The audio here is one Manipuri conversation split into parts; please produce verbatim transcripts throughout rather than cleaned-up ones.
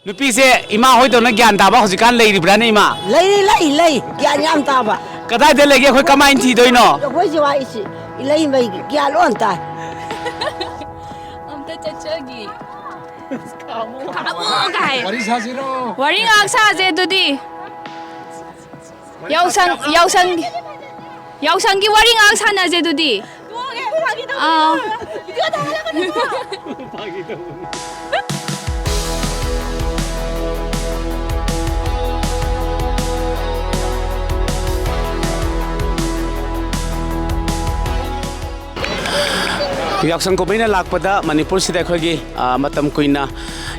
ꯅꯨꯄꯤꯁꯦ ꯏꯃꯥ ꯍꯣꯏꯗꯧꯅ ꯒ꯭ꯌꯥꯟ ꯇꯥꯕ ꯍꯧꯖꯤꯛꯀꯥꯟ ꯂꯩꯔꯤꯕ꯭ꯔꯥꯅꯦ, ꯏꯃꯥ? ꯂꯩꯔꯤ, ꯂꯩ, ꯂꯩ꯫ ꯒ꯭ꯌꯥꯟ ꯌꯥꯝ ꯇꯥꯕ꯫ ꯀꯗꯥꯏꯗ ꯂꯩꯒꯦ? ꯑꯩꯈꯣꯏ ꯀꯃꯥꯏꯅ ꯊꯤꯗꯣꯏꯅꯣ? ꯑꯩꯈꯣꯏꯁꯦ ꯋꯥ ꯏꯁꯤ ꯏꯂꯩꯃꯩ ꯒ꯭ꯌꯥꯟ ꯂꯣꯟ ꯇꯥꯏ꯫ ꯑꯝꯇ ꯆꯠꯆꯒꯤ꯫ ꯈꯥꯃꯣ ꯀꯥꯏ꯫ ꯋꯥꯔꯤ ꯁꯥꯁꯤꯔꯣ? ꯋꯥꯔꯤ ꯉꯥꯏꯍꯥꯛ ꯁꯥꯁꯦ ꯑꯗꯨꯗꯤ꯫ ꯌꯥꯎꯁꯪ, ꯌꯥꯎꯁꯪ, ꯌꯥꯎꯁꯪꯒꯤ ꯋꯥꯔꯤ ꯉꯥꯏꯍꯥꯛ ꯁꯥꯟꯅꯁꯦ ꯑꯗꯨꯗꯤ꯫ ꯇꯣꯛꯑꯒꯦ, ꯐꯥꯒꯤ ꯇꯧꯕꯅꯤ꯫ ꯑꯥ꯫ ꯚꯤꯗꯤꯑꯣ ꯊꯥꯒꯠꯂꯛꯀꯅꯨꯀꯣ꯫ ꯐꯥꯒꯤ ꯇꯧꯕꯅꯤ꯫ ꯌꯥꯎꯁꯪ ꯀꯨꯝꯍꯩꯅ ꯂꯥꯛꯄꯗ ꯃꯅꯤꯄꯨꯔꯁꯤꯗ ꯑꯩꯈꯣꯏꯒꯤ, ꯑ, ꯃꯇꯝ ꯀꯨꯏꯅ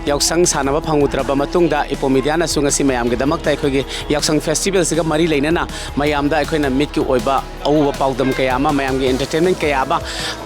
ꯌꯥꯎꯁꯪ ꯁꯥꯟꯅꯕ ꯐꯪꯉꯨꯗ꯭ꯔꯕ ꯃꯇꯨꯡꯗ, ꯏꯄꯣ ꯃꯤꯗꯤꯌꯥꯅꯁꯨ ꯉꯁꯤ ꯃꯌꯥꯝꯒꯤꯗꯃꯛꯇ ꯑꯩꯈꯣꯏꯒꯤ ꯌꯥꯎꯁꯪ ꯐꯦꯁꯇꯤꯚꯦꯜꯁꯤꯒ ꯃꯔꯤ ꯂꯩꯅꯅ ꯃꯌꯥꯝꯗ ꯑꯩꯈꯣꯏꯅ ꯃꯤꯠꯀꯤ ꯑꯣꯏꯕ ꯑꯎꯕ ꯄꯥꯎꯗꯝ ꯀꯌꯥ ꯑꯃ, ꯃꯌꯥꯝꯒꯤ entertainment ꯀꯌꯥ ꯑꯃ,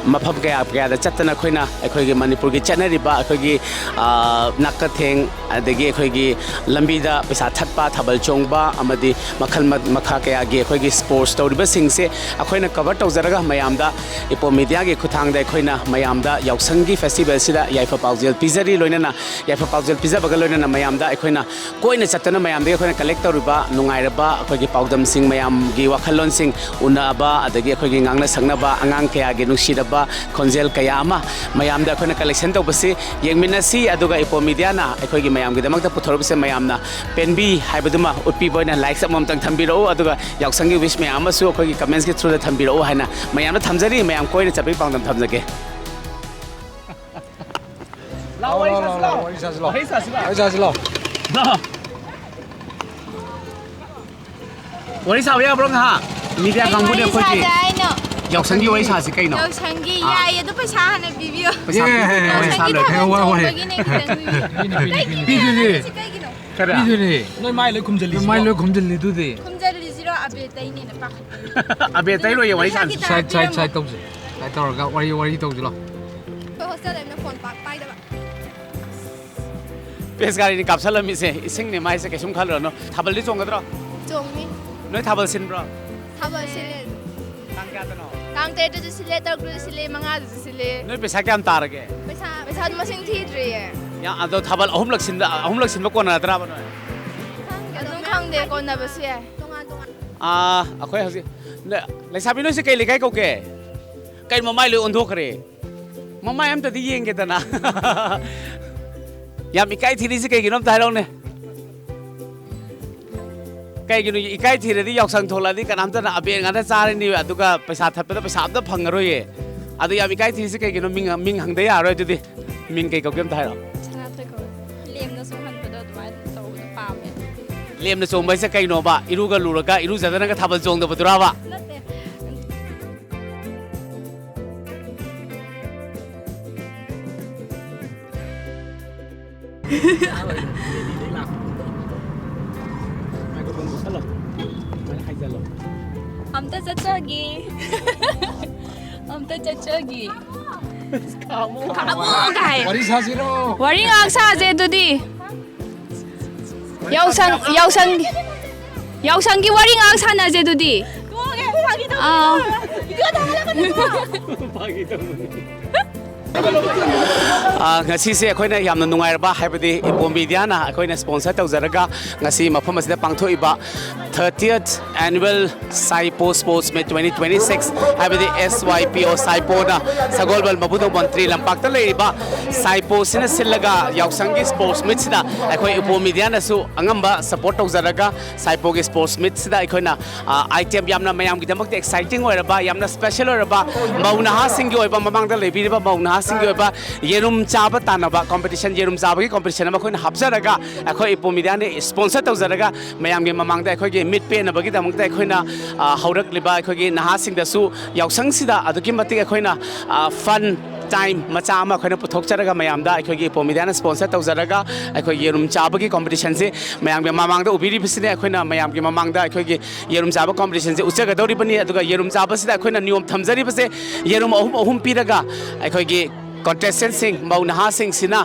ꯃꯐꯝ ꯀꯌꯥ ꯀꯌꯥꯗ ꯆꯠꯇꯅ ꯑꯩꯈꯣꯏꯅ ꯑꯩꯈꯣꯏꯒꯤ ꯃꯅꯤꯄꯨꯔꯒꯤ ꯆꯠꯅꯔꯤꯕ ꯑꯩꯈꯣꯏꯒꯤ, ꯑ, ꯅꯥꯀꯊꯦꯡ, ꯑꯗꯒꯤ ꯑꯩꯈꯣꯏꯒꯤ ꯂꯝꯕꯤꯗ ꯄꯩꯁꯥ ꯊꯠꯄ, ꯊꯥꯕꯜ ꯆꯣꯡꯕ, ꯑꯃꯗꯤ ꯃꯈꯜ ꯃ-, ꯃꯈꯥ ꯀꯌꯥꯒꯤ ꯑꯩꯈꯣꯏꯒꯤ sports ꯇꯧꯔꯤꯕꯁꯤꯡꯁꯦ ꯑꯩꯈꯣꯏꯅ cover ꯇꯧꯖꯔꯒ ꯃꯌꯥꯝꯗ ꯏꯄꯣ ꯃꯤꯗꯤꯌꯥꯒꯤ ꯈꯨꯠꯊꯥꯡꯗ ꯑꯩꯈꯣꯏꯅ ꯃꯌꯥꯝꯗ ꯌꯥꯎꯁꯪꯒꯤ ꯐꯦꯁꯇꯤꯚꯦꯜꯁꯤꯗ ꯌꯥꯏꯐ ꯄꯥꯎꯖꯦꯜ ꯄꯤꯖꯔꯤ꯫ ꯂꯣꯏꯅꯅ ꯌꯥꯏꯐ ꯄꯥꯎꯖꯦꯜ ꯄꯤꯖꯕꯒ ꯂꯣꯏꯅꯅ ꯃꯌꯥꯝꯗ ꯑꯩꯈꯣꯏꯅ ꯀꯣꯏꯅ ꯆꯠꯇꯨꯅ ꯃꯌꯥꯝꯗꯒꯤ ꯑꯩꯈꯣꯏꯅ collect ꯇꯧꯔꯤꯕ ꯅꯨꯡꯉꯥꯏꯔꯕ ꯑꯩꯈꯣꯏꯒꯤ ꯄꯥꯎꯗꯝꯁꯤꯡ, ꯃꯌꯥꯝꯒꯤ ꯋꯥꯈꯜꯂꯣꯟꯁꯤꯡ ꯎꯅꯕ, ꯑꯗꯒꯤ ꯑꯩꯈꯣꯏꯒꯤ ꯉꯥꯡꯅ ꯁꯛꯅꯕ, ꯑꯉꯥꯡ ꯀꯌꯥꯒꯤ ꯅꯨꯡꯁꯤꯔꯕ ꯈꯣꯟꯖꯦꯜ ꯀꯌꯥ ꯑꯃ ꯃꯌꯥꯝꯗ ꯑꯩꯈꯣꯏꯅ collection ꯇꯧꯕꯁꯤ ꯌꯦꯡꯃꯤꯟꯅꯁꯤ꯫ ꯑꯗꯨꯒ ꯏꯄꯣ ꯃꯤꯗꯤꯌꯥꯅ ꯑꯩꯈꯣꯏꯒꯤ ꯃꯌꯥꯝꯒꯤꯗꯃꯛꯇ ꯄꯨꯊꯣꯔꯛꯄꯁꯦ ꯃꯌꯥꯝꯅ ꯄꯦꯟꯕꯤ ꯍꯥꯏꯕꯗꯨꯃ ꯎꯠꯄꯤꯕ ꯑꯣꯏꯅ likes ꯑꯃꯃꯝꯇꯪ ꯊꯝꯕꯤꯔꯛꯎ꯫ ꯑꯗꯨꯒ ꯌꯥꯎꯁꯪꯒꯤ wish ꯃꯌꯥꯝ ꯑꯃꯁꯨ ꯑꯩꯈꯣꯏꯒꯤ commentsꯀꯤ throughꯗ ꯊꯝꯕꯤꯔꯛꯎ ꯍꯥꯏꯅ ꯃꯌꯥꯝꯗ ꯊꯝꯖꯔꯤ꯫ ꯃꯌꯥꯝ ꯀꯣꯏꯅ ꯆꯠꯄꯒꯤ ꯄꯥꯎꯗꯝ ꯊꯝꯖꯒꯦ꯫ ꯂꯥꯛꯑꯣ, ꯋꯥꯔꯤ ꯂꯥꯛꯑꯣ, ꯁꯥꯁꯤ, ꯂꯥꯛꯑꯣ, ꯂꯥꯛꯑꯣ꯫ ꯋꯥꯔꯤ ꯁꯥꯁꯤ, ꯂꯥꯛꯑꯣ꯫ ꯋꯥꯔꯤ ꯁꯥꯁꯤ, ꯂꯥꯛꯑꯣ꯫ ꯋꯥꯔꯤ ꯁꯥꯁꯤ, ꯂꯥꯛꯑꯣ꯫ ꯂꯥꯛꯑꯣ꯫ ꯋꯥꯔꯤ ꯁꯥꯕ ꯌꯥꯕ꯭ꯔꯣ ꯉꯥꯏꯍꯥꯛ? ꯃꯤꯗꯤꯌꯥ ꯀꯩ ꯀꯥꯡꯕꯨꯅꯦ ꯋꯥꯔꯤ ꯑꯩꯈꯣꯏꯒꯤ꯫ ꯁꯥꯁꯦ ꯍꯥꯏꯅꯣ? ꯌꯥꯎꯁꯪꯒꯤ ꯋꯥꯔꯤ ꯁꯥꯁꯤ ꯀꯩꯅꯣ? ꯌꯥꯎꯁꯪꯒꯤ ꯑꯥ꯫ ꯌꯥꯏꯌꯦ, ꯑꯗꯨ ꯄꯩꯁꯥ ꯍꯥꯟꯅ ꯄꯤꯕꯤꯌꯣ꯫ ꯄꯩꯁꯥ ꯌꯦ, ꯄꯤꯕꯤꯌꯣ, ꯌꯦ, ꯋꯥꯔꯤ ꯌꯦ꯫ ꯁꯥ ꯌꯥꯎꯁꯪꯒꯤ ꯂꯣꯏꯔꯦ꯫ ꯊꯥꯕꯜ ꯍꯣꯏ, ꯍꯣꯏ, ꯍꯣꯏ꯫ ꯆꯣꯡꯕꯒꯤꯅꯦ ꯈꯤꯇꯪ ꯄꯤꯕꯤꯌꯨ꯫ ꯄꯤꯗꯣꯏꯅꯦ, ꯄꯤꯗꯣꯏꯅꯦ, ꯀꯩꯒꯤꯅꯣ? ꯄꯤꯗꯣꯏꯅꯦ꯫ ꯄꯤꯗꯣꯏꯅꯦ꯫ ꯀꯩꯒꯤꯅꯣ? ꯀꯔꯤ? ꯄꯤꯗꯣꯏꯅꯦ꯫ ꯅꯣꯏ ꯃꯥꯏ ꯂꯣꯏ ꯈꯨꯝꯖꯤꯜꯂꯤꯁꯤꯕꯣ? ꯅꯣꯏ ꯃꯥꯏ ꯂꯣꯏ ꯈꯨꯝꯖꯤꯜꯂꯤꯗꯨꯗꯤ꯫ ꯈꯨꯝꯖꯤꯜꯂꯤꯁꯤꯔꯣ? ꯑꯕꯦꯔ ꯇꯩꯅꯦꯅ ꯄꯥꯈꯠꯄ꯫ ꯑꯕꯦꯔ ꯇꯩꯔꯣꯏꯌꯦ, ꯋꯥꯔꯤ ꯁꯥꯁꯤ꯫ ꯄꯩꯁꯥ ꯈꯤꯇ side, side, ꯄꯤꯔꯝꯃꯣ꯫ Side ꯇꯧꯁꯤ꯫ Side ꯇꯧꯔꯒ ꯋꯥꯔꯤ, ꯋꯥꯔꯤ ꯇꯧꯁꯤ ꯂꯥꯎ꯫ ꯑꯩꯈꯣꯏ hostel ꯂꯩꯕꯅ phone ꯄꯥꯛ ꯄꯥꯏꯗꯕ꯫ ꯄꯦꯁ ꯒꯥꯔꯤꯅꯤ ꯀꯥꯞꯁꯜꯂꯝꯃꯤꯁꯦ, ꯏꯁꯤꯡꯅꯦ ꯃꯥꯏꯁꯦ, ꯀꯩꯁꯨꯝ ꯈꯜꯂꯨꯔꯅꯨ꯫ ꯊꯥꯕꯜꯗꯤ ꯆꯣꯡꯒꯗ꯭ꯔꯣ? ꯆꯣꯡꯅꯤ꯫ ꯅꯣꯏ ꯊꯥꯕꯜ ꯁꯤꯟꯕ꯭ꯔꯣ? ꯊꯥꯕꯜ ꯁꯤꯜꯂꯦ꯫ ꯇꯥꯡ ꯀꯌꯥꯗꯅꯣ? ꯇꯥꯡ ꯇꯔꯦꯠꯇꯁꯨ ꯁꯤꯜꯂꯦ, ꯇꯔꯨꯛꯇꯁꯨ ꯁꯤꯜꯂꯦ, ꯃꯉꯥꯗꯁꯨ ꯁꯤꯜꯂꯦ꯫ ꯅꯣꯏ ꯄꯩꯁꯥ ꯀꯌꯥꯝ ꯇꯥꯔꯒꯦ? ꯄꯩꯁꯥ, ꯄꯩꯁꯥꯗꯣ ꯃꯁꯤꯡ ꯊꯤꯗ꯭ꯔꯤꯌꯦ꯫ ꯌꯥ, ꯑꯗꯣ ꯊꯥꯕꯜ ꯑꯍꯨꯝꯂꯛ ꯁꯤꯟꯕ, ꯑꯍꯨꯝꯂꯛ ꯁꯤꯟꯕ ꯀꯣꯟꯅꯔꯗ꯭ꯔꯥꯕ ꯅꯣꯏ? ꯑꯗꯨꯝ ꯈꯪꯗꯦ, ꯀꯣꯟꯅꯕꯁꯨ ꯌꯥꯏ꯫ ꯑꯥ, ꯑꯩꯈꯣꯏ ꯍꯧꯖꯤꯛ, ꯅ-, ꯂꯩꯁꯥꯕꯤ ꯅꯣꯏꯁꯦ ꯀꯩ ꯂꯩꯀꯥꯏ ꯀꯧꯒꯦ? ꯀꯩꯅꯣ ꯃꯃꯥꯏ ꯂꯣꯏ ꯑꯣꯟꯊꯣꯛꯈ꯭ꯔꯦ? ꯃꯃꯥꯏ ꯑꯝꯇꯗꯤ ꯌꯦꯡꯒꯦꯗꯅ꯫ ꯌꯥꯝ ꯏꯀꯥꯏ ꯊꯤꯔꯤꯁꯤ ꯀꯩꯒꯤꯅꯣ ꯑꯝꯇ ꯍꯥꯏꯔꯛꯎꯅꯦ꯫ ꯀꯩꯒꯤꯅꯣ ꯏꯀꯥꯏ ꯊꯤꯔꯗꯤ ꯌꯥꯎꯁꯪ ꯊꯣꯛꯂꯛꯑꯗꯤ ꯀꯅꯥꯝꯇꯅ ꯑꯕꯦꯔ ꯉꯥꯛꯇ ꯆꯥꯔꯅꯤ, ꯑꯗꯨꯒ ꯄꯩꯁꯥ ꯊꯠꯄꯗ ꯄꯩꯁꯥ ꯑꯝꯇ ꯐꯪꯉꯔꯣꯏꯌꯦ꯫ ꯑꯗꯨ ꯌꯥꯝ ꯏꯀꯥꯏ ꯊꯤꯔꯤꯁꯤ ꯀꯩꯒꯤꯅꯣ? ꯃꯤꯡ, ꯃꯤꯡ ꯍꯪꯗ ꯌꯥꯔꯣꯏ ꯑꯗꯨꯗꯤ꯫ ꯃꯤꯡ ꯀꯩ ꯀꯧꯒꯦ ꯑꯝꯇ ꯍꯥꯏꯔꯛꯑꯣ꯫ ꯁꯅꯥꯊꯣꯏ ꯀꯧꯋꯦ꯫ ꯂꯦꯝꯅ ꯆꯣꯡꯍꯟꯕꯗꯣ ꯑꯗꯨꯃꯥꯏꯅ ꯇꯧꯕꯗꯣ ꯄꯥꯝꯃꯦ꯫ ꯂꯦꯝꯅ ꯆꯣꯡꯕ ꯍꯥꯏꯁꯦ ꯀꯩꯅꯣꯕ? ꯏꯔꯨꯒ ꯂꯨꯔꯒ ꯏꯔꯨꯖꯗꯅꯒ ꯊꯥꯕꯜ ꯆꯣꯡꯗꯕꯗꯨꯔꯕ? ꯅꯠꯇꯦ꯫ ꯑꯝꯇ ꯆꯠꯆꯒꯦ꯫ ꯑꯝꯇ ꯆꯠꯆꯒꯦ꯫ ꯈꯥꯝꯃꯣ ꯀꯥꯏ꯫ ꯋꯥꯔꯤ ꯁꯥꯁꯤꯔꯣ? ꯋꯥꯔꯤ ꯉꯥꯏꯍꯥꯛ ꯁꯥꯁꯦ ꯑꯗꯨꯗꯤ꯫ ꯌꯥꯎꯁꯪ, ꯌꯥꯎꯁꯪ, ꯌꯥꯎꯁꯪꯒꯤ ꯋꯥꯔꯤ ꯉꯥꯏꯍꯥꯛ ꯁꯥꯟꯅꯁꯦ ꯑꯗꯨꯗꯤ꯫ ꯑꯥ꯫ ꯑꯥ, ꯉꯁꯤꯁꯦ ꯑꯩꯈꯣꯏꯅ ꯌꯥꯝꯅ ꯅꯨꯡꯉꯥꯏꯔꯕ, ꯍꯥꯏꯕꯗꯤ ꯏꯄꯣꯝ ꯃꯤꯗꯤꯌꯥꯅ ꯑꯩꯈꯣꯏꯅ ꯁ꯭ꯄꯣꯟꯁꯔ ꯇꯧꯖꯔꯒ ꯉꯁꯤ ꯃꯐꯝ ꯑꯁꯤꯗ ꯄꯥꯡꯊꯣꯛꯏꯕ thirtieth annual ꯁꯥꯏꯄꯣ Sports Meet twenty twenty six, ꯍꯥꯏꯕꯗꯤ S Y P O ꯁꯥꯏꯄꯣꯅ ꯁꯒꯣꯜꯕꯜ ꯃꯕꯨꯡꯗꯣꯡ ꯃꯟꯇ꯭ꯔꯤ ꯂꯝꯄꯥꯛꯇ ꯂꯩꯔꯤꯕ ꯁꯥꯏꯄꯣꯁꯤꯅ ꯁꯤꯜꯂꯒ ꯌꯥꯎꯁꯪꯒꯤ sports meetꯁꯤꯗ ꯑꯩꯈꯣꯏ ꯏꯄꯣꯝ ꯃꯤꯗꯤꯌꯥꯅꯁꯨ ꯑꯉꯝꯕ support ꯇꯧꯖꯔꯒ ꯁꯥꯏꯄꯣꯒꯤ sports meetꯁꯤꯗ ꯑꯩꯈꯣꯏꯅ, ꯑ, item ꯌꯥꯝꯅ ꯃꯌꯥꯝꯒꯤꯗꯃꯛꯇ exciting ꯑꯣꯏꯔꯕ, ꯌꯥꯝꯅ special ꯑꯣꯏꯔꯕ, ꯃꯧ ꯅꯍꯥꯁꯤꯡꯒꯤ ꯑꯣꯏꯕ, ꯃꯃꯥꯡꯗ ꯂꯩꯕꯤꯔꯤꯕ ꯃꯧ ꯅꯍꯥꯁꯤꯡꯒꯤ ꯑꯣꯏꯕ ꯌꯦꯔꯨꯝ ꯆꯥꯕ ꯇꯥꯟꯅꯕ competition, ꯌꯦꯔꯨꯝ ꯆꯥꯕꯒꯤ competition ꯑꯃ ꯑꯩꯈꯣꯏꯅ ꯍꯥꯞꯆꯔꯒ ꯑꯩꯈꯣꯏ ꯏꯄꯣꯝ ꯃꯤꯗꯤꯌꯥꯅ sponsor ꯇꯧꯖꯔꯒ ꯃꯌꯥꯝꯒꯤ ꯃꯃꯥꯡꯗ ꯑꯩꯈꯣꯏꯒꯤ ꯃꯤꯠ ꯄꯦꯟꯅꯕꯒꯤꯗꯃꯛꯇ ꯑꯩꯈꯣꯏꯅ, ꯑ, ꯍꯧꯔꯛꯂꯤꯕ ꯑꯩꯈꯣꯏꯒꯤ ꯅꯍꯥꯁꯤꯡꯗꯁꯨ ꯌꯥꯎꯁꯪꯁꯤꯗ ꯑꯗꯨꯛꯀꯤ ꯃꯇꯤꯛ ꯑꯩꯈꯣꯏꯅ, ꯑ, fun time ꯃꯆꯥ ꯑꯃ ꯑꯩꯈꯣꯏꯅ ꯄꯨꯊꯣꯛꯆꯔꯒ ꯃꯌꯥꯝꯗ ꯑꯩꯈꯣꯏꯒꯤ ꯏꯄꯣꯝ ꯃꯤꯗꯤꯌꯥꯅ sponsor ꯇꯧꯖꯔꯒ ꯑꯩꯈꯣꯏ ꯌꯦꯔꯨꯝ ꯆꯥꯕꯒꯤ competitionꯁꯦ ꯃꯌꯥꯝꯒꯤ ꯃꯃꯥꯡꯗ ꯎꯕꯤꯔꯤꯕꯁꯤꯅꯦ꯫ ꯑꯩꯈꯣꯏꯅ ꯃꯌꯥꯝꯒꯤ ꯃꯃꯥꯡꯗ ꯑꯩꯈꯣꯏꯒꯤ ꯌꯦꯔꯨꯝ ꯆꯥꯕ competitionꯁꯦ ꯎꯠꯆꯒꯗꯧꯔꯤꯕꯅꯤ꯫ ꯑꯗꯨꯒ ꯌꯦꯔꯨꯝ ꯆꯥꯕꯁꯤꯗ ꯑꯩꯈꯣꯏꯅ ꯅꯤꯌꯣꯝ ꯊꯝꯖꯔꯤꯕꯁꯦ, ꯌꯦꯔꯨꯝ ꯑꯍꯨꯝ ꯑꯍꯨꯝ ꯄꯤꯔꯒ ꯑꯩꯈꯣꯏꯒꯤ Contestantꯁꯤꯡ, ꯃꯧ ꯅꯍꯥꯁꯤꯡꯁꯤꯅ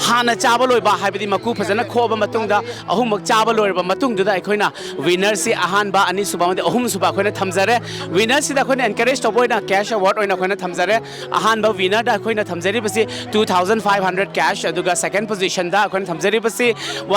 ꯍꯥꯟꯅ ꯆꯥꯕ ꯂꯣꯏꯕ, ꯍꯥꯏꯕꯗꯤ ꯃꯀꯨ ꯐꯖꯅ ꯈꯣꯛꯑꯕ ꯃꯇꯨꯡꯗ, ꯑꯍꯨꯝꯃꯛ ꯆꯥꯕ ꯂꯣꯏꯔꯕ ꯃꯇꯨꯡꯗꯨꯗ ꯑꯩꯈꯣꯏꯅ winnerꯁꯤ ꯑꯍꯥꯟꯕ, ꯑꯅꯤꯁꯨꯕ ꯑꯃꯗꯤ ꯑꯍꯨꯝꯁꯨꯕ ꯑꯩꯈꯣꯏꯅ ꯊꯝꯖꯔꯦ꯫ Winnerꯁꯤꯗ ꯑꯩꯈꯣꯏꯅ encourage ꯇꯧꯕ ꯑꯣꯏꯅ cash award ꯑꯣꯏꯅ ꯑꯩꯈꯣꯏꯅ ꯊꯝꯖꯔꯦ꯫ ꯑꯍꯥꯟꯕ winnerꯗ ꯑꯩꯈꯣꯏꯅ ꯊꯝꯖꯔꯤꯕꯁꯤ two thousand five hundred cash, ꯑꯗꯨꯒ second positionꯗ ꯑꯩꯈꯣꯏꯅ ꯊꯝꯖꯔꯤꯕꯁꯤ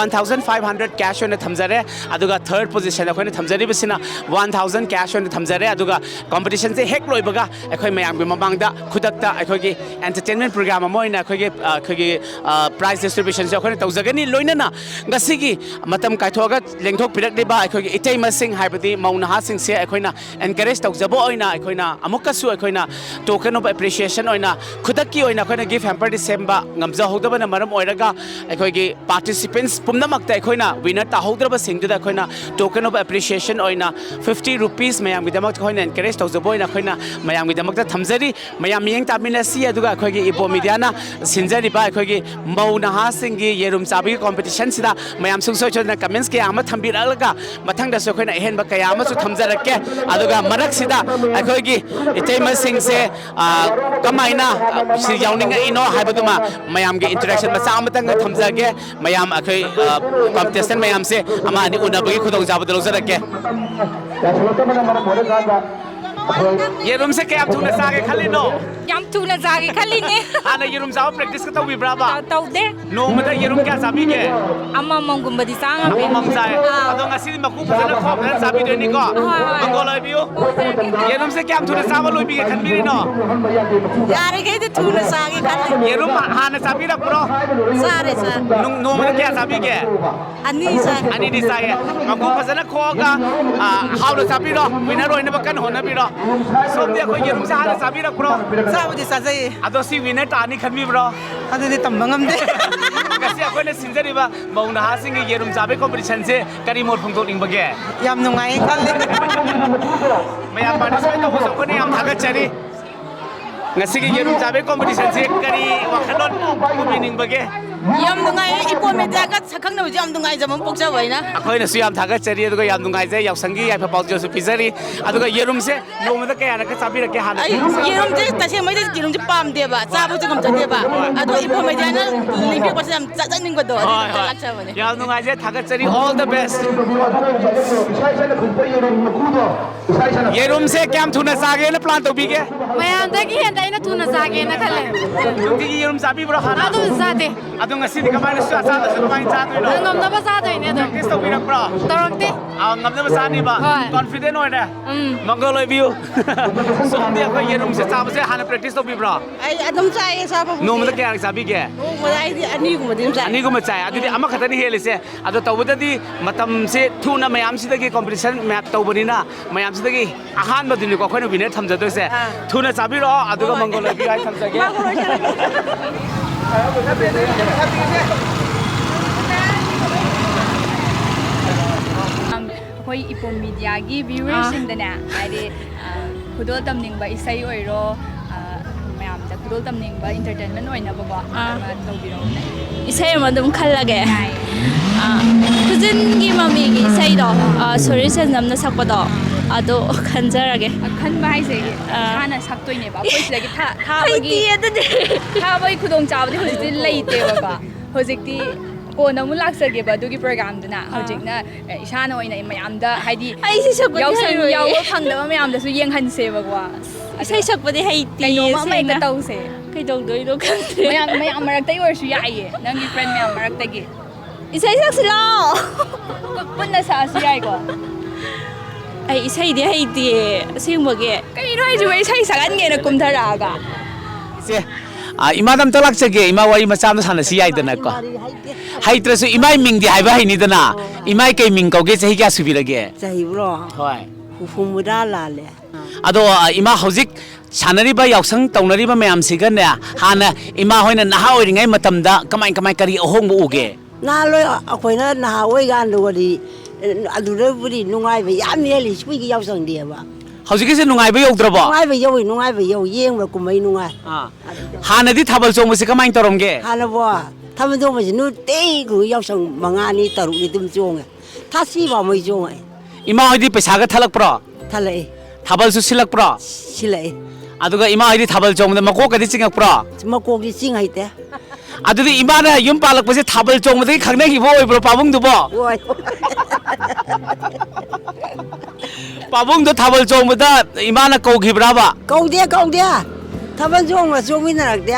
one thousand five hundred cash ꯑꯣꯏꯅ ꯊꯝꯖꯔꯦ꯫ ꯑꯗꯨꯒ third position ꯑꯩꯈꯣꯏꯅ ꯊꯝꯖꯔꯤꯕꯁꯤꯅ one thousand cash ꯑꯣꯏꯅ ꯊꯝꯖꯔꯦ꯫ ꯑꯗꯨꯒ competitionꯁꯦ ꯍꯦꯛ ꯂꯣꯏꯕꯒ ꯑꯩꯈꯣꯏ ꯃꯌꯥꯝꯒꯤ ꯃꯃꯥꯡꯗ ꯈꯨꯗꯛꯇ ꯑꯩꯈꯣꯏꯒꯤ entertainment program ꯑꯃ ꯑꯣꯏꯅ ꯑꯩꯈꯣꯏꯒꯤ, ꯑ, ꯑꯩꯈꯣꯏꯒꯤ, ꯑ, prize distributionꯁꯦ ꯑꯩꯈꯣꯏꯅ ꯇꯧꯖꯒꯅꯤ꯫ ꯂꯣꯏꯅꯅ ꯉꯁꯤꯒꯤ ꯃꯇꯝ ꯀꯥꯏꯊꯣꯛꯑꯒ ꯂꯦꯡꯊꯣꯛꯄꯤꯔꯛꯂꯤꯕ ꯑꯩꯈꯣꯏꯒꯤ ꯏꯇꯩꯃꯁꯤꯡ, ꯍꯥꯏꯕꯗꯤ ꯃꯧ ꯅꯍꯥꯁꯤꯡꯁꯦ ꯑꯩꯈꯣꯏꯅ encourage ꯇꯧꯖꯕ ꯑꯣꯏꯅ ꯑꯩꯈꯣꯏꯅ ꯑꯃꯨꯛꯀꯁꯨ ꯑꯩꯈꯣꯏꯅ token of appreciation ꯑꯣꯏꯅ ꯈꯨꯗꯛꯀꯤ ꯑꯣꯏꯅ ꯑꯩꯈꯣꯏꯅ gift hamperꯗꯤ ꯁꯦꯝꯕ ꯉꯝꯖꯍꯧꯗꯕꯅ ꯃꯔꯝ ꯑꯣꯏꯔꯒ ꯑꯩꯈꯣꯏꯒꯤ participants ꯄꯨꯝꯅꯃꯛꯇ ꯑꯩꯈꯣꯏꯅ winner ꯇꯥꯍꯧꯗ꯭ꯔꯕꯁꯤꯡꯗꯨꯗ ꯑꯩꯈꯣꯏꯅ token of appreciation ꯑꯣꯏꯅ fifty rupees ꯃꯌꯥꯝꯒꯤꯗꯃꯛꯇ ꯑꯩꯈꯣꯏꯅ encourage ꯇꯧꯖꯕ ꯑꯣꯏꯅ ꯑꯩꯈꯣꯏꯅ ꯃꯌꯥꯝꯒꯤꯗꯃꯛꯇ ꯊꯝꯖꯔꯤ꯫ ꯃꯌꯥꯝ ꯃꯤꯠꯌꯦꯡ ꯇꯥꯃꯤꯟꯅꯁꯤ, ꯑꯗꯨꯒ ꯑꯩꯈꯣꯏꯒꯤ ꯏꯕꯣ mediaꯅ ꯁꯤꯟꯖꯔꯤꯕ ꯑꯩꯈꯣꯏꯒꯤ ꯃꯧ ꯅꯍꯥꯁꯤꯡꯒꯤ ꯌꯦꯔꯨꯝ ꯆꯥꯕꯒꯤ competitionꯁꯤꯗ ꯃꯌꯥꯝ ꯁꯨꯡꯁꯣꯏ ꯁꯣꯏꯗꯅ comments ꯀꯌꯥ ꯑꯃ ꯊꯝꯕꯤꯔꯛꯂꯒ ꯃꯊꯪꯗꯁꯨ ꯑꯩꯈꯣꯏꯅ ꯑꯍꯦꯟꯕ ꯀꯌꯥ ꯑꯃꯁꯨ ꯊꯝꯖꯔꯛꯀꯦ꯫ ꯑꯗꯨꯒ ꯃꯔꯛꯁꯤꯗ ꯑꯩꯈꯣꯏꯒꯤ ꯏꯇꯩꯃꯁꯤꯡꯁꯦ, ꯑ, ꯀꯃꯥꯏꯅ, ꯑ, ꯁꯤ ꯌꯥꯎꯅꯤꯡꯉꯛꯏꯅꯣ ꯍꯥꯏꯕꯗꯨꯃ ꯃꯌꯥꯝꯒꯤ interaction ꯃꯆꯥ ꯑꯃꯇꯪꯒ ꯊꯝꯖꯒꯦ꯫ ꯃꯌꯥꯝ ꯑꯩꯈꯣꯏ, ꯑ, contestant ꯃꯌꯥꯝꯁꯦ ꯑꯃ ꯑꯅꯤ ꯎꯅꯕꯒꯤ ꯈꯨꯗꯣꯡꯆꯥꯕꯗꯨ ꯂꯧꯖꯔꯛꯀꯦ꯫ ꯌꯦꯔꯨꯝꯁꯦ ꯀꯌꯥꯝ ꯊꯨꯅ ꯆꯥꯒꯦ ꯈꯜꯂꯤꯅꯣ? ꯌꯥꯝ ꯊꯨꯅ ꯆꯥꯒꯦ ꯈꯜꯂꯤꯅꯦ꯫ ꯍꯥꯟꯅ ꯌꯦꯔꯨꯝ ꯆꯥꯕ practiceꯀ ꯇꯧꯕꯤꯕ꯭ꯔꯥꯕ? ꯇꯧ-, ꯇꯧꯗꯦ꯫ ꯅꯣꯡꯃꯗ ꯌꯦꯔꯨꯝ ꯀꯌꯥ ꯆꯥꯕꯤꯒꯦ? ꯑꯃꯃꯝꯒꯨꯝꯕꯗꯤ ꯆꯥ ꯉꯝꯃꯦ꯫ ꯑꯃꯃꯝ ꯆꯥꯏ꯫ ꯑꯥ꯫ ꯑꯗꯣ ꯉꯁꯤꯗꯤ ꯃꯀꯨ ꯐꯖꯅ ꯈꯣꯛ, ꯐꯖꯅ ꯆꯥꯕꯤꯗꯣꯏꯅꯤꯀꯣ? ꯍꯣꯏ, ꯍꯣꯏ꯫ ꯃꯪꯒꯣꯜ ꯑꯣꯏꯕꯤꯌꯨ꯫ ꯌꯦꯔꯨꯝꯁꯦ ꯀꯌꯥꯝ ꯊꯨꯅ ꯆꯥꯕ ꯂꯣꯏꯕꯤꯒꯦ ꯈꯟꯕꯤꯔꯤꯅꯣ? ꯌꯥꯔꯤꯈꯩꯗꯤ ꯊꯨꯅ ꯆꯥꯒꯦ ꯈꯜꯂꯤ꯫ ꯌꯦꯔꯨꯝ ꯍꯥꯟꯅ ꯆꯥꯕꯤꯔꯛꯄ꯭ꯔꯣ? ꯆꯥꯔꯦ, ꯆꯥꯔꯦ꯫ ꯅꯣꯡ-, ꯅꯣꯡꯃꯗ ꯀꯌꯥ ꯆꯥꯕꯤꯒꯦ? ꯑꯅꯤ ꯆꯥꯏ꯫ ꯑꯅꯤꯗꯤ ꯆꯥꯏꯌꯦ꯫ ꯃꯀꯨ ꯐꯖꯅ ꯈꯣꯛꯑꯒ, ꯑ, ꯍꯥꯎꯅ ꯆꯥꯕꯤꯔꯣ꯫ Winner ꯑꯣꯏꯅꯕ ꯀꯟꯅ ꯍꯣꯠꯅꯕꯤꯔꯣ꯫ ꯁꯣꯝꯗꯤ ꯑꯩꯈꯣꯏ ꯌꯦꯔꯨꯝꯁꯦ ꯍꯥꯟꯅ ꯆꯥꯕꯤꯔꯛꯄ꯭ꯔꯣ? ꯆꯥꯕꯨꯗꯤ ꯆꯥꯖꯩꯌꯦ꯫ ꯑꯗꯣ ꯁꯤ winner ꯇꯥꯅꯤ ꯈꯟꯕꯤꯕ꯭ꯔꯣ? ꯑꯗꯨꯗꯤ ꯇꯝꯕ ꯉꯝꯗꯦ꯫ ꯉꯁꯤ ꯑꯩꯈꯣꯏꯅ ꯁꯤꯟꯖꯔꯤꯕ ꯃꯧ ꯅꯍꯥꯁꯤꯡꯒꯤ ꯌꯦꯔꯨꯝ ꯆꯥꯕꯒꯤ competitionꯁꯦ ꯀꯔꯤ ꯃꯣꯠ ꯐꯣꯡꯗꯣꯛꯅꯤꯡꯕꯒꯦ? ꯌꯥꯝ ꯅꯨꯡꯉꯥꯏꯌꯦ ꯈꯜꯂꯦ꯫ ꯃꯌꯥꯝ participate ꯇꯧꯕꯁꯨ ꯑꯩꯈꯣꯏꯅ ꯌꯥꯝ ꯊꯥꯒꯠꯆꯔꯤ꯫ ꯉꯁꯤꯒꯤ ꯌꯦꯔꯨꯝ ꯆꯥꯕꯒꯤ competitionꯁꯦ ꯀꯔꯤ ꯋꯥꯈꯜꯂꯣꯟ ꯄꯨꯕꯤꯅꯤꯡꯕꯒꯦ? ꯌꯥꯝ ꯅꯨꯡꯉꯥꯏꯌꯦ, ꯏꯄꯣꯝ ꯃꯦꯗꯤꯌꯥꯒ ꯁꯛꯈꯪꯅꯕꯁꯦ ꯌꯥꯝ ꯅꯨꯡꯉꯥꯏꯖꯕ ꯑꯃ ꯄꯣꯛꯆꯕ ꯑꯩꯅ꯫ ꯑꯩꯈꯣꯏꯅꯁꯨ ꯌꯥꯝ ꯊꯥꯒꯠꯆꯔꯤ, ꯑꯗꯨꯒ ꯌꯥꯝ ꯅꯨꯡꯉꯥꯏꯖꯩ꯫ ꯌꯥꯎꯁꯪꯒꯤ ꯌꯥꯏꯐ ꯄꯥꯎꯖꯦꯜꯁꯨ ꯄꯤꯖꯔꯤ꯫ ꯑꯗꯨꯒ ꯌꯦꯔꯨꯝꯁꯦ ꯅꯣꯡꯃꯗ ꯀꯌꯥꯔꯛꯀ ꯆꯥꯕꯤꯔꯛꯀꯦ ꯍꯥꯟꯅ? ꯑꯩ ꯌꯦꯔꯨꯝꯁꯦ, ꯇꯁꯦꯡꯕꯩꯗꯤ ꯌꯦꯔꯨꯝꯁꯦ ꯄꯥꯝꯗꯦꯕ, ꯆꯥꯕꯁꯨ ꯉꯝꯖꯗꯦꯕ꯫ ꯑꯗꯣ ꯏꯄꯣꯝ ꯃꯦꯗꯤꯌꯥꯅ ꯂꯦꯡꯕꯤꯔꯛꯄꯁꯦ ꯌꯥꯝ ꯆꯥꯖꯅꯤꯡꯕꯗꯣ, ꯑꯗꯨ ꯍꯣꯏ, ꯍꯣꯏ꯫ ꯂꯥꯛꯆꯕꯅꯦ꯫ ꯌꯥꯝ ꯅꯨꯡꯉꯥꯏꯖꯩ, ꯊꯥꯒꯠꯆꯔꯤ, all the best꯫ ꯌꯦꯔꯨꯝꯁꯦ ꯀꯌꯥꯝ ꯊꯨꯅ ꯆꯥꯒꯦꯅ ꯄ꯭ꯂꯥꯟ ꯇꯧꯕꯤꯒꯦ? ꯃꯌꯥꯝꯗꯒꯤ ꯍꯦꯟꯅ ꯑꯩꯅ ꯊꯨꯅ ꯆꯥꯒꯦꯅ ꯈꯜꯂꯦ꯫ ꯅꯨꯡꯇꯤꯒꯤ ꯌꯦꯔꯨꯝ ꯆꯥꯕꯤꯕ꯭ꯔꯣ ꯍꯥꯟꯅ? ꯑꯗꯨꯝ ꯆꯥꯗꯦ꯫ ꯑꯗꯣ ꯉꯁꯤꯗꯤ ꯀꯃꯥꯏꯅ ꯁꯨꯡꯆꯥ ꯆꯥꯗ꯭ꯔꯁꯨ ꯀꯃꯥꯏꯅ ꯆꯥꯗꯣꯏꯅꯣ? ꯉꯝꯅꯕ ꯆꯥꯗꯣꯏꯅꯦ ꯑꯗꯨꯝ꯫ Practice ꯇꯧꯕꯤꯔꯛꯄ꯭ꯔꯣ? ꯇꯧꯔꯛꯇꯦ꯫ ꯑꯥ, ꯉꯝꯅꯕ ꯆꯥꯅꯤꯕ? ꯍꯣꯏ꯫ Confident ꯑꯣꯏꯔꯦ? ꯎꯝ꯫ ꯃꯪꯒꯣꯜ ꯑꯣꯏꯕꯤꯌꯨ꯫ ꯁꯣꯝꯗꯤ ꯑꯩꯈꯣꯏ ꯌꯦꯔꯨꯝꯁꯦ ꯆꯥꯕꯁꯦ ꯍꯥꯟꯅ practice ꯇꯧꯕꯤꯕ꯭ꯔꯣ? ꯑꯩ ꯑꯗꯨꯝ ꯆꯥꯏꯌꯦ, ꯆꯥꯕꯕꯨꯗꯤ꯫ ꯅꯣꯡꯃꯗ ꯀꯌꯥꯔꯛ ꯆꯥꯕꯤꯒꯦ? ꯅꯣꯡꯃꯗ ꯑꯩꯗꯤ ꯑꯅꯤꯒꯨꯝꯕꯗꯤ ꯑꯗꯨꯝ ꯆꯥꯏ꯫ ꯑꯅꯤꯒꯨꯝꯕ ꯆꯥꯏ꯫ ꯑꯗꯨꯗꯤ ꯑꯃꯈꯛꯇꯅꯤ ꯍꯦꯜꯂꯤꯁꯦ꯫ ꯑꯗꯣ ꯇꯧꯕꯗꯗꯤ ꯃꯇꯝꯁꯦ ꯊꯨꯅ ꯃꯌꯥꯝꯁꯤꯗꯒꯤ competition ꯃꯌꯥꯝ ꯇꯧꯕꯅꯤꯅ, ꯃꯌꯥꯝꯁꯤꯗꯒꯤ ꯑꯍꯥꯟꯕꯗꯨꯅꯤꯀꯣ ꯑꯩꯈꯣꯏꯅ winner ꯊꯝꯖꯗꯣꯏꯁꯦ꯫ ꯑꯥ꯫ ꯊꯨꯅ ꯆꯥꯕꯤꯔꯛꯑꯣ, ꯑꯗꯨꯒ ꯍꯣꯏ꯫ ꯃꯪꯒꯣꯜ ꯑꯣꯏꯕꯤꯌꯨ ꯍꯥꯏꯅ ꯊꯝꯖꯒꯦ꯫ ꯃꯪꯒꯣꯜ ꯑꯣꯏꯖꯔꯒꯦ꯫ ꯑꯩꯈꯣꯏ ꯏꯄꯣꯝ ꯃꯦꯗꯤꯌꯥꯒꯤ viewerꯁꯤꯡꯗꯅꯦ, ꯑꯥ꯫ ꯍꯥꯏꯗꯤ, ꯑ, ꯈꯨꯗꯣꯜ ꯇꯝꯅꯤꯡꯕ ꯏꯁꯩ ꯑꯣꯏꯔꯣ, ꯑ, ꯃꯌꯥꯝꯗ ꯈꯨꯗꯣꯜ ꯇꯝꯅꯤꯡꯕ entertainment ꯑꯣꯏꯅꯕꯀꯣ, ꯑꯥ꯫ ꯑꯃ ꯇꯧꯕꯤꯔꯛꯎꯅꯦ꯫ ꯏꯁꯩ ꯑꯃ ꯑꯗꯨꯝ ꯈꯜꯂꯒꯦ꯫ ꯌꯥꯏ꯫ ꯑ, ꯈꯨꯖꯤꯟꯒꯤ ꯃꯃꯤꯒꯤ ꯏꯁꯩꯗꯣ, ꯑ, ꯁꯣꯔꯤ ꯁꯦꯟꯖꯝꯅ ꯁꯛꯄꯗꯣ, ꯑꯗꯣ ꯈꯟꯖꯔꯒꯦ꯫ ꯑ, ꯈꯟꯕ ꯍꯥꯏꯁꯦ, ꯑ꯫ ꯏꯁꯥꯅ ꯁꯛꯇꯣꯏꯅꯦꯕ꯫ ꯑꯩꯈꯣꯏ ꯁꯤꯗꯒꯤ ꯊꯥ-, ꯊꯥꯕꯒꯤ, ꯍꯩꯇꯤꯌꯦ ꯑꯗꯨꯗꯤ꯫ ꯊꯥꯕꯒꯤ ꯈꯨꯗꯣꯡꯆꯥꯕꯗꯤ ꯍꯧꯖꯤꯛꯇꯤ ꯂꯩꯇꯦꯕꯀꯣ꯫ ꯍꯧꯖꯤꯛꯇꯤ ꯀꯣꯟꯅ ꯑꯃꯨꯛ ꯂꯥꯛꯆꯒꯦꯕ ꯑꯗꯨꯒꯤ programꯗꯨꯅ꯫ ꯑꯥ꯫ ꯍꯧꯖꯤꯛꯅ, ꯑꯦ, ꯏꯁꯥꯅ ꯑꯣꯏꯅ ꯃꯌꯥꯝꯗ, ꯍꯥꯏꯗꯤ, ꯑꯩ ꯏꯁꯩ ꯁꯛꯄꯗꯤ ꯌꯥꯎꯁꯪ ꯍꯩꯔꯣꯏꯌꯦ꯫ ꯌꯥꯎꯕ ꯐꯪꯗꯕ ꯃꯌꯥꯝꯗꯁꯨ ꯌꯦꯡꯍꯟꯁꯦꯕꯀꯣ꯫ ꯑꯁ, ꯏꯁꯩ ꯑꯗꯣ ꯁꯛꯄꯗꯤ ꯍꯩꯇꯤꯌꯦ, ꯀꯩꯅꯣꯝꯃ ꯑꯃ ꯍꯦꯛꯇ ꯁꯦꯡꯅ꯫ ꯇꯧꯁꯦ꯫ ꯀꯩꯗꯧꯗꯣꯏꯅꯣ ꯈꯪꯗꯦ꯫ ꯃꯌꯥꯝ, ꯃꯌꯥꯝ ꯃꯔꯛꯇꯒꯤ ꯑꯣꯏꯔꯁꯨ ꯌꯥꯏꯌꯦ, ꯅꯪꯒꯤ friend ꯃꯌꯥꯝ ꯃꯔꯛꯇꯒꯤ꯫ ꯏꯁꯩ ꯁꯛꯁꯤ ꯂꯥꯛꯑꯣ꯫ ꯄꯨ-, ꯄꯨꯟꯅ ꯁꯛꯑꯁꯨ ꯌꯥꯏꯀꯣ꯫ ꯑꯩ ꯏꯁꯩꯗꯤ ꯍꯩꯇꯤꯌꯦ, ꯑꯁꯦꯡꯕꯒꯤ꯫ ꯀꯩꯅꯣ ꯍꯥꯏꯁꯤꯕꯣ, ꯏꯁꯩ ꯁꯛꯍꯟꯒꯦꯅ ꯀꯨꯝꯊꯔꯛꯑꯒ? ꯏꯆꯦ, ꯑ, ꯏꯃꯥꯗ ꯑꯝꯇ ꯂꯥꯛꯆꯒꯦ꯫ ꯏꯃꯥ, ꯋꯥꯔꯤ ꯃꯆꯥ ꯑꯃ ꯁꯥꯟꯅꯁꯤ ꯌꯥꯏꯗꯅꯀꯣ? ꯋꯥꯔꯤ ꯍꯩꯇꯦ꯫ ꯍꯩꯇ꯭ꯔꯁꯨ ꯏꯃꯥꯏ ꯃꯤꯡꯗꯤ ꯍꯥꯏꯕ ꯍꯩꯅꯤꯗꯅ꯫ ꯑꯣ꯫ ꯏꯃꯥꯏ ꯀꯩ ꯃꯤꯡ ꯀꯧꯒꯦ? ꯆꯍꯤ ꯀꯌꯥ ꯁꯨꯕꯤꯔꯒꯦ? ꯆꯍꯤꯕ꯭ꯔꯣ? ꯍꯣꯏ꯫ ꯍꯨꯝꯐꯨ ꯍꯨꯝꯐꯨꯇꯔꯥ ꯂꯥꯜꯂꯦ꯫ ꯑꯗꯣ, ꯑ, ꯏꯃꯥ, ꯍꯧꯖꯤꯛ ꯁꯥꯟꯅꯔꯤꯕ ꯌꯥꯎꯁꯪ ꯇꯧꯅꯔꯤꯕ ꯃꯌꯥꯝꯁꯤꯒꯅꯦ, ꯍꯥꯟꯅ ꯏꯃꯥ ꯍꯣꯏꯅ ꯅꯍꯥ ꯑꯣꯏꯔꯤꯉꯩ ꯃꯇꯝꯗ ꯀꯃꯥꯏ ꯀꯃꯥꯏ, ꯀꯔꯤ ꯑꯍꯣꯡꯕ ꯎꯒꯦ? ꯅꯍꯥꯟꯋꯥꯏ ꯑꯩꯈꯣꯏꯅ ꯅꯍꯥ ꯑꯣꯏꯀꯥꯟꯗꯨꯒꯗꯤ, ꯑꯗꯨꯗꯕꯨꯗꯤ ꯅꯨꯡꯉꯥꯏꯕ ꯌꯥꯝ ꯍꯦꯜꯂꯤ, ꯁ꯭ꯀꯨꯜꯒꯤ ꯌꯥꯎꯁꯪꯗꯤꯕ꯫ ꯍꯧꯖꯤꯛꯀꯤꯁꯦ ꯅꯨꯡꯉꯥꯏꯕ ꯌꯧꯗ꯭ꯔꯕꯣ? ꯅꯨꯡꯉꯥꯏꯕ ꯌꯧꯏ, ꯅꯨꯡꯉꯥꯏꯕ ꯌꯧꯏ, ꯌꯦꯡꯕ ꯀꯨꯝꯍꯩ ꯅꯨꯡꯉꯥꯏ꯫ ꯑꯥ꯫ ꯑꯗꯨ ꯌꯧꯏ꯫ ꯍꯥꯟꯅꯗꯤ ꯊꯥꯕꯜ ꯆꯣꯡꯕꯁꯦ ꯀꯃꯥꯏꯅ ꯇꯧꯔꯝꯒꯦ? ꯍꯥꯟꯅꯕꯣ, ꯊꯥꯕꯜ ꯆꯣꯡꯕꯁꯤ ꯅꯨꯡꯇꯤꯒꯤ ꯌꯥꯎꯁꯪ ꯃꯉꯥꯅꯤ ꯇꯔꯨꯛꯅꯤ ꯑꯗꯨꯝ ꯆꯣꯡꯉꯦ꯫ ꯊꯥꯁꯤ ꯐꯥꯎ ꯃꯩ ꯆꯣꯡꯉꯛꯑꯦ꯫ ꯏꯃꯥ ꯍꯣꯏꯗꯤ ꯄꯩꯁꯥꯒ ꯊꯠꯂꯛꯄ꯭ꯔꯣ? ꯊꯠꯂꯛꯑꯦ꯫ ꯊꯥꯕꯜꯁꯨ ꯁꯤꯜꯂꯛꯄ꯭ꯔꯣ? ꯁꯤꯜꯂꯛꯑꯦ꯫ ꯑꯗꯨꯒ ꯏꯃꯥ ꯍꯣꯏꯗꯤ ꯊꯥꯕꯜ ꯆꯣꯡꯕꯗ ꯃꯀꯣꯛꯀꯗꯤ ꯆꯤꯡꯉꯛꯄ꯭ꯔꯣ? ꯃꯀꯣꯛꯇꯤ ꯆꯤꯡ ꯍꯩꯇꯦ꯫ ꯑꯗꯨꯗꯤ ꯏꯃꯥꯅ ꯌꯨꯝ ꯄꯥꯜꯂꯛꯄꯁꯦ ꯊꯥꯕꯜ ꯆꯣꯡꯕꯗꯒꯤ ꯈꯪꯅꯈꯤꯕ ꯑꯣꯏꯕ꯭ꯔꯣ ꯄꯥꯕꯨꯡꯗꯨꯕꯣ? ꯍꯣꯏ꯫ ꯄꯥꯕꯨꯡꯗꯣ ꯊꯥꯕꯜ ꯆꯣꯡꯕꯗ ꯏꯃꯥꯅ ꯀꯧꯈꯤꯕ꯭ꯔꯥꯕ? ꯀꯧꯗꯦ, ꯀꯧꯗꯦ꯫ ꯊꯥꯕꯜ ꯆꯣꯡꯕ ꯆꯣꯡꯃꯤꯟꯅꯔꯛꯇꯦ꯫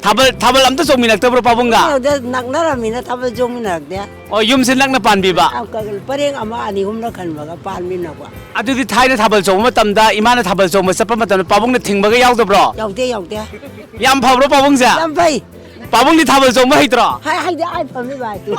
ꯊꯥꯕꯜ, ꯊꯥꯕꯜ ꯑꯝꯇ ꯆꯣꯡꯃꯤꯟꯅꯔꯛꯇꯕ꯭ꯔꯣ ꯄꯥꯕꯨꯡꯒ? ꯆꯣꯡꯃꯤꯟꯅꯔꯛꯇꯦ, ꯅꯛꯅꯔꯝꯃꯤꯅ ꯊꯥꯕꯜ ꯆꯣꯡꯃꯤꯟꯅꯔꯛꯇꯦ꯫ ꯑꯣ, ꯌꯨꯝꯁꯦ ꯅꯛꯅ ꯄꯥꯟꯕꯤꯕ? ꯑ, ꯀ-, ꯄꯔꯦꯡ ꯑꯃ ꯑꯅꯤ ꯑꯍꯨꯝꯂ ꯈꯟꯕꯒ ꯄꯥꯟꯃꯤꯟꯅꯕ꯫ ꯑꯗꯨꯗꯤ ꯊꯥꯏꯅ ꯊꯥꯕꯜ ꯆꯣꯡꯕ ꯃꯇꯝꯗ, ꯏꯃꯥꯅ ꯊꯥꯕꯜ ꯆꯣꯡꯕ ꯆꯠꯄ ꯃꯇꯝꯗ ꯄꯥꯕꯨꯡꯅ ꯊꯤꯡꯕꯒ ꯌꯥꯎꯗꯕ꯭ꯔꯣ? ꯌꯥꯎꯗꯦ, ꯌꯥꯎꯗꯦ꯫ ꯌꯥꯝ ꯐꯕ꯭ꯔꯣ ꯄꯥꯕꯨꯡꯁꯦ? ꯌꯥꯝ ꯐꯩ꯫ ꯄꯥꯕꯨꯡꯗꯤ ꯊꯥꯕꯜ ꯆꯣꯡꯕ ꯍꯩꯇ꯭ꯔꯣ? ꯍꯥꯏ, ꯍꯩꯗꯤ ꯑꯩ ꯐꯝꯃꯤꯕ ꯍꯥꯏꯗꯨ꯫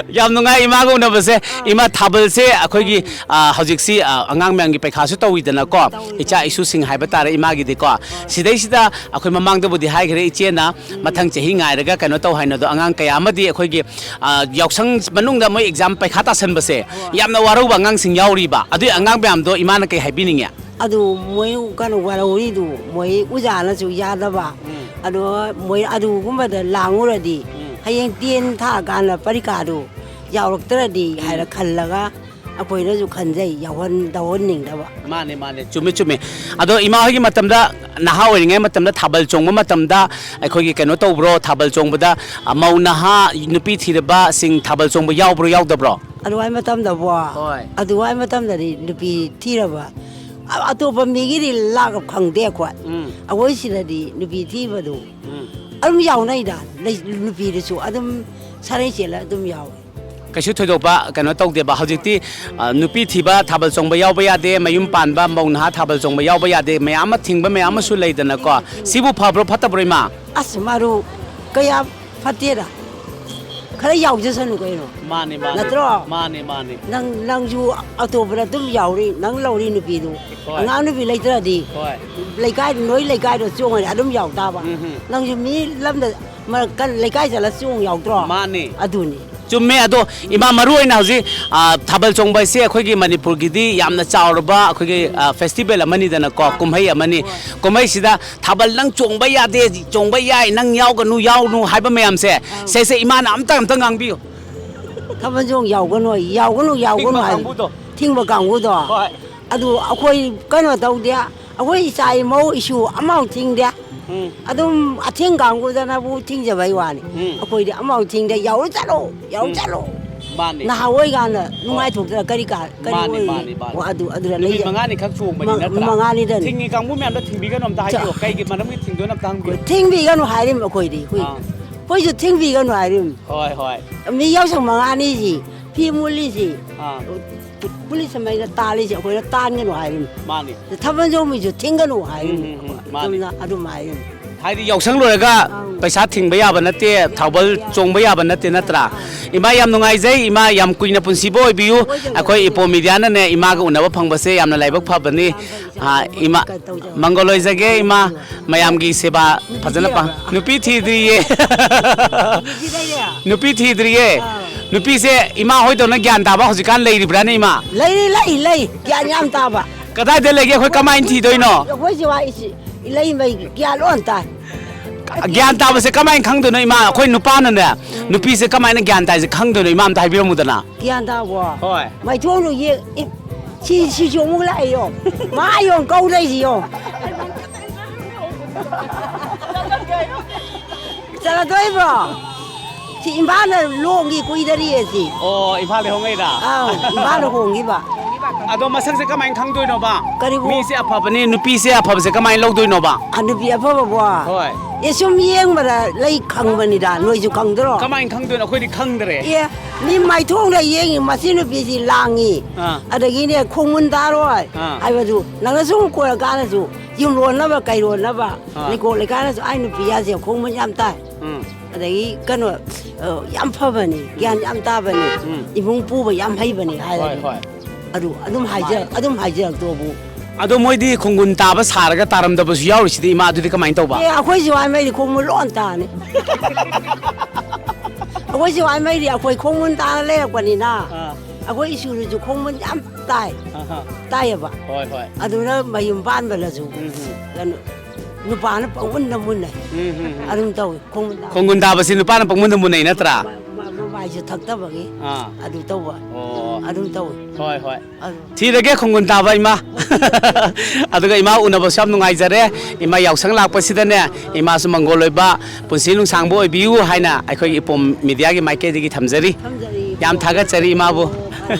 ꯌꯥꯝ ꯅꯨꯡꯉꯥꯏ ꯏꯃꯥꯒ ꯎꯅꯕꯁꯦ꯫ ꯏꯃꯥ, ꯊꯥꯕꯜꯁꯦ ꯑꯩꯈꯣꯏꯒꯤ, ꯑ, ꯍꯧꯖꯤꯛꯁꯤ, ꯑ, ꯑꯉꯥꯡ ꯃꯌꯥꯝꯒꯤ ꯄꯩꯈꯥꯁꯨ ꯇꯧꯋꯤꯗꯅꯀꯣ, ꯇꯧꯋꯤ, ꯏꯆꯥ ꯇꯧꯋꯤ꯫ ꯏꯁꯨꯁꯤꯡ ꯍꯥꯏꯕ ꯇꯥꯔꯦ ꯏꯃꯥꯒꯤꯗꯤꯀꯣ꯫ ꯁꯤꯗꯩꯁꯤꯗ ꯑꯩꯈꯣꯏ ꯃꯃꯥꯡꯗꯕꯨꯗꯤ ꯍꯥꯏꯈ꯭ꯔꯦ ꯏꯆꯦꯅ, ꯃꯊꯪ ꯆꯍꯤ ꯉꯥꯏꯔꯒ ꯀꯩꯅꯣ ꯇꯧ ꯍꯥꯏꯅ, ꯑꯗꯣ ꯑꯉꯥꯡ ꯀꯌꯥ ꯑꯃꯗꯤ ꯑꯩꯈꯣꯏꯒꯤ, ꯑ, ꯌꯥꯎꯁꯪ ꯃꯅꯨꯡꯗ ꯃꯣꯏ ꯑꯦꯛꯖꯥꯝ ꯄꯩꯈꯥ ꯇꯥꯁꯟꯕꯁꯦ ꯌꯥꯝꯅ ꯋꯥꯔꯧꯕ ꯑꯉꯥꯡꯁꯤꯡ ꯌꯥꯎꯔꯤꯕ꯫ ꯑꯗꯨꯏ ꯑꯉꯥꯡ ꯃꯌꯥꯝꯗꯣ ꯏꯃꯥꯅ ꯀꯩ ꯍꯥꯏꯕꯤꯅꯤꯡꯉꯦ? ꯑꯗꯨ ꯃꯣꯏ ꯀꯩꯅꯣ ꯋꯥꯔꯧꯔꯤꯗꯨ ꯃꯣꯏ ꯑꯣꯖꯥꯅꯁꯨ ꯌꯥꯗꯕ꯫ ꯎꯝ꯫ ꯑꯗꯣ ꯃꯣꯏ ꯑꯗꯨꯒꯨꯝꯕꯗ ꯂꯥꯡꯉꯨꯔꯗꯤ ꯎꯝ꯫ ꯍꯌꯦꯡ ꯇꯦꯟ ꯊꯥꯔꯀꯥꯟꯗ ꯄꯔꯤꯈꯥꯗꯨ ꯌꯥꯎꯔꯛꯇ꯭ꯔꯗꯤ ꯎꯝ꯫ ꯍꯥꯏꯔ ꯈꯜꯂꯒ ꯑꯩꯈꯣꯏꯅꯁꯨ ꯈꯟꯖꯩ, ꯌꯥꯎꯍꯟ-, ꯌꯥꯎꯍꯟꯅꯤꯡꯗꯕ꯫ ꯃꯥꯅꯦ, ꯃꯥꯅꯦ, ꯆꯨꯝꯃꯦ, ꯆꯨꯝꯃꯦ꯫ ꯑꯗꯣ ꯏꯃꯥ ꯍꯣꯏꯒꯤ ꯃꯇꯝꯗ, ꯅꯍꯥ ꯑꯣꯏꯔꯤꯉꯩ ꯃꯇꯝꯗ ꯊꯥꯕꯜ ꯆꯣꯡꯕ ꯃꯇꯝꯗ ꯑꯩꯈꯣꯏꯒꯤ ꯀꯩꯅꯣ ꯇꯧꯕ꯭ꯔꯣ? ꯊꯥꯕꯜ ꯆꯣꯡꯕꯗ, ꯑ, ꯃꯧ ꯅꯍꯥ ꯅꯨꯄꯤ ꯊꯤꯔꯕꯁꯤꯡ ꯊꯥꯕꯜ ꯆꯣꯡꯕ ꯌꯥꯎꯕ꯭ꯔꯣ, ꯌꯥꯎꯗꯕ꯭ꯔꯣ? ꯑꯗꯨꯋꯥꯏ ꯃꯇꯝꯗꯕꯣ? ꯍꯣꯏ꯫ ꯑꯗꯨꯋꯥꯏ ꯃꯇꯝꯗꯗꯤ ꯅꯨꯄꯤ ꯊꯤꯔꯕ ꯑ-, ꯑꯇꯣꯞꯄ ꯃꯤꯒꯤꯗꯤ ꯂꯥꯛ ꯈꯪꯗꯦ ꯑꯩꯈꯣꯏ꯫ ꯎꯝ꯫ ꯑꯩꯈꯣꯏ ꯁꯤꯗꯗꯤ ꯅꯨꯄꯤ ꯊꯤꯕꯗꯨ ꯎꯝ꯫ ꯑꯗꯨꯝ ꯌꯥꯎꯅꯩꯗ, ꯂꯩ-, ꯅꯨꯄꯤꯗꯨꯁꯨ ꯑꯗꯨꯝ ꯁꯥꯔꯩ ꯆꯦꯜꯂ ꯑꯗꯨꯝ ꯌꯥꯎꯏ꯫ ꯀꯩꯁꯨ ꯊꯣꯏꯗꯣꯛꯄ ꯀꯩꯅꯣ ꯇꯧꯗꯦꯕ꯫ ꯍꯧꯖꯤꯛꯇꯤ, ꯑ, ꯅꯨꯄꯤ ꯊꯤꯕ ꯊꯥꯕꯜ ꯆꯣꯡꯕ ꯌꯥꯎꯕ ꯌꯥꯗꯦ, ꯃꯌꯨꯝ ꯄꯥꯟꯕ ꯃꯧ ꯅꯍꯥ ꯊꯥꯕꯜ ꯆꯣꯡꯕ ꯌꯥꯎꯕ ꯌꯥꯗꯦ, ꯃꯌꯥꯝ ꯑꯃ ꯊꯤꯡꯕ ꯃꯌꯥꯝ ꯑꯃꯁꯨ ꯂꯩꯗꯅꯀꯣ꯫ ꯁꯤꯕꯨ ꯐꯕ꯭ꯔꯣ ꯐꯠꯇꯕ꯭ꯔꯣ, ꯏꯃꯥ? ꯑꯁ, ꯃꯔꯨ ꯀꯌꯥ ꯐꯠꯇꯦꯗ꯫ ꯈꯔ ꯌꯥꯎꯖꯁꯅꯨ ꯀꯩꯅꯣ꯫ ꯃꯥꯅꯦ, ꯃꯥꯅꯦ꯫ ꯅꯠꯇ꯭ꯔꯣ? ꯃꯥꯅꯦ, ꯃꯥꯅꯦ꯫ ꯅꯪ, ꯅꯪꯁꯨ ꯑꯇꯣꯞꯄꯗ ꯑꯗꯨꯝ ꯌꯥꯎꯔꯤ, ꯅꯪ ꯂꯧꯔꯤ ꯅꯨꯄꯤꯗꯨ꯫ ꯍꯣꯏ꯫ ꯑꯉꯥꯡ ꯅꯨꯄꯤ ꯂꯩꯇ꯭ꯔꯗꯤ ꯍꯣꯏ꯫ ꯂꯩꯀꯥꯏ, ꯅꯣꯏ ꯂꯩꯀꯥꯏꯗꯣ ꯆꯣꯡꯉꯗꯤ ꯑꯗꯨꯝ ꯌꯥꯎ ꯇꯥꯕ꯫ ꯎꯝ ꯍꯨꯝ꯫ ꯅꯪꯁꯨ ꯃꯤ ꯂꯝꯗ ꯃꯔꯛ-, ꯀꯟ-, ꯂꯩꯀꯥꯏ ꯆꯠꯂ ꯆꯣꯡ ꯌꯥꯎꯗ꯭ꯔꯣ? ꯃꯥꯅꯦ꯫ ꯑꯗꯨꯅꯤ꯫ ꯆꯨꯝꯃꯦ꯫ ꯑꯗꯣ ꯏꯃꯥ, ꯃꯔꯨ ꯑꯣꯏꯅ ꯍꯧꯖꯤꯛ, ꯑ, ꯊꯥꯕꯜ ꯆꯣꯡꯕ ꯍꯥꯏꯁꯦ ꯑꯩꯈꯣꯏꯒꯤ ꯃꯅꯤꯄꯨꯔꯒꯤꯗꯤ ꯌꯥꯝꯅ ꯆꯥꯎꯔꯕ ꯑꯩꯈꯣꯏꯒꯤ, ꯑ, ꯐꯦꯁꯇꯤꯚꯦꯜ ꯑꯃꯅꯤꯗꯅꯀꯣ, ꯀꯨꯝꯍꯩ ꯑꯃꯅꯤ꯫ ꯀꯨꯝꯍꯩꯁꯤꯗ ꯊꯥꯕꯜ ꯅꯪ ꯆꯣꯡꯕ ꯌꯥꯗꯦ, ꯆꯣꯡꯕ ꯌꯥꯏ, ꯅꯪ ꯌꯥꯎꯒꯅꯨ, ꯌꯥꯎꯅꯨ ꯍꯥꯏꯕ ꯃꯌꯥꯝꯁꯦ, ꯁꯦ, ꯁꯦ, ꯏꯃꯥꯅ ꯑꯝꯇ, ꯑꯝꯇ ꯉꯥꯡꯕꯤꯌꯨ꯫ ꯊꯥꯕꯜ ꯆꯣꯡ ꯌꯥꯎꯒꯅꯨ, ꯌꯥꯎꯒꯅꯨ, ꯌꯥꯎꯒꯅꯨ ꯊꯤꯡꯕ ꯍꯥꯏ꯫ ꯀꯥꯡꯕꯨꯗꯣ꯫ ꯊꯤꯡꯕ ꯀꯥꯡꯕꯨꯗꯣ꯫ ꯍꯣꯏ꯫ ꯑꯗꯨ ꯑꯩꯈꯣꯏ ꯀꯩꯅꯣ ꯇꯧꯗꯦ꯫ ꯑꯩꯈꯣꯏ ꯏꯆꯥ ꯏꯃꯧ ꯏꯁꯨ ꯑꯃꯐꯥꯎ ꯊꯤꯡꯗꯦ꯫ ꯎꯝ꯫ ꯑꯗꯨꯝ ꯑꯊꯤꯡ ꯀꯥꯡꯕꯨꯗꯅꯕꯨ ꯊꯤꯡꯖꯕꯩ ꯋꯥꯅꯤ꯫ ꯎꯝ꯫ ꯑꯩꯈꯣꯏꯗꯤ ꯑꯃꯐꯥꯎ ꯊꯤꯡꯗꯦ꯫ ꯌꯥꯎꯔꯨ ꯆꯠꯂꯣ, ꯌꯥꯎꯔꯨ ꯎꯝ꯫ ꯆꯠꯂꯣ꯫ ꯃꯥꯅꯤ꯫ ꯅꯍꯥ ꯑꯣꯏꯀꯥꯟꯗ ꯍꯣꯏ꯫ ꯅꯨꯡꯉꯥꯏꯊꯣꯛꯇꯅ ꯀꯔꯤ ꯀꯥ-, ꯀꯔꯤ ꯃꯥꯅꯤ, ꯑꯣꯏꯅꯤ? ꯃꯥꯅꯤ, ꯃꯥꯅꯤ꯫ ꯑꯣ, ꯑꯗꯨ, ꯑꯗꯨꯗ ꯅꯨꯃꯤꯠ ꯂꯩꯖ-, ꯃꯉꯥꯅꯤꯈꯛ ꯆꯣꯡꯕꯅꯤ ꯃ-, ꯅꯠꯇ꯭ꯔꯥ? ꯃꯉꯥꯅꯤꯗꯅꯤ꯫ ꯊꯤꯡꯉꯤ ꯀꯥꯡꯕꯨ ꯃꯌꯥꯝꯗꯣ ꯊꯤꯡꯕꯤꯒꯅꯨ ꯑꯝꯇ ꯍꯥꯏꯕꯤꯌꯣ꯫ ꯆ-, ꯀꯩꯒꯤ ꯃꯔꯝꯒꯤ ꯊꯤꯡꯗꯣꯏꯅꯣ ꯑꯝꯇ ꯍꯪꯕꯤꯌꯨ꯫ ꯊꯤꯡꯕꯤꯒꯅꯨ ꯍꯥꯏꯔꯤꯝ ꯑꯩꯈꯣꯏꯗꯤ꯫ ꯑꯩꯈꯣꯏ-, ꯑꯥ꯫ ꯑꯩꯈꯣꯏꯁꯨ ꯊꯤꯡꯕꯤꯒꯅꯨ ꯍꯥꯏꯔꯤꯝ꯫ ꯍꯣꯏ, ꯍꯣꯏ꯫ ꯃꯤ ꯌꯥꯎꯁꯪ ꯃꯉꯥꯅꯤꯁꯤ ꯐꯤ ꯃꯨꯜꯂꯤꯁꯤ꯫ ꯑꯥ꯫ ꯄꯨꯂꯤꯁ ꯑꯃꯩꯅ ꯇꯥꯜꯂꯤꯁꯦ ꯑꯩꯈꯣꯏꯅ ꯇꯥꯟꯒꯅꯨ ꯍꯥꯏꯔꯤꯝ꯫ ꯃꯥꯅꯤ꯫ ꯊꯥꯕꯜ ꯆꯣꯡꯕꯤꯁꯨ ꯊꯤꯡꯒꯅꯨ ꯍꯥꯏꯔꯤꯝ꯫ ꯎꯝ, ꯎꯝ, ꯎꯝ, ꯃꯥꯅꯤ꯫ ꯑꯗꯨꯝꯅ ꯑꯗꯨꯝ ꯍꯥꯏꯔꯤꯝ꯫ ꯍꯥꯏꯗꯤ ꯌꯥꯎꯁꯪ ꯂꯣꯏꯔꯒ ꯑꯪ꯫ ꯄꯩꯁꯥ ꯊꯤꯡꯕ ꯌꯥꯕ ꯅꯠꯇꯦ, ꯊꯥꯕꯜ ꯆꯣꯡꯕ ꯌꯥꯕ ꯅꯠꯇꯦ ꯅꯠꯇ꯭ꯔꯥ? ꯑꯪ꯫ ꯏꯃꯥ, ꯌꯥꯝ ꯅꯨꯡꯉꯥꯏꯖꯩ꯫ ꯏꯃꯥ, ꯌꯥꯝ ꯀꯨꯏꯅ ꯄꯨꯟꯁꯤꯕ ꯑꯣꯏꯕꯤꯌꯨ꯫ ꯑꯣꯏꯖꯔꯁꯅꯨ꯫ ꯑꯩꯈꯣꯏ ꯏꯄꯣ ꯃꯤꯗꯤꯌꯥꯅꯅꯦ ꯏꯃꯥꯒ ꯎꯅꯕ ꯐꯪꯕꯁꯦ ꯌꯥꯝꯅ ꯂꯥꯏꯕꯛ ꯐꯕꯅꯤ꯫ ꯌꯥꯝ ꯐꯩ, ꯌꯥꯝ ꯑꯥ, ꯐꯩ꯫ ꯏꯃꯥ, ꯀꯩ ꯇꯧꯖꯔꯣ? ꯃꯪꯒꯣꯜ ꯑꯣꯏꯖꯒꯦ, ꯏꯃꯥ꯫ ꯃꯌꯥꯝꯒꯤ ꯁꯦꯕꯥ ꯐꯖꯅ ꯄꯥꯡ-, ꯅꯨꯄꯤ ꯊꯤꯗ꯭ꯔꯤꯌꯦ꯫ ꯅꯨꯄꯤ ꯊꯤꯗ꯭ꯔꯤꯌꯦ꯫ ꯑꯥ꯫ ꯅꯨꯄꯤꯁꯦ ꯏꯃꯥ ꯍꯣꯏꯗꯧꯅ ꯒ꯭ꯌꯥꯟ ꯇꯥꯕ ꯍꯧꯖꯤꯛꯀꯥꯟ ꯂꯩꯔꯤꯕ꯭ꯔꯥꯅꯦ, ꯏꯃꯥ? ꯂꯩꯔꯤ, ꯂꯩ, ꯂꯩ꯫ ꯒ꯭ꯌꯥꯟ ꯌꯥꯝ ꯇꯥꯕ꯫ ꯀꯗꯥꯏꯗ ꯂꯩꯒꯦ? ꯑꯩꯈꯣꯏ ꯀꯃꯥꯏꯅ ꯊꯤꯗꯣꯏꯅꯣ? ꯑꯩꯈꯣꯏ ꯁꯤꯋꯥꯏ ꯏꯆꯦ ꯏꯂꯩꯃꯩ ꯒ꯭ꯌꯥꯟ ꯂꯣꯏ ꯇꯥꯏ꯫ ꯒ꯭ꯌꯥꯟ ꯇꯥꯕꯁꯦ ꯀꯃꯥꯏꯅ ꯈꯪꯗꯣꯏꯅꯣ, ꯏꯃꯥ? ꯑꯩꯈꯣꯏ ꯅꯨꯄꯥꯅꯅꯦ, ꯎꯝ꯫ ꯅꯨꯄꯤꯁꯦ ꯀꯃꯥꯏꯅ ꯒ꯭ꯌꯥꯟ ꯇꯥꯏꯁꯦ ꯈꯪꯗꯣꯏꯅꯣ, ꯏꯃꯥ? ꯑꯝꯇ ꯍꯥꯏꯕꯤꯔꯝꯃꯨꯗꯅ꯫ ꯒ꯭ꯌꯥꯟ ꯇꯥꯕꯣ? ꯍꯣꯏ꯫ ꯃꯥꯏꯊꯣꯡꯗꯣ ꯌꯦꯡ-, ꯑꯦ, ꯁꯤ, ꯁꯤꯁꯨ ꯑꯃꯨꯛ ꯂꯥꯛꯑꯦ ꯌꯣ꯫ ꯃꯥ ꯌꯣ ꯀꯧꯗꯣꯏꯁꯤ ꯌꯣ꯫ ꯆꯠꯂꯗꯣꯏꯕ꯭ꯔꯣ? ꯁꯤ ꯏꯝꯐꯥꯜꯗ ꯂꯣꯡꯒꯤ ꯀꯨꯏꯗꯔꯤꯌꯦ ꯁꯤ꯫ ꯑꯣ, ꯏꯝꯐꯥꯜꯗ ꯍꯣꯡꯉꯛꯏꯔꯥ? ꯑꯥꯎ, ꯏꯝꯐꯥꯜꯗ ꯍꯣꯡꯈꯤꯕ꯫ ꯑꯗꯣ ꯃꯁꯛꯁꯦ ꯀꯃꯥꯏꯅ ꯈꯪꯗꯣꯏꯅꯣꯕ? ꯀꯔꯤꯕꯨ? ꯃꯤꯁꯦ ꯑꯐꯕꯅꯤ, ꯅꯨꯄꯤꯁꯦ ꯑꯐꯕꯁꯦ ꯀꯃꯥꯏꯅ ꯂꯧꯗꯣꯏꯅꯣꯕ? ꯑ, ꯅꯨꯄꯤ ꯑꯐꯕꯕꯣ? ꯍꯣꯏ꯫ ꯑꯦ, ꯁꯨꯝ ꯌꯦꯡꯕꯗ ꯂꯩ ꯈꯪꯕꯅꯤꯗ, ꯅꯣꯏꯁꯨ ꯈꯪꯗ꯭ꯔꯣ? ꯀꯃꯥꯏꯅ ꯈꯪꯗꯣꯏꯅꯣ? ꯑꯩꯈꯣꯏꯗꯤ ꯈꯪꯗ꯭ꯔꯦ꯫ ꯑꯦ, ꯃꯤ ꯃꯥꯏꯊꯣꯡꯗ ꯌꯦꯡꯉꯤ, ꯃꯁꯤ ꯅꯨꯄꯤꯁꯤ ꯂꯥꯡꯉꯤ, ꯑꯥ꯫ ꯑꯗꯒꯤꯅꯦ ꯈꯣꯡꯒꯨꯟ ꯇꯥꯔꯣꯏ ꯑꯥ꯫ ꯍꯥꯏꯕꯗꯨ ꯅꯪꯅ ꯁꯨꯝ ꯀꯣꯏꯔꯀꯥꯟꯗꯁꯨ ꯌꯨꯝꯂꯣꯟꯅꯕ ꯀꯩꯔꯣꯟꯅꯕ ꯑꯥ꯫ ꯂꯩꯀꯣꯜ ꯂꯩꯀꯥꯏꯅꯁꯨ ꯑꯩ ꯅꯨꯄꯤ ꯌꯥꯁꯦ ꯈꯣꯡꯒꯨꯟ ꯌꯥꯝ ꯇꯥꯏ꯫ ꯎꯝ꯫ ꯑꯗꯒꯤ ꯀꯩꯅꯣ, ꯑ, ꯌꯥꯝ ꯐꯕꯅꯤ, ꯒ꯭ꯌꯥꯟ ꯌꯥꯝ ꯇꯥꯕꯅꯤ, ꯎꯝ꯫ ꯏꯃꯨꯡ ꯄꯨꯕ ꯌꯥꯝ ꯍꯩꯕꯅꯤ ꯍꯥꯏꯔꯗꯤ꯫ ꯍꯣꯏ, ꯍꯣꯏ꯫ ꯑꯗꯨ ꯑꯗꯨꯝ ꯍꯥꯏꯖ-, ꯃꯥꯅꯤ꯫ ꯑꯗꯨꯝ ꯍꯥꯏꯖꯔꯛꯇꯧꯕꯨ꯫ ꯑꯗꯣ ꯃꯣꯏꯗꯤ ꯈꯣꯡꯒꯨꯟ ꯇꯥꯕ ꯁꯥꯔꯒ ꯇꯥꯔꯝꯗꯕꯁꯨ ꯌꯥꯎꯔꯤꯁꯤꯗꯤ, ꯏꯃꯥ, ꯑꯗꯨꯗꯤ ꯀꯃꯥꯏꯅ ꯇꯧꯕ? ꯑꯦ, ꯑꯩꯈꯣꯏ ꯁꯤꯋꯥꯏ ꯃꯩꯗꯤ ꯈꯣꯡꯒꯨꯟ ꯂꯣꯟ ꯇꯥꯅꯤ꯫ ꯑꯩꯈꯣꯏꯁꯨ ꯍꯥꯏꯃꯩꯗꯤ ꯑꯩꯈꯣꯏ ꯈꯣꯡꯒꯨꯟ ꯇꯥꯅ ꯂꯩꯔꯛꯄꯅꯤꯅ, ꯑꯥ꯫ ꯑꯩꯈꯣꯏ ꯏꯁꯨꯅꯁꯨ ꯈꯣꯡꯒꯨꯟ ꯌꯥꯝ ꯇꯥꯏ, ꯑꯍꯥ꯫ ꯇꯥꯏꯌꯦꯕ꯫ ꯍꯣꯏ, ꯍꯣꯏ꯫ ꯑꯗꯨꯅ ꯃꯌꯨꯝ ꯄꯥꯟꯕꯗꯁꯨ ꯎꯝ, ꯎꯝ꯫ ꯀꯩꯅꯣ, ꯅꯨꯄꯥꯅ ꯄꯪꯃꯨꯟꯗ ꯃꯨꯟꯅꯩ꯫ ꯎꯝ, ꯎꯝ, ꯎꯝ꯫ ꯑꯗꯨꯝ ꯇꯧꯏ ꯈꯣꯡꯒꯨꯟ ꯇꯥꯕ꯫ ꯈꯣꯡꯒꯨꯟ ꯇꯥꯕꯁꯤ ꯅꯨꯄꯥꯅ ꯄꯪꯃꯨꯟꯗ ꯃꯨꯟꯅꯩ ꯅꯠꯇ꯭ꯔꯥ? ꯃ-, ꯃ-, ꯃꯃꯥꯏꯁꯨ ꯊꯛꯇꯕꯒꯤ ꯑꯥ꯫ ꯑꯗꯨ ꯇꯧꯕ꯫ ꯑꯣ꯫ ꯑꯗꯨꯝ ꯇꯧꯏ꯫ ꯍꯣꯏ, ꯍꯣꯏ꯫ ꯑꯗꯨ꯫ ꯊꯤꯔꯒꯦ ꯈꯣꯡꯒꯨꯟ ꯇꯥꯕ ꯏꯃꯥ꯫ ꯑꯗꯨꯒ ꯏꯃꯥ ꯎꯅꯕꯁꯨ ꯌꯥꯝ ꯅꯨꯡꯉꯥꯏꯖꯔꯦ꯫ ꯏꯃꯥ ꯌꯥꯎꯁꯪ ꯂꯥꯛꯄꯁꯤꯗꯅꯦ, ꯏꯃꯥꯁꯨ ꯃꯪꯒꯣꯜ ꯑꯣꯏꯕ ꯄꯨꯟꯁꯤ ꯅꯨꯡꯁꯥꯡꯕ ꯑꯣꯏꯕꯤꯌꯨ ꯍꯥꯏꯅ ꯑꯩꯈꯣꯏꯒꯤ ꯏꯄꯣꯝ ꯃꯤꯗꯤꯌꯥꯒꯤ ꯃꯥꯏꯀꯩꯗꯒꯤ ꯊꯝꯖꯔꯤ꯫ ꯊꯝꯖꯔꯤ꯫ ꯌꯥꯝ ꯊꯥꯒꯠꯆꯔꯤ ꯏꯃꯥꯕꯨ꯫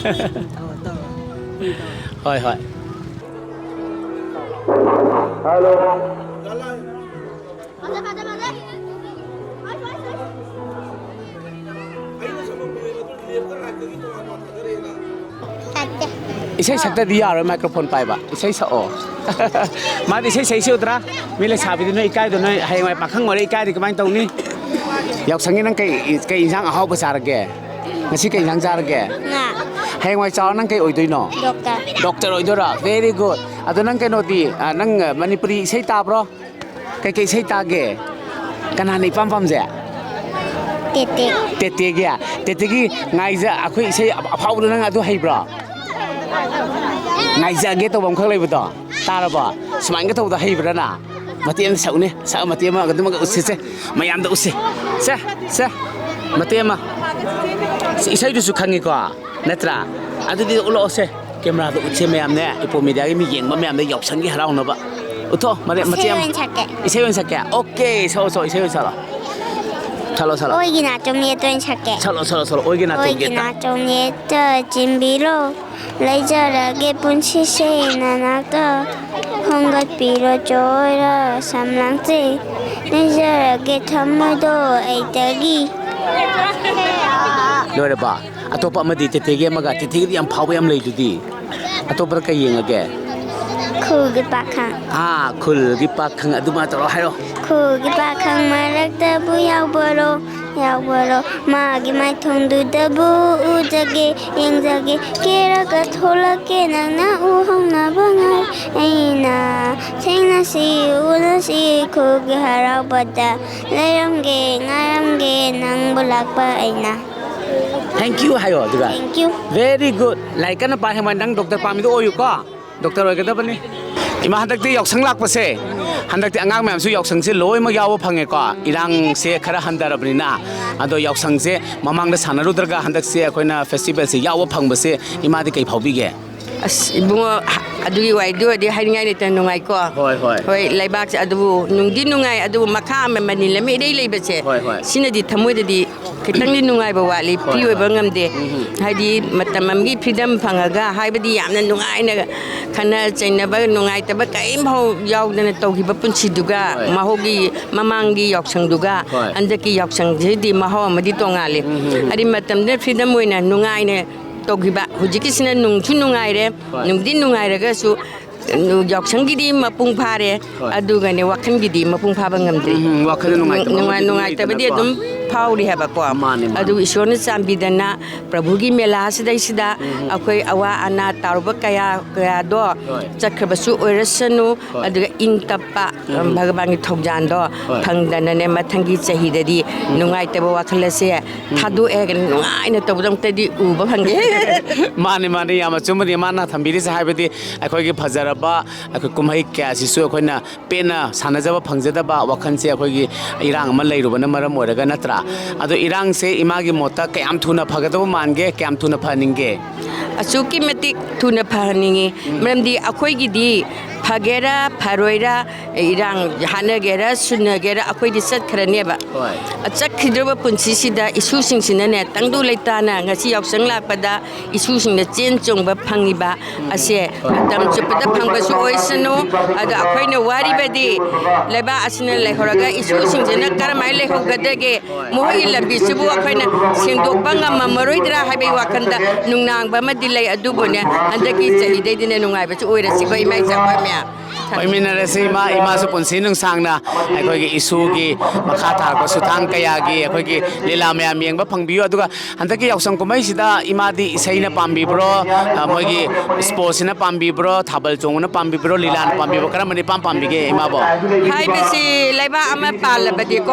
ꯇꯧꯔꯣ, ꯇꯧꯔꯣ꯫ ꯍꯣꯏ, ꯍꯣꯏ꯫ ꯏꯁꯩ ꯁꯛꯇꯗꯤ ꯌꯥꯔꯣꯏ, microphone ꯄꯥꯏꯕ꯫ ꯏꯁꯩ ꯁꯛꯑꯣ꯫ ꯃꯥꯗꯤ ꯏꯁꯩ ꯁꯛꯏꯁꯤ ꯎꯗ꯭ꯔꯥ? ꯃꯤ ꯂꯩꯁꯥꯕꯤꯗꯤ ꯅꯣꯏ ꯏꯀꯥꯏꯗꯣ, ꯅꯣꯏ ꯍꯌꯦꯡꯋꯥꯏ ꯄꯥꯈꯪ ꯑꯣꯏꯔꯦ ꯏꯀꯥꯏꯗꯤ ꯀꯃꯥꯏꯅ ꯇꯧꯅꯤ? ꯌꯥꯎꯁꯪꯒꯤ ꯅꯪ ꯀꯩ, ꯀꯩ ꯏꯟꯁꯥꯡ ꯑꯍꯥꯎꯕ ꯆꯥꯔꯒꯦ? ꯉꯁꯤ ꯀꯩ ꯏꯟꯁꯥꯡ ꯆꯥꯔꯒꯦ? ꯉꯥ꯫ ꯍꯌꯦꯡꯋꯥꯏ ꯆꯥꯎꯔ ꯅꯪ ꯀꯩ ꯑꯣꯏꯗꯣꯏꯅꯣ? ꯗꯣꯛꯇꯔ꯫ ꯗꯣꯛꯇꯔ ꯑꯣꯏꯗꯣꯏꯔꯥ? Very good꯫ ꯑꯗꯣ ꯅꯪ ꯀꯩꯅꯣꯗꯤ, ꯑ, ꯅꯪ ꯃꯅꯤꯄꯨꯔꯤ ꯏꯁꯩ ꯇꯥꯕ꯭ꯔꯣ? ꯀꯩꯀꯩ ꯏꯁꯩ ꯇꯥꯒꯦ? ꯀꯅꯥꯅ ꯏꯄꯥꯝ ꯄꯥꯝꯖꯩ? ꯇꯦꯇꯦ꯫ ꯇꯦꯇꯦꯒꯤ? ꯇꯦꯇꯦꯒꯤ ꯉꯥꯏꯖ-, ꯑꯩꯈꯣꯏ ꯏꯁꯩ ꯑꯐꯥꯎꯕꯗꯣ ꯅꯪ ꯑꯗꯨ ꯍꯩꯕ꯭ꯔꯣ? ꯉꯥꯏꯖꯒꯦ ꯇꯧꯕ ꯑꯃꯈꯛ ꯂꯩꯕꯗꯣ, ꯇꯥꯔꯕꯣ? ꯁꯨꯃꯥꯏꯅꯒ ꯇꯧꯕꯗꯣ ꯍꯩꯕ꯭ꯔꯥ ꯅꯪ? ꯃꯇꯦꯛ ꯑꯃ ꯁꯛꯎꯅꯦ, ꯁꯛꯑ ꯃꯇꯦꯛ ꯑꯃ ꯑꯗꯨꯃꯒ ꯎꯠꯁꯤꯁꯦ, ꯃꯌꯥꯝꯗ ꯎꯠꯁꯤ꯫ ꯁꯦ, ꯁꯦ, ꯃꯇꯦꯛ ꯑꯃ꯫ ꯏꯁꯩꯗꯨꯁꯨ ꯈꯪꯉꯤꯀꯣ? ꯅꯠꯇ꯭ꯔꯥ? ꯑꯗꯨꯗꯤ ꯎꯠꯂꯛꯑꯣꯁꯦ꯫ ꯀꯦꯃꯦꯔꯥꯗ ꯎꯠꯁꯦ ꯃꯌꯥꯝꯅꯦ꯫ ꯏꯄꯣꯝ ꯃꯤꯗꯤꯌꯥꯒꯤ ꯃꯤ ꯌꯦꯡꯕ ꯃꯌꯥꯝꯗ ꯌꯥꯎꯁꯪꯒꯤ ꯍꯔꯥꯎꯅꯕ꯫ ꯎꯠꯊꯣꯛꯑꯣ, ꯃꯔꯦ-, ꯃꯇꯦꯛ ꯏꯁꯩ ꯑꯃ꯫ ꯑꯣꯏꯅ ꯁꯛꯀꯦ꯫ ꯏꯁꯩ ꯑꯣꯏꯅ ꯁꯛꯀꯦ? ꯑꯣꯀꯦ, ꯁꯛꯑꯣ, ꯁꯛꯑꯣ, ꯏꯁꯩ ꯑꯣꯏꯅ ꯁꯛꯂꯣ꯫ ꯁꯛꯂꯣ, ꯁꯛꯂꯣ꯫ ꯑꯣꯏꯒꯤ ꯅꯥꯆꯣꯝ ꯌꯦꯠꯇ ꯑꯣꯏꯅ ꯁꯛꯀꯦ꯫ ꯁꯛꯂꯣ, ꯁꯛꯂꯣ, ꯁꯛꯂꯣ꯫ ꯑꯣꯏꯒꯤ ꯅꯥꯆꯣꯝ ꯑꯣꯏꯒꯤ ꯌꯦꯠꯇ꯫ ꯅꯥꯆꯣꯝ ꯌꯦꯠꯇ ꯆꯤꯟꯕꯤꯔꯣ꯫ ꯂꯩꯖꯔꯒꯦ ꯄꯨꯟꯁꯤꯁꯦ ꯅꯅꯥꯛꯇ꯫ ꯍꯣꯡꯒꯠꯄꯤꯔꯣ ꯆꯣꯏꯔ ꯁꯝꯂꯥꯡꯁꯦ꯫ ꯂꯩꯖꯔꯒꯦ ꯊꯃꯣꯏꯗꯣ ꯑꯩꯇꯒꯤ꯫ ꯂꯣꯏꯔꯕ? ꯑꯇꯣꯞꯄ ꯑꯃꯗꯤ ꯇꯦꯇꯦꯒꯤ ꯑꯃꯒ, ꯇꯦꯇꯦꯒꯤꯗꯤ ꯌꯥꯝ ꯐꯥꯎꯕ ꯌꯥꯝ ꯂꯩꯗꯨꯗꯤ꯫ ꯑꯇꯣꯞꯄꯗ ꯀꯩ ꯌꯦꯡꯉꯒꯦ? ꯈꯨꯜꯒꯤ ꯄꯥꯈꯪ꯫ ꯑꯥ, ꯈꯨꯜꯒꯤ ꯄꯥꯈꯪ ꯑꯗꯨꯃꯥꯏꯅ ꯇꯧꯔꯣ ꯍꯥꯏꯔꯣ꯫ ꯈꯨꯜꯒꯤ ꯄꯥꯈꯪ ꯃꯔꯛꯇꯕꯨ ꯌꯥꯎꯕꯔꯣ? ꯌꯥꯎꯕꯔꯣ? ꯃꯥꯒꯤ ꯃꯥꯏꯊꯣꯡꯗꯨꯗꯕꯨ ꯎꯖꯒꯦ, ꯌꯦꯡꯖꯒꯦ, ꯀꯦꯔꯒ ꯊꯣꯛꯂꯛꯀꯦ, ꯅꯪꯅ ꯎꯍꯧꯅꯕ ꯉꯥꯏ꯫ ꯑꯩꯅ ꯊꯦꯡꯅꯁꯤ, ꯎꯅꯁꯤ, ꯏꯈꯨꯜꯒꯤ ꯍꯔꯥꯎꯕꯗ ꯂꯩꯔꯝꯒꯦ, ꯉꯥꯏꯔꯝꯒꯦ, ꯅꯪꯕꯨ ꯂꯥꯛꯄ ꯑꯩꯅ꯫ Thank you ꯍꯥꯏꯌꯣ ꯑꯗꯨꯒ꯫ Thank you. Very good. ꯂꯥꯏꯔꯤꯛ ꯀꯟꯅ ꯄꯥ ꯍꯦꯃꯟ, ꯅꯪ ꯗꯣꯛꯇꯔ ꯄꯥꯝꯃꯤꯗꯣ ꯑꯣꯏꯌꯨꯀꯣ꯫ ꯗꯣꯛꯇꯔ ꯑꯣꯏꯒꯗꯕꯅꯤ꯫ ꯏꯃꯥ, ꯍꯟꯗꯛꯇꯤ ꯌꯥꯎꯁꯪ ꯂꯥꯛꯄꯁꯦ, ꯍꯟꯗꯛꯇꯤ ꯑꯉꯥꯡ ꯃꯌꯥꯝꯁꯨ ꯌꯥꯎꯁꯪꯁꯦ ꯂꯣꯏꯅꯃꯛ ꯌꯥꯎꯕ ꯐꯪꯉꯦꯀꯣ, ꯏꯔꯥꯡꯁꯦ ꯈꯔ ꯍꯟꯊꯔꯕꯅꯤꯅ꯫ ꯑꯗꯣ ꯌꯥꯎꯁꯪꯁꯦ ꯃꯃꯥꯡꯗ ꯁꯥꯟꯅꯔꯨꯗ꯭ꯔꯒ ꯍꯟꯗꯛꯁꯦ ꯑꯩꯈꯣꯏꯅ ꯐꯦꯁꯇꯤꯚꯦꯜꯁꯦ ꯌꯥꯎꯕ ꯐꯪꯕꯁꯦ, ꯏꯃꯥꯗꯤ ꯀꯩ ꯐꯥꯎꯕꯤꯒꯦ? ꯑꯁ ꯏꯕꯨꯡꯉꯣ, ꯑꯗꯨꯒꯤ ꯋꯥꯔꯤꯗꯨ ꯑꯣꯏꯔꯗꯤ ꯍꯥꯏꯅꯤꯡꯉꯥꯏ ꯂꯩꯇꯅ ꯅꯨꯡꯉꯥꯏꯀꯣ꯫ ꯍꯣꯏ, ꯍꯣꯏ꯫ ꯍꯣꯏ, ꯂꯩꯕꯥꯛꯁꯦ ꯑꯗꯨꯕꯨ ꯅꯨꯡꯗꯤ ꯅꯨꯡꯉꯥꯏ, ꯑꯗꯨꯕꯨ ꯃꯈꯥ ꯑꯃ ꯃꯅꯤꯜ ꯑꯃ ꯏꯔꯩ ꯂꯩꯕꯁꯦ, ꯍꯣꯏ, ꯍꯣꯏ꯫ ꯁꯤꯅꯗꯤ ꯊꯃꯣꯏꯗꯗꯤ ꯈꯤꯇꯪꯗꯤ ꯅꯨꯡꯉꯥꯏꯕ ꯋꯥꯠꯂꯤ, ꯐ꯭ꯔꯤ ꯍꯣꯏ, ꯑꯣꯏꯕ ꯍꯣꯏ꯫ ꯉꯝꯗꯦ꯫ ꯎꯝ, ꯎꯝ꯫ ꯍꯥꯏꯗꯤ ꯃꯇꯝ ꯑꯃꯒꯤ ꯐ꯭ꯔꯤꯗꯝ ꯐꯪꯉꯒ, ꯍꯥꯏꯕꯗꯤ ꯌꯥꯝꯅ ꯅꯨꯡꯉꯥꯏꯅ ꯈꯠꯅ ꯆꯩꯅꯕ, ꯅꯨꯡꯉꯥꯏꯇꯕ ꯀꯔꯤꯝ ꯐꯥꯎ ꯌꯥꯎꯗꯅ ꯇꯧꯈꯤꯕ ꯄꯨꯟꯁꯤꯗꯨꯒ, ꯍꯣꯏ꯫ ꯃꯍꯧꯒꯤ ꯃꯃꯥꯡꯒꯤ ꯌꯥꯎꯁꯪꯗꯨꯒ ꯍꯣꯏ꯫ ꯍꯟꯗꯛꯀꯤ ꯌꯥꯎꯁꯪꯁꯤꯗꯤ ꯃꯍꯥꯎ ꯑꯃꯗꯤ ꯇꯣꯡꯉꯥꯜꯂꯤ꯫ ꯎꯝ, ꯎꯝ, ꯎꯝ꯫ ꯍꯥꯏꯗꯤ ꯃꯇꯝꯗꯨꯗ ꯐ꯭ꯔꯤꯗꯝ ꯑꯣꯏꯅ ꯅꯨꯡꯉꯥꯏꯅ ꯇꯧꯈꯤꯕ, ꯍꯧꯖꯤꯛꯀꯤꯁꯤꯅ ꯅꯨꯡꯁꯨ ꯅꯨꯡꯉꯥꯏꯔꯦ, ꯍꯣꯏ꯫ ꯅꯨꯡꯗꯤ ꯅꯨꯡꯉꯥꯏꯔꯒꯁꯨ, ꯌꯥꯎꯁꯪꯒꯤꯗꯤ ꯃꯄꯨꯡ ꯐꯥꯔꯦ, ꯍꯣꯏ꯫ ꯑꯗꯨꯒꯅꯦ, ꯋꯥꯈꯜꯒꯤꯗꯤ ꯃꯄꯨꯡ ꯐꯥꯕ ꯉꯝꯗ꯭ꯔꯤ꯫ ꯎꯝ, ꯋꯥꯈꯜꯗ ꯅꯨꯡꯉꯥꯏꯇꯕ ꯅꯨꯡꯉꯥꯏ- ꯑꯃꯗꯤ ꯑꯗꯨꯝ ꯅꯨꯡꯉꯥꯏꯇꯕꯗꯤ ꯂꯩꯗꯅꯀꯣ꯫ ꯑꯗꯨꯝ ꯐꯥꯎꯔꯤ ꯍꯥꯏꯕꯀꯣ꯫ ꯃꯥꯅꯦ, ꯃꯥꯅꯦ꯫ ꯑꯗꯨ ꯏꯁꯣꯔꯅ ꯆꯥꯟꯕꯤꯗꯅ ꯄ꯭ꯔꯚꯨꯒꯤ ꯃꯦꯂꯥꯁꯤꯗꯩꯁꯤꯗ ꯎꯝ꯫ ꯑꯩꯈꯣꯏ ꯑꯋꯥ ꯑꯅꯥ ꯇꯥꯔꯨꯕ ꯀꯌꯥ ꯀꯌꯥꯗꯣ ꯍꯣꯏ꯫ ꯆꯠꯈ꯭ꯔꯕꯁꯨ ꯑꯣꯏꯔꯁꯅꯨ, ꯍꯣꯏ꯫ ꯑꯗꯨꯒ ꯏꯪ ꯇꯞꯄ, ꯎꯝ꯫ ꯚꯒꯕꯥꯟꯒꯤ ꯊꯧꯖꯥꯜꯗꯣ ꯍꯣꯏ꯫ ꯐꯪꯗꯅꯅꯦ, ꯃꯊꯪꯒꯤ ꯆꯍꯤꯗꯗꯤ ꯅꯨꯡꯉꯥꯏꯇꯕ ꯋꯥꯈꯜ ꯑꯁꯦ ꯊꯥꯗꯣꯛꯑꯦ, ꯅꯨꯡꯉꯥꯏꯅ ꯇꯧꯕꯗꯃꯛꯇꯗꯤ ꯎꯕ ꯐꯪꯒꯦ꯫ ꯃꯥꯅꯦ, ꯃꯥꯅꯦ, ꯌꯥꯝ ꯑꯆꯨꯝꯕꯅꯤ ꯃꯥꯅ ꯊꯝꯕꯤꯔꯤꯁꯦ꯫ ꯍꯥꯏꯕꯗꯤ ꯑꯩꯈꯣꯏꯒꯤ ꯐꯖꯔꯕ ꯑꯩꯈꯣꯏ ꯀꯨꯝꯍꯩ ꯀꯌꯥꯁꯤꯁꯨ ꯑꯩꯈꯣꯏꯅ ꯄꯦꯟꯅ ꯁꯥꯟꯅꯖꯕ ꯐꯪꯖꯗꯕ ꯋꯥꯈꯜꯁꯦ ꯑꯩꯈꯣꯏꯒꯤ ꯏꯔꯥꯡ ꯑꯃ ꯂꯩꯔꯨꯕꯅ ꯃꯔꯝ ꯑꯣꯏꯔꯒ, ꯅꯠꯇ꯭ꯔꯥ? ꯑꯗꯣ ꯏꯔꯥꯡꯁꯦ ꯏꯃꯥꯒꯤ ꯃꯣꯠꯇ ꯀꯌꯥꯝ ꯊꯨꯅ ꯐꯒꯗꯕ ꯃꯥꯟꯒꯦ, ꯀꯌꯥꯝ ꯊꯨꯅ ꯐꯍꯟꯅꯤꯡꯒꯦ? ꯑꯁꯨꯛꯀꯤ ꯃꯇꯤꯛ ꯊꯨꯅ ꯐꯍꯟꯅꯤꯡꯉꯤ꯫ ꯃꯔꯝꯗꯤ ꯑꯩꯈꯣꯏꯒꯤꯗꯤ ꯐꯒꯦꯔꯥ ꯐꯔꯣꯏꯔꯥ, ꯏꯔꯥꯡ ꯍꯥꯠꯅꯒꯦꯔꯥ ꯁꯨꯅꯒꯦꯔꯥ, ꯑꯩꯈꯣꯏꯗꯤ ꯆꯠꯈ꯭ꯔꯅꯦꯕ꯫ ꯍꯣꯏ꯫ ꯆꯠꯈꯤꯗ꯭ꯔꯕ ꯄꯨꯟꯁꯤꯁꯤꯗ ꯏꯁꯨꯁꯤꯡꯁꯤꯅꯅꯦ, ꯇꯪꯗꯨ ꯂꯩꯇꯥꯅ ꯉꯁꯤ ꯌꯥꯎꯁꯪ ꯂꯥꯛꯄꯗ ꯏꯁꯨꯁꯤꯡꯅ ꯆꯦꯟ ꯆꯣꯡꯕ ꯐꯪꯉꯤꯕ ꯑꯁꯦ ꯃꯇꯝ ꯆꯨꯞꯄꯗ ꯐꯪꯕꯁꯨ ꯑꯣꯏꯁꯅꯨ꯫ ꯑꯗ ꯑꯩꯈꯣꯏꯅ ꯋꯥꯔꯤꯕꯗꯤ ꯂꯩꯕꯥꯛ ꯑꯁꯤꯅ ꯂꯩꯍꯧꯔꯒ ꯏꯁꯨꯁꯤꯡꯁꯤꯅ ꯀꯔꯝꯍꯥꯏꯅ ꯂꯩꯍꯧꯒꯗꯒꯦ, ꯃꯈꯣꯏꯒꯤ ꯂꯝꯕꯤꯁꯤꯕꯨ ꯑꯩꯈꯣꯏꯅ ꯁꯦꯡꯗꯣꯛꯄ ꯉꯝꯃꯝꯃꯔꯣꯏꯗ꯭ꯔꯥ ꯍꯥꯏꯕꯒꯤ ꯋꯥꯈꯜꯗ ꯅꯨꯡꯅꯥꯡꯕ ꯑꯃꯗꯤ ꯂꯩ꯫ ꯑꯗꯨꯕꯨꯅꯦ, ꯍꯟꯗꯛꯀꯤ ꯆꯍꯤꯗꯩꯗꯤꯅꯦ ꯅꯨꯡꯉꯥꯏꯕꯁꯨ ꯑꯣꯏꯔꯁꯤꯀꯣ, ꯏꯃꯥ ꯏꯆꯥ ꯑꯩꯈꯣꯏ ꯃꯌꯥꯝ꯫ ꯑꯣꯏꯃꯤꯟꯅꯔꯁꯤ ꯏꯃꯥ꯫ ꯏꯃꯥꯁꯨ ꯄꯨꯟꯁꯤ ꯅꯨꯡꯁꯥꯡꯅ ꯑꯩꯈꯣꯏꯒꯤ ꯏꯁꯨꯒꯤ ꯃꯈꯥ ꯊꯥꯔꯛꯄ ꯁꯨꯊꯥꯡ ꯀꯌꯥꯒꯤ ꯑꯩꯈꯣꯏꯒꯤ ꯂꯤꯂꯥ ꯃꯌꯥꯝ ꯌꯦꯡꯕ ꯐꯪꯕꯤꯌꯨ꯫ ꯑꯗꯨꯒ ꯍꯟꯗꯛꯀꯤ ꯌꯥꯎꯁꯪ ꯀꯨꯝꯍꯩꯁꯤꯗ ꯏꯃꯥꯗꯤ ꯏꯁꯩꯅ ꯄꯥꯝꯕꯤꯕ꯭ꯔꯣ, ꯑ, ꯃꯣꯏꯒꯤ ꯁ꯭ꯄꯣꯔꯠꯁꯤꯅ ꯄꯥꯝꯕꯤꯕ꯭ꯔꯣ, ꯊꯥꯕꯜ ꯆꯣꯡꯕꯅ ꯄꯥꯝꯕꯤꯕ꯭ꯔꯣ, ꯂꯤꯂꯥꯅ ꯄꯥꯝꯕꯤꯕ꯭ꯔꯣ, ꯀꯔꯝꯕꯅ ꯏꯄꯥꯝ ꯄꯥꯝꯕꯤꯒꯦ ꯏꯃꯥꯕꯣ? ꯍꯥꯏꯕꯁꯤ ꯂꯩꯕꯥꯛ ꯑꯃ ꯄꯥꯜꯂꯕꯗꯤꯀꯣ,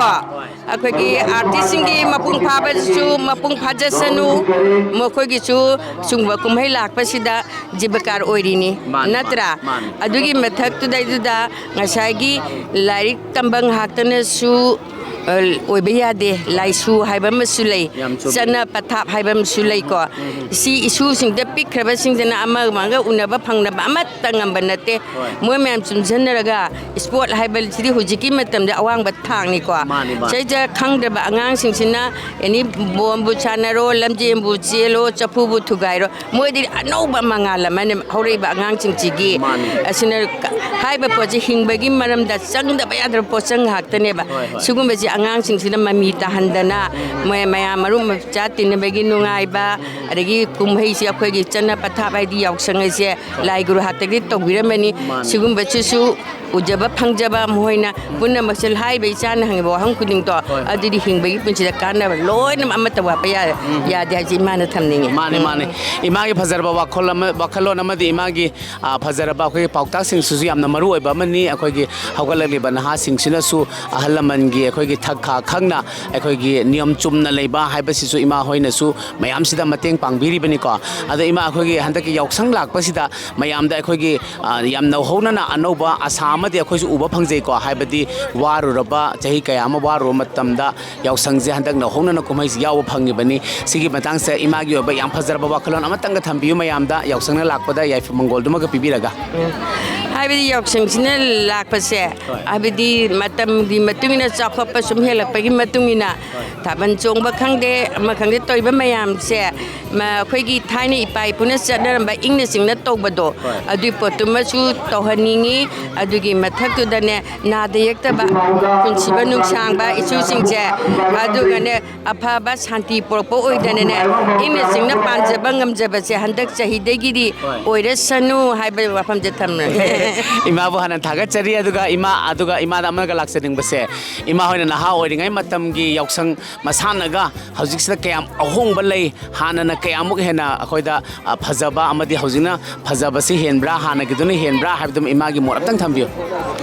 ꯑꯩꯈꯣꯏꯒꯤ ꯑꯥꯔꯇꯤꯁꯁꯤꯡꯒꯤ ꯃꯄꯨꯡ ꯐꯥꯕꯁꯤꯁꯨ ꯃꯄꯨꯡ ꯐꯥꯖꯁꯅꯨ, ꯃꯈꯣꯏꯒꯤꯁꯨ ꯁꯨꯝꯕ ꯀꯨꯝꯍꯩ ꯂꯥꯛꯄꯁꯤꯗ ꯖꯤꯕꯀꯥꯔ ꯑꯣꯏꯔꯤꯅꯤ, ꯃꯥꯅꯤ, ꯅꯠꯇ꯭ꯔꯥ? ꯃꯥꯅꯤ, ꯃꯥꯅꯤ꯫ ꯑꯗꯨꯒꯤ ꯃꯊꯛꯇꯨꯗꯩꯗꯨꯗ ꯉꯁꯥꯏꯒꯤ ꯂꯥꯏꯔꯤꯛ ꯇꯝꯕ ꯉꯥꯛꯇꯅꯁꯨ, ꯑ, ꯑꯣꯏꯕ ꯌꯥꯗꯦ꯫ ꯂꯥꯏꯁꯨ ꯍꯥꯏꯕ ꯑꯃꯁꯨ ꯂꯩ, ꯌꯥꯝ ꯆꯨꯝꯃꯤ꯫ ꯆꯠꯅ ꯄꯊꯥꯞ ꯍꯥꯏꯕ ꯑꯃꯁꯨ ꯂꯩꯀꯣ꯫ ꯎꯝ꯫ ꯁꯤ ꯏꯁꯨꯁꯤꯡꯗ ꯄꯤꯛꯈ꯭ꯔꯕꯁꯤꯡꯁꯤꯅ ꯑꯃꯒ ꯑꯃꯒ ꯎꯅꯕ ꯐꯪꯅꯕ ꯑꯃꯠꯇ ꯉꯝꯕ ꯅꯠꯇꯦ꯫ ꯍꯣꯏ꯫ ꯃꯣꯏ ꯃꯌꯥꯝ ꯆꯨꯝꯁꯤꯟꯅꯔꯒ ꯏꯁꯄꯣꯔꯠ ꯍꯥꯏꯕꯁꯤꯗꯤ ꯍꯧꯖꯤꯛꯀꯤ ꯃꯇꯝꯗ ꯑꯋꯥꯡꯕ ꯊꯥꯛꯅꯤꯀꯣ꯫ ꯃꯥꯅꯤ, ꯃꯥꯅꯤ꯫ ꯁꯤꯗ ꯈꯪꯗ꯭ꯔꯕ ꯑꯉꯥꯡꯁꯤꯡꯁꯤꯅ ꯑꯦꯅꯤ ꯕꯣꯝꯕꯨ ꯁꯥꯟꯅꯔꯣ, ꯂꯝꯖꯦꯟꯕꯨ ꯆꯦꯜꯂꯣ, ꯆꯐꯨꯕꯨ ꯊꯨꯒꯥꯏꯔꯣ, ꯃꯣꯏꯗꯤ ꯑꯅꯧꯕ ꯃꯉꯥꯜ ꯑꯃꯅꯦ ꯍꯧꯔꯛꯏꯕ ꯑꯉꯥꯡꯁꯤꯡꯁꯤꯒꯤ꯫ ꯃꯥꯅꯤ꯫ ꯑꯁꯤꯅ ꯀ-, ꯍꯥꯏꯕ ꯄꯣꯠꯁꯦ ꯍꯤꯡꯕꯒꯤ ꯃꯔꯝꯗ ꯆꯪꯗꯕ ꯌꯥꯗ꯭ꯔꯕ ꯄꯣꯠꯆꯪ ꯉꯥꯛꯇꯅꯦꯕ꯫ ꯍꯣꯏ, ꯍꯣꯏ꯫ ꯁꯤꯒꯨꯝꯕꯁꯤ ꯑꯉꯥꯡꯁꯤꯡꯁꯤꯅ ꯃꯃꯤ ꯇꯥꯍꯟꯗꯅ, ꯎꯝ꯫ ꯃꯣꯏ ꯃꯌꯥꯝ ꯃꯔꯨꯞ ꯃꯆꯥ ꯇꯤꯟꯅꯕꯒꯤ ꯅꯨꯡꯉꯥꯏꯕ, ꯎꯝ꯫ ꯑꯗꯒꯤ ꯀꯨꯝꯍꯩꯁꯤ ꯑꯩꯈꯣꯏꯒꯤ ꯆꯠꯅ ꯄꯊꯥꯞ ꯍꯥꯏꯗꯤ ꯌꯥꯎꯁꯪ ꯍꯥꯏꯁꯦ ꯍꯣꯏ꯫ ꯂꯥꯏ ꯒꯨꯔꯨ ꯍꯥꯛꯇꯛꯇꯒꯤ ꯇꯧꯕꯤꯔꯝꯕꯅꯤ꯫ ꯃꯥꯅꯤ꯫ ꯁꯤꯒꯨꯝꯕꯁꯤꯁꯨ ꯎꯖꯕ ꯐꯪꯖꯕ ꯃꯈꯣꯏꯅ ꯄꯨꯝꯅꯃꯛꯁꯦ ꯍꯥꯏꯔꯤꯕ ꯏꯆꯥꯅ ꯍꯪꯉꯤꯕ ꯋꯥꯍꯪ ꯈꯨꯗꯤꯡꯗꯣ ꯍꯣꯏ꯫ ꯑꯗꯨꯗꯤ ꯍꯤꯡꯕꯒꯤ ꯄꯨꯟꯁꯤꯗ ꯀꯥꯟꯅꯕ ꯂꯣꯏꯅꯃꯛ ꯑꯃꯠꯇ ꯋꯥꯠꯄ ꯌꯥ-, ꯎꯝ꯫ ꯌꯥꯗꯦ ꯍꯥꯏꯁꯦ ꯏꯃꯥꯅ ꯊꯝꯅꯤꯡꯉꯤ꯫ ꯃꯥꯅꯤ, ꯎꯝ꯫ ꯃꯥꯅꯤ꯫ ꯏꯃꯥꯒꯤ ꯐꯖꯔꯕ ꯋꯥꯈꯜ ꯑꯃ, ꯋꯥꯈꯜꯂꯣꯟ ꯑꯃꯗꯤ ꯏꯃꯥꯒꯤ, ꯑ, ꯐꯖꯔꯕ ꯑꯩꯈꯣꯏꯒꯤ ꯄꯥꯎꯇꯥꯛꯁꯤꯡꯁꯤꯁꯨ ꯌꯥꯝꯅ ꯃꯔꯨ ꯑꯣꯏꯕ ꯑꯃꯅꯤ꯫ ꯑꯩꯈꯣꯏꯒꯤ ꯍꯧꯒꯠꯂꯛꯂꯤꯕ ꯅꯍꯥꯁꯤꯡꯁꯤꯅꯁꯨ ꯑꯍꯜ ꯂꯃꯟꯒꯤ ꯑꯩꯈꯣꯏꯒꯤ ꯊꯛ ꯈꯥ ꯈꯪꯅ ꯑꯩꯈꯣꯏꯒꯤ ꯅꯤꯌꯣꯝ ꯆꯨꯝꯅ ꯂꯩꯕ ꯍꯥꯏꯕꯁꯤꯁꯨ ꯏꯃꯥ ꯍꯣꯏꯅꯁꯨ ꯃꯌꯥꯝꯁꯤꯗ ꯃꯇꯦꯡ ꯄꯥꯡꯕꯤꯔꯤꯕꯅꯤꯀꯣ꯫ ꯑꯗꯣ ꯏꯃꯥ, ꯑꯩꯈꯣꯏꯒꯤ ꯍꯟꯗꯛꯀꯤ ꯌꯥꯎꯁꯪ ꯂꯥꯛꯄꯁꯤꯗ ꯃꯌꯥꯝꯗ ꯑꯩꯈꯣꯏꯒꯤ, ꯑ, ꯌꯥꯝ ꯅꯧꯍꯧꯅꯅ ꯑꯅꯧꯕ ꯑꯁꯥ ꯑꯃꯗꯤ ꯑꯩꯈꯣꯏꯁꯨ ꯎꯕ ꯐꯪꯖꯩꯀꯣ꯫ ꯍꯥꯏꯕꯗꯤ ꯋꯥꯔꯨꯔꯕ, ꯆꯍꯤ ꯀꯌꯥ ꯑꯃ ꯋꯥꯔꯨꯔꯕ ꯃꯇꯝꯗ ꯌꯥꯎꯁꯪꯁꯦ ꯍꯟꯗꯛ ꯅꯧꯍꯧꯅꯅ ꯀꯨꯝꯍꯩꯁꯤ ꯌꯥꯎꯕ ꯐꯪꯉꯤꯕꯅꯤ꯫ ꯁꯤꯒꯤ ꯃꯇꯥꯡꯁꯦ ꯏꯃꯥꯒꯤ ꯑꯣꯏꯕ ꯌꯥꯝ ꯐꯖꯔꯕ ꯋꯥꯈꯜꯂꯣꯟ ꯑꯃꯇꯪꯒ ꯊꯝꯕꯤꯌꯨ ꯃꯌꯥꯝꯗ, ꯌꯥꯎꯁꯪꯅ ꯂꯥꯛꯄꯗ ꯌꯥꯏꯐ ꯃꯪꯒꯣꯜꯗꯨꯃꯒ ꯄꯤꯕꯤꯔꯒ꯫ ꯍꯥꯏꯕꯗꯤ ꯌꯥꯎꯁꯪꯁꯤꯅ ꯂꯥꯛꯄꯁꯦ, ꯍꯣꯏ꯫ ꯍꯥꯏꯕꯗꯤ ꯃꯇꯝꯒꯤ ꯃꯇꯨꯡ ꯏꯟꯅ ꯆꯥꯎꯈꯠꯄ ꯁꯨꯝ ꯍꯦꯜꯂꯛꯄꯒꯤ ꯃꯇꯨꯡ ꯏꯟꯅ ꯍꯣꯏ꯫ ꯊꯥꯕꯜ ꯆꯣꯡꯕ ꯈꯪꯗꯦ, ꯑꯃ ꯈꯪꯗꯦ, ꯇꯧꯔꯤꯕ ꯃꯌꯥꯝꯁꯦ, ꯃ-, ꯑꯩꯈꯣꯏꯒꯤ ꯊꯥꯏꯅ ꯏꯄꯥ ꯏꯄꯨꯅ ꯆꯠꯅꯔꯝꯕ ꯏꯪꯅ ꯆꯤꯡꯅ ꯇꯧꯕꯗꯣ, ꯍꯣꯏ꯫ ꯑꯗꯨꯒꯤ ꯄꯣꯠꯇꯨꯃꯁꯨ ꯇꯧꯍꯟꯅꯤꯡꯉꯤ꯫ ꯑꯗꯨꯒꯤ ꯃꯊꯛꯇꯨꯗꯅꯦ, ꯅꯥꯗ ꯌꯦꯛꯇꯕ, ꯄꯨꯟꯁꯤꯕ ꯅꯨꯡꯁꯥꯡꯕ ꯏꯁꯨꯁꯤꯡꯁꯦ, ꯑꯗꯨꯒꯅꯦ, ꯑꯐꯕ ꯁꯥꯟꯇꯤ ꯄꯨꯔꯛꯄ ꯑꯣꯏꯗꯅꯅꯦ, ꯏꯪꯅ ꯆꯤꯡꯅ ꯄꯥꯟꯖꯕ ꯉꯝꯖꯕꯁꯦ ꯍꯟꯗꯛ ꯆꯍꯤꯗꯒꯤꯗꯤ ꯍꯣꯏ꯫ ꯑꯣꯏꯔꯁꯅꯨ ꯍꯥꯏꯕ ꯋꯥꯐꯝꯁꯦ ꯊꯝꯂꯒꯦ꯫ ꯏꯃꯥꯕꯨ ꯍꯥꯟꯅ ꯊꯥꯒꯠꯆꯔꯤ꯫ ꯑꯗꯨꯒ ꯏꯃꯥ, ꯑꯗꯨꯒ ꯏꯃꯥꯗ ꯑꯃꯒ ꯂꯥꯛꯆꯅꯤꯡꯕꯁꯦ, ꯏꯃꯥ ꯍꯣꯏꯅ ꯅꯍꯥ ꯑꯣꯏꯔꯤꯉꯩ ꯃꯇꯝꯒꯤ ꯌꯥꯎꯁꯪ ꯃꯁꯥꯟꯅꯒ ꯍꯧꯖꯤꯛꯁꯤꯗ ꯀꯌꯥꯝ ꯑꯍꯣꯡꯕ ꯂꯩ, ꯍꯥꯟꯅꯅ ꯀꯌꯥꯃꯨꯛ ꯍꯦꯟꯅ ꯑꯩꯈꯣꯏꯗ, ꯑ, ꯐꯖꯕ ꯑꯃꯗꯤ ꯍꯧꯖꯤꯛꯅ ꯐꯖꯕꯁꯤ ꯍꯦꯟꯕ꯭ꯔꯥ, ꯍꯥꯟꯅꯒꯤꯗꯨꯅ ꯍꯦꯟꯕ꯭ꯔꯥ ꯍꯥꯏꯕꯗꯨꯃ ꯏꯃꯥꯒꯤ ꯃꯣꯠ ꯑꯝꯇꯪ ꯊꯝꯕꯤꯌꯨ꯫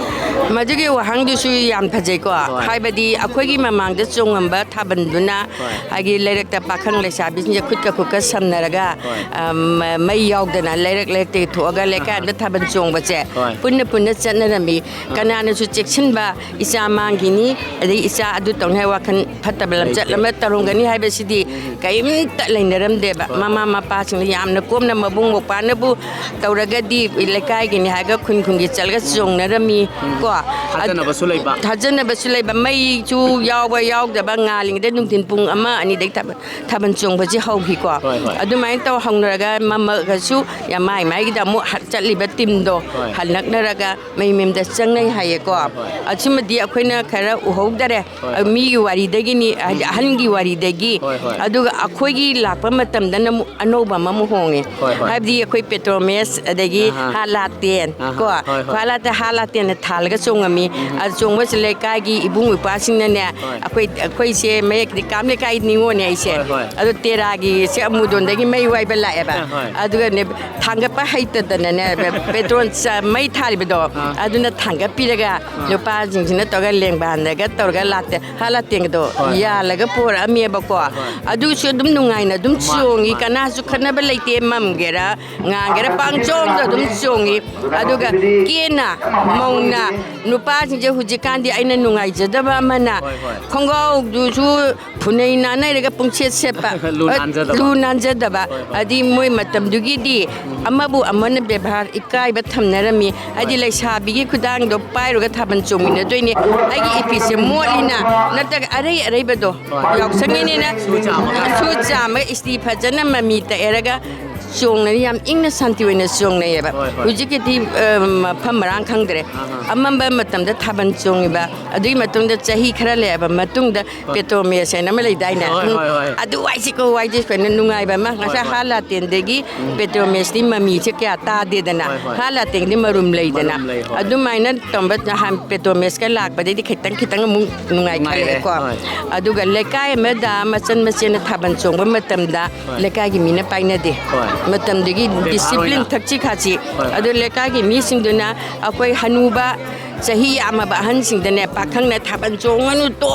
ꯃꯗꯨꯒꯤ ꯋꯥꯍꯪꯗꯨꯁꯨ ꯌꯥꯝ ꯐꯖꯩꯀꯣ꯫ ꯍꯣꯏ꯫ ꯍꯥꯏꯕꯗꯤ ꯑꯩꯈꯣꯏꯒꯤ ꯃꯃꯥꯡꯗ ꯆꯣꯡꯉꯝꯕ ꯊꯥꯕꯜꯗꯨꯅ, ꯍꯣꯏ꯫ ꯍꯥꯏꯗꯤ ꯂꯩꯔꯛꯇ ꯄꯥꯈꯪ ꯂꯩꯁꯥꯕꯤꯁꯤꯡꯁꯦ ꯈꯨꯠꯀ ꯈꯨꯠꯀ ꯁꯝꯅꯔꯒ, ꯍꯣꯏ꯫ ꯑ, ꯃ-, ꯃꯩ ꯌꯥꯎꯗꯅ ꯂꯩꯔꯛ ꯂꯩꯔꯛꯇꯒꯤ ꯊꯣꯛꯑꯒ ꯂꯩꯀꯥꯏ ꯑꯍꯥ꯫ ꯑꯃꯗ ꯊꯥꯕꯜ ꯆꯣꯡꯕꯁꯦ ꯍꯣꯏ꯫ ꯄꯨꯟꯅ ꯄꯨꯟꯅ ꯆꯠꯅꯔꯝꯃꯤ꯫ ꯑꯥ꯫ ꯀꯅꯥꯅꯁꯨ ꯆꯦꯛꯁꯤꯟꯕ, ꯏꯆꯥ ꯃꯥꯡꯈꯤꯅꯤ, ꯑꯗꯩ ꯏꯆꯥ ꯑꯗꯨ ꯇꯧꯅꯤ ꯍꯥꯏꯕ ꯋꯥꯈꯜ ꯐꯠꯇꯕ ꯂꯝꯆꯠ ꯂꯩꯇꯦ꯫ ꯑꯃ ꯇꯧꯔꯝꯒꯅꯤ ꯍꯥꯏꯕꯁꯤꯗꯤ ꯎꯝ꯫ ꯀꯔꯤꯝꯇ ꯂꯩꯅꯔꯝꯗꯦꯕ꯫ ꯍꯣꯏ, ꯃꯃꯥ ꯍꯣꯏ꯫ ꯃꯄꯥꯁꯤꯡꯅ ꯌꯥꯝꯅ ꯀꯣꯝꯅ ꯃꯕꯨꯡ ꯃꯧꯄ꯭ꯋꯥꯅꯕꯨ ꯇꯧꯔꯒꯗꯤ ꯂꯩꯀꯥꯏꯒꯤꯅꯤ ꯍꯥꯏꯔꯒ ꯈꯨꯟ ꯈꯨꯟꯒꯤ ꯆꯠꯂꯒ ꯆꯣꯡꯅꯔꯝꯃꯤ ꯎꯝ꯫ ꯀꯣ꯫ ꯊꯥꯖꯅꯕꯁꯨ ꯂꯩꯕ꯫ ꯊꯥꯖꯅꯕꯁꯨ ꯂꯩꯕ꯫ ꯃꯩꯁꯨ ꯌꯥꯎꯕ ꯌꯥꯎꯗꯕ ꯉꯥꯜꯂꯤꯉꯩꯗ ꯅꯨꯡꯊꯤꯟ ꯄꯨꯡ ꯑꯃ ꯑꯅꯤꯗꯒꯤ ꯊꯥꯕꯜ, ꯊꯥꯕꯜ ꯆꯣꯡꯕꯁꯦ ꯍꯧꯈꯤꯀꯣ꯫ ꯍꯣꯏ, ꯍꯣꯏ꯫ ꯑꯗꯨꯃꯥꯏꯅ ꯇꯧ ꯍꯧꯅꯔꯒ ꯃꯝꯃꯒꯁꯨ ꯌꯥꯝ ꯃꯥꯏ ꯃꯥꯏꯒꯤꯗ ꯑꯃꯨꯛ ꯍ-, ꯆꯠꯂꯤꯕ ꯇꯤꯝꯗꯣ ꯍꯣꯏ꯫ ꯍꯜꯂꯛꯅꯔꯒ ꯃꯌꯨꯝ ꯃꯌꯨꯝꯗ ꯆꯪꯅꯩ ꯍꯥꯏꯌꯦꯀꯣ꯫ ꯍꯣꯏ꯫ ꯑꯁꯤꯃꯗꯤ ꯑꯩꯈꯣꯏꯅ ꯈꯔ ꯎꯍꯧꯗꯔꯦ꯫ ꯍꯣꯏ, ꯑ, ꯍꯣꯏ꯫ ꯃꯤꯒꯤ ꯋꯥꯔꯤꯗꯒꯤꯅꯤ, ꯍꯥꯏꯗꯤ ꯎꯝ꯫ ꯑꯍꯟꯒꯤ ꯋꯥꯔꯤꯗꯒꯤ꯫ ꯍꯣꯏ, ꯍꯣꯏ꯫ ꯑꯗꯨꯒ ꯑꯩꯈꯣꯏꯒꯤ ꯂꯥꯛꯄ ꯃꯇꯝꯗꯅ ꯑꯃꯨꯛ ꯑꯅꯧꯕ ꯑꯃꯃꯨꯛ ꯍꯣꯡꯉꯦ꯫ ꯍꯣꯏ, ꯍꯣꯏ꯫ ꯍꯥꯏꯕꯗꯤ ꯑꯩꯈꯣꯏ ꯄꯦꯇ꯭ꯔꯣꯃꯦꯁ ꯑꯗꯒꯤ ꯑꯍꯥ꯫ ꯍꯥ ꯂꯥꯇꯦꯟ ꯑꯍꯥ꯫ ꯀꯣ꯫ ꯍꯣꯏ, ꯍꯣꯏ꯫ ꯍꯥ ꯂꯥꯇꯦꯟ ꯍꯥꯜꯂꯒ ꯆꯣꯡꯉꯝꯃꯤ꯫ ꯎꯝ꯫ ꯑ, ꯆꯣꯡꯕꯁꯤ ꯂꯩꯀꯥꯏꯒꯤ ꯏꯕꯨꯡ ꯏꯄ꯭ꯋꯥꯁꯤꯡꯅꯅꯦ, ꯍꯣꯏ꯫ ꯑꯩꯈꯣꯏ, ꯑꯩꯈꯣꯏꯁꯦ ꯃꯌꯦꯛ ꯀꯥꯝ ꯂꯩꯀꯥꯏ ꯅꯤꯉꯣꯜꯅꯦ ꯑꯩꯁꯦ꯫ ꯍꯣꯏ, ꯍꯣꯏ꯫ ꯑꯗꯣ ꯇꯦꯔꯥꯒꯤ ꯁꯤ ꯑꯃꯨꯗꯣꯟꯗꯒꯤ ꯃꯩ ꯋꯥꯏꯕ ꯂꯥꯛꯑꯦꯕ꯫ ꯍꯣꯏ, ꯍꯣꯏ꯫ ꯑꯗꯨꯒꯅꯦ ꯊꯥꯡꯒꯠꯄ ꯍꯩꯇꯗꯅꯅꯦ, ꯄꯦꯇ꯭ꯔꯣꯜ ꯆ-, ꯃꯩ ꯊꯥꯔꯤꯕꯗꯣ, ꯑꯥ꯫ ꯑꯗꯨꯅ ꯊꯥꯡꯒꯠꯄꯤꯔꯒ ꯑꯥ꯫ ꯅꯨꯄꯥꯁꯤꯡꯁꯤꯅ ꯇꯧꯔꯒ ꯂꯦꯡꯕꯥꯟꯗꯒ ꯇꯧꯔꯒ ꯂꯥꯇꯦ-, ꯍꯥ ꯂꯥꯇꯦꯟꯒꯗꯣ ꯍꯣꯏ, ꯍꯣꯏ꯫ ꯌꯥꯜꯂꯒ ꯄꯣꯔꯛꯑꯝꯃꯦꯕꯀꯣ꯫ ꯍꯣꯏ, ꯍꯣꯏ꯫ ꯑꯗꯨꯁꯨ ꯑꯗꯨꯝ ꯅꯨꯡꯉꯥꯏꯅ ꯑꯗꯨꯝ ꯃꯥꯅꯤ, ꯆꯣꯡꯉꯤ꯫ ꯃꯥꯅꯤ꯫ ꯀꯅꯥꯁꯨ ꯈꯠꯅꯕ ꯂꯩꯇꯦ, ꯃꯝꯒꯦꯔꯥ ꯉꯥꯟꯒꯦꯔꯥ ꯄꯥꯡꯆꯣꯡꯗ ꯑꯗꯨꯝ ꯆꯣꯡꯉꯤ꯫ ꯑꯗꯨꯒ ꯀꯦꯅ ꯃꯧꯅ ꯅꯨꯄꯥꯁꯤꯡꯁꯦ ꯍꯧꯖꯤꯛꯀꯥꯟꯗꯤ ꯑꯩꯅ ꯅꯨꯡꯉꯥꯏꯖꯗꯕ ꯑꯃꯅ ꯍꯣꯏ, ꯍꯣꯏ꯫ ꯈꯣꯡꯒ꯭ꯔꯥꯎꯗꯨꯁꯨ ꯐꯨꯅꯩ ꯅꯥꯅꯩꯔꯒ ꯄꯨꯡꯁꯦꯠ ꯁꯦꯠꯄ꯫ ꯂꯨ ꯅꯥꯟꯖꯗꯕ꯫ ꯂꯨ ꯅꯥꯟꯖꯗꯕ꯫ ꯍꯣꯏ, ꯍꯣꯏ꯫ ꯍꯥꯏꯗꯤ ꯃꯣꯏ ꯃꯇꯝꯗꯨꯒꯤꯗꯤ ꯎꯝ꯫ ꯑꯃꯕꯨ ꯑꯃꯅ ꯕꯦꯕꯥꯔ ꯏꯀꯥꯏꯕ ꯊꯝꯅꯔꯝꯃꯤ꯫ ꯍꯥꯏꯗꯤ ꯍꯣꯏ꯫ ꯂꯩꯁꯥꯕꯤꯒꯤ ꯈꯨꯗꯥꯡꯗꯣ ꯄꯥꯏꯔꯒ ꯊꯥꯕꯜ ꯆꯣꯡꯃꯤꯟꯅꯗꯣꯏꯅꯤ꯫ ꯑꯩꯒꯤ ꯏꯐꯤꯁꯦ ꯃꯣꯠꯂꯤꯅ ꯅꯠꯇ꯭ꯔꯒ ꯑꯔꯩ ꯑꯔꯩꯕꯗꯣ ꯍꯣꯏ꯫ ꯌꯥꯎꯁꯪꯒꯤꯅꯤꯅ ꯁꯨ ꯆꯥꯝꯃꯒ꯫ ꯁꯨ ꯆꯥꯝꯃꯒ ꯏꯁꯇꯤ ꯐꯖꯅ ꯃꯃꯤ ꯇꯛꯑꯦꯔꯒ ꯆꯣꯡꯅꯔꯤ, ꯌꯥꯝ ꯏꯪꯅ ꯁꯥꯟꯇꯤ ꯑꯣꯏꯅ ꯆꯣꯡꯅꯩꯌꯦꯕ꯫ ꯍꯣꯏ, ꯍꯣꯏ꯫ ꯍꯧꯖꯤꯛꯀꯤꯗꯤ, ꯑ, ꯃꯐꯝ ꯃꯔꯥꯡ ꯈꯪꯗ꯭ꯔꯦ꯫ ꯑꯍꯥ꯫ ꯑꯃꯝꯕ ꯃꯇꯝꯗ ꯊꯥꯕꯜ ꯆꯣꯡꯉꯤꯕ, ꯑꯗꯨꯒꯤ ꯃꯇꯨꯡꯗ ꯆꯍꯤ ꯈꯔ ꯂꯩꯔꯕ ꯃꯇꯨꯡꯗ ꯍꯣꯏ꯫ ꯄꯦꯇ꯭ꯔꯣꯃꯦꯁ ꯍꯥꯏꯅ ꯑꯃ ꯂꯩꯗꯥꯏꯅꯦ? ꯍꯣꯏ, ꯎꯝ꯫ ꯍꯣꯏ, ꯍꯣꯏ꯫ ꯑꯗꯨ ꯋꯥꯏꯁꯤꯀꯣ, ꯋꯥꯏꯁꯤ ꯁꯨꯃꯥꯏꯅ ꯅꯨꯡꯉꯥꯏꯕ ꯑꯃ꯫ ꯉꯁꯥꯏ ꯍꯣꯏ, ꯍꯣꯏ꯫ ꯍꯥ ꯂꯥꯇꯦꯟꯗꯒꯤ ꯎꯝ꯫ ꯄꯦꯇ꯭ꯔꯣꯃꯦꯁꯇꯤ ꯃꯃꯤꯁꯦ ꯀꯌꯥ ꯇꯥꯗꯦꯗꯅ꯫ ꯍꯣꯏ, ꯍꯣꯏ꯫ ꯍꯥ ꯂꯥꯇꯦꯟꯗꯤ ꯃꯔꯨꯝ ꯂꯩꯗꯅ꯫ ꯃꯔꯨꯝ ꯂꯩ, ꯍꯣꯏ꯫ ꯑꯗꯨꯃꯥꯏꯅ ꯇꯧꯕ ꯅꯍꯥꯟ ꯄꯦꯇ꯭ꯔꯣꯃꯦꯁꯀ ꯂꯥꯛꯄꯗꯩꯗꯤ ꯈꯤꯇꯪ ꯈꯤꯇꯪ ꯑꯃꯨꯛ ꯅꯨꯡꯉꯥꯏꯈꯠꯂꯛꯑꯦꯀꯣ꯫ ꯅꯨꯡꯉꯥꯏꯔꯦ, ꯍꯣꯏ꯫ ꯑꯗꯨꯒ ꯂꯩꯀꯥꯏ ꯑꯃꯗ ꯃꯆꯟ ꯃꯆꯦꯅ ꯊꯥꯕꯜ ꯆꯣꯡꯕ ꯃꯇꯝꯗ ꯍꯣꯏ꯫ ꯂꯩꯀꯥꯏꯒꯤ ꯃꯤꯅ ꯄꯥꯏꯅꯗꯦ꯫ ꯍꯣꯏ꯫ ꯃꯇꯝꯗꯨꯒꯤ ꯕꯦꯕꯥꯔ discipline ꯑꯣꯏꯅ꯫ ꯊꯛꯁꯤ ꯈꯥꯁꯤ꯫ ꯍꯣꯏ, ꯍꯣꯏ꯫ ꯑꯗꯨ ꯂꯩꯀꯥꯏꯒꯤ ꯃꯤꯁꯤꯡꯗꯨꯅ ꯑꯩꯈꯣꯏ ꯍꯅꯨꯕ ꯆꯍꯤ ꯌꯥꯝꯃꯕ ꯑꯍꯟꯁꯤꯡꯗꯅꯦ, "ꯄꯥꯈꯪꯅ ꯊꯥꯕꯜ ꯆꯣꯡꯉꯅꯨ ꯇꯣ,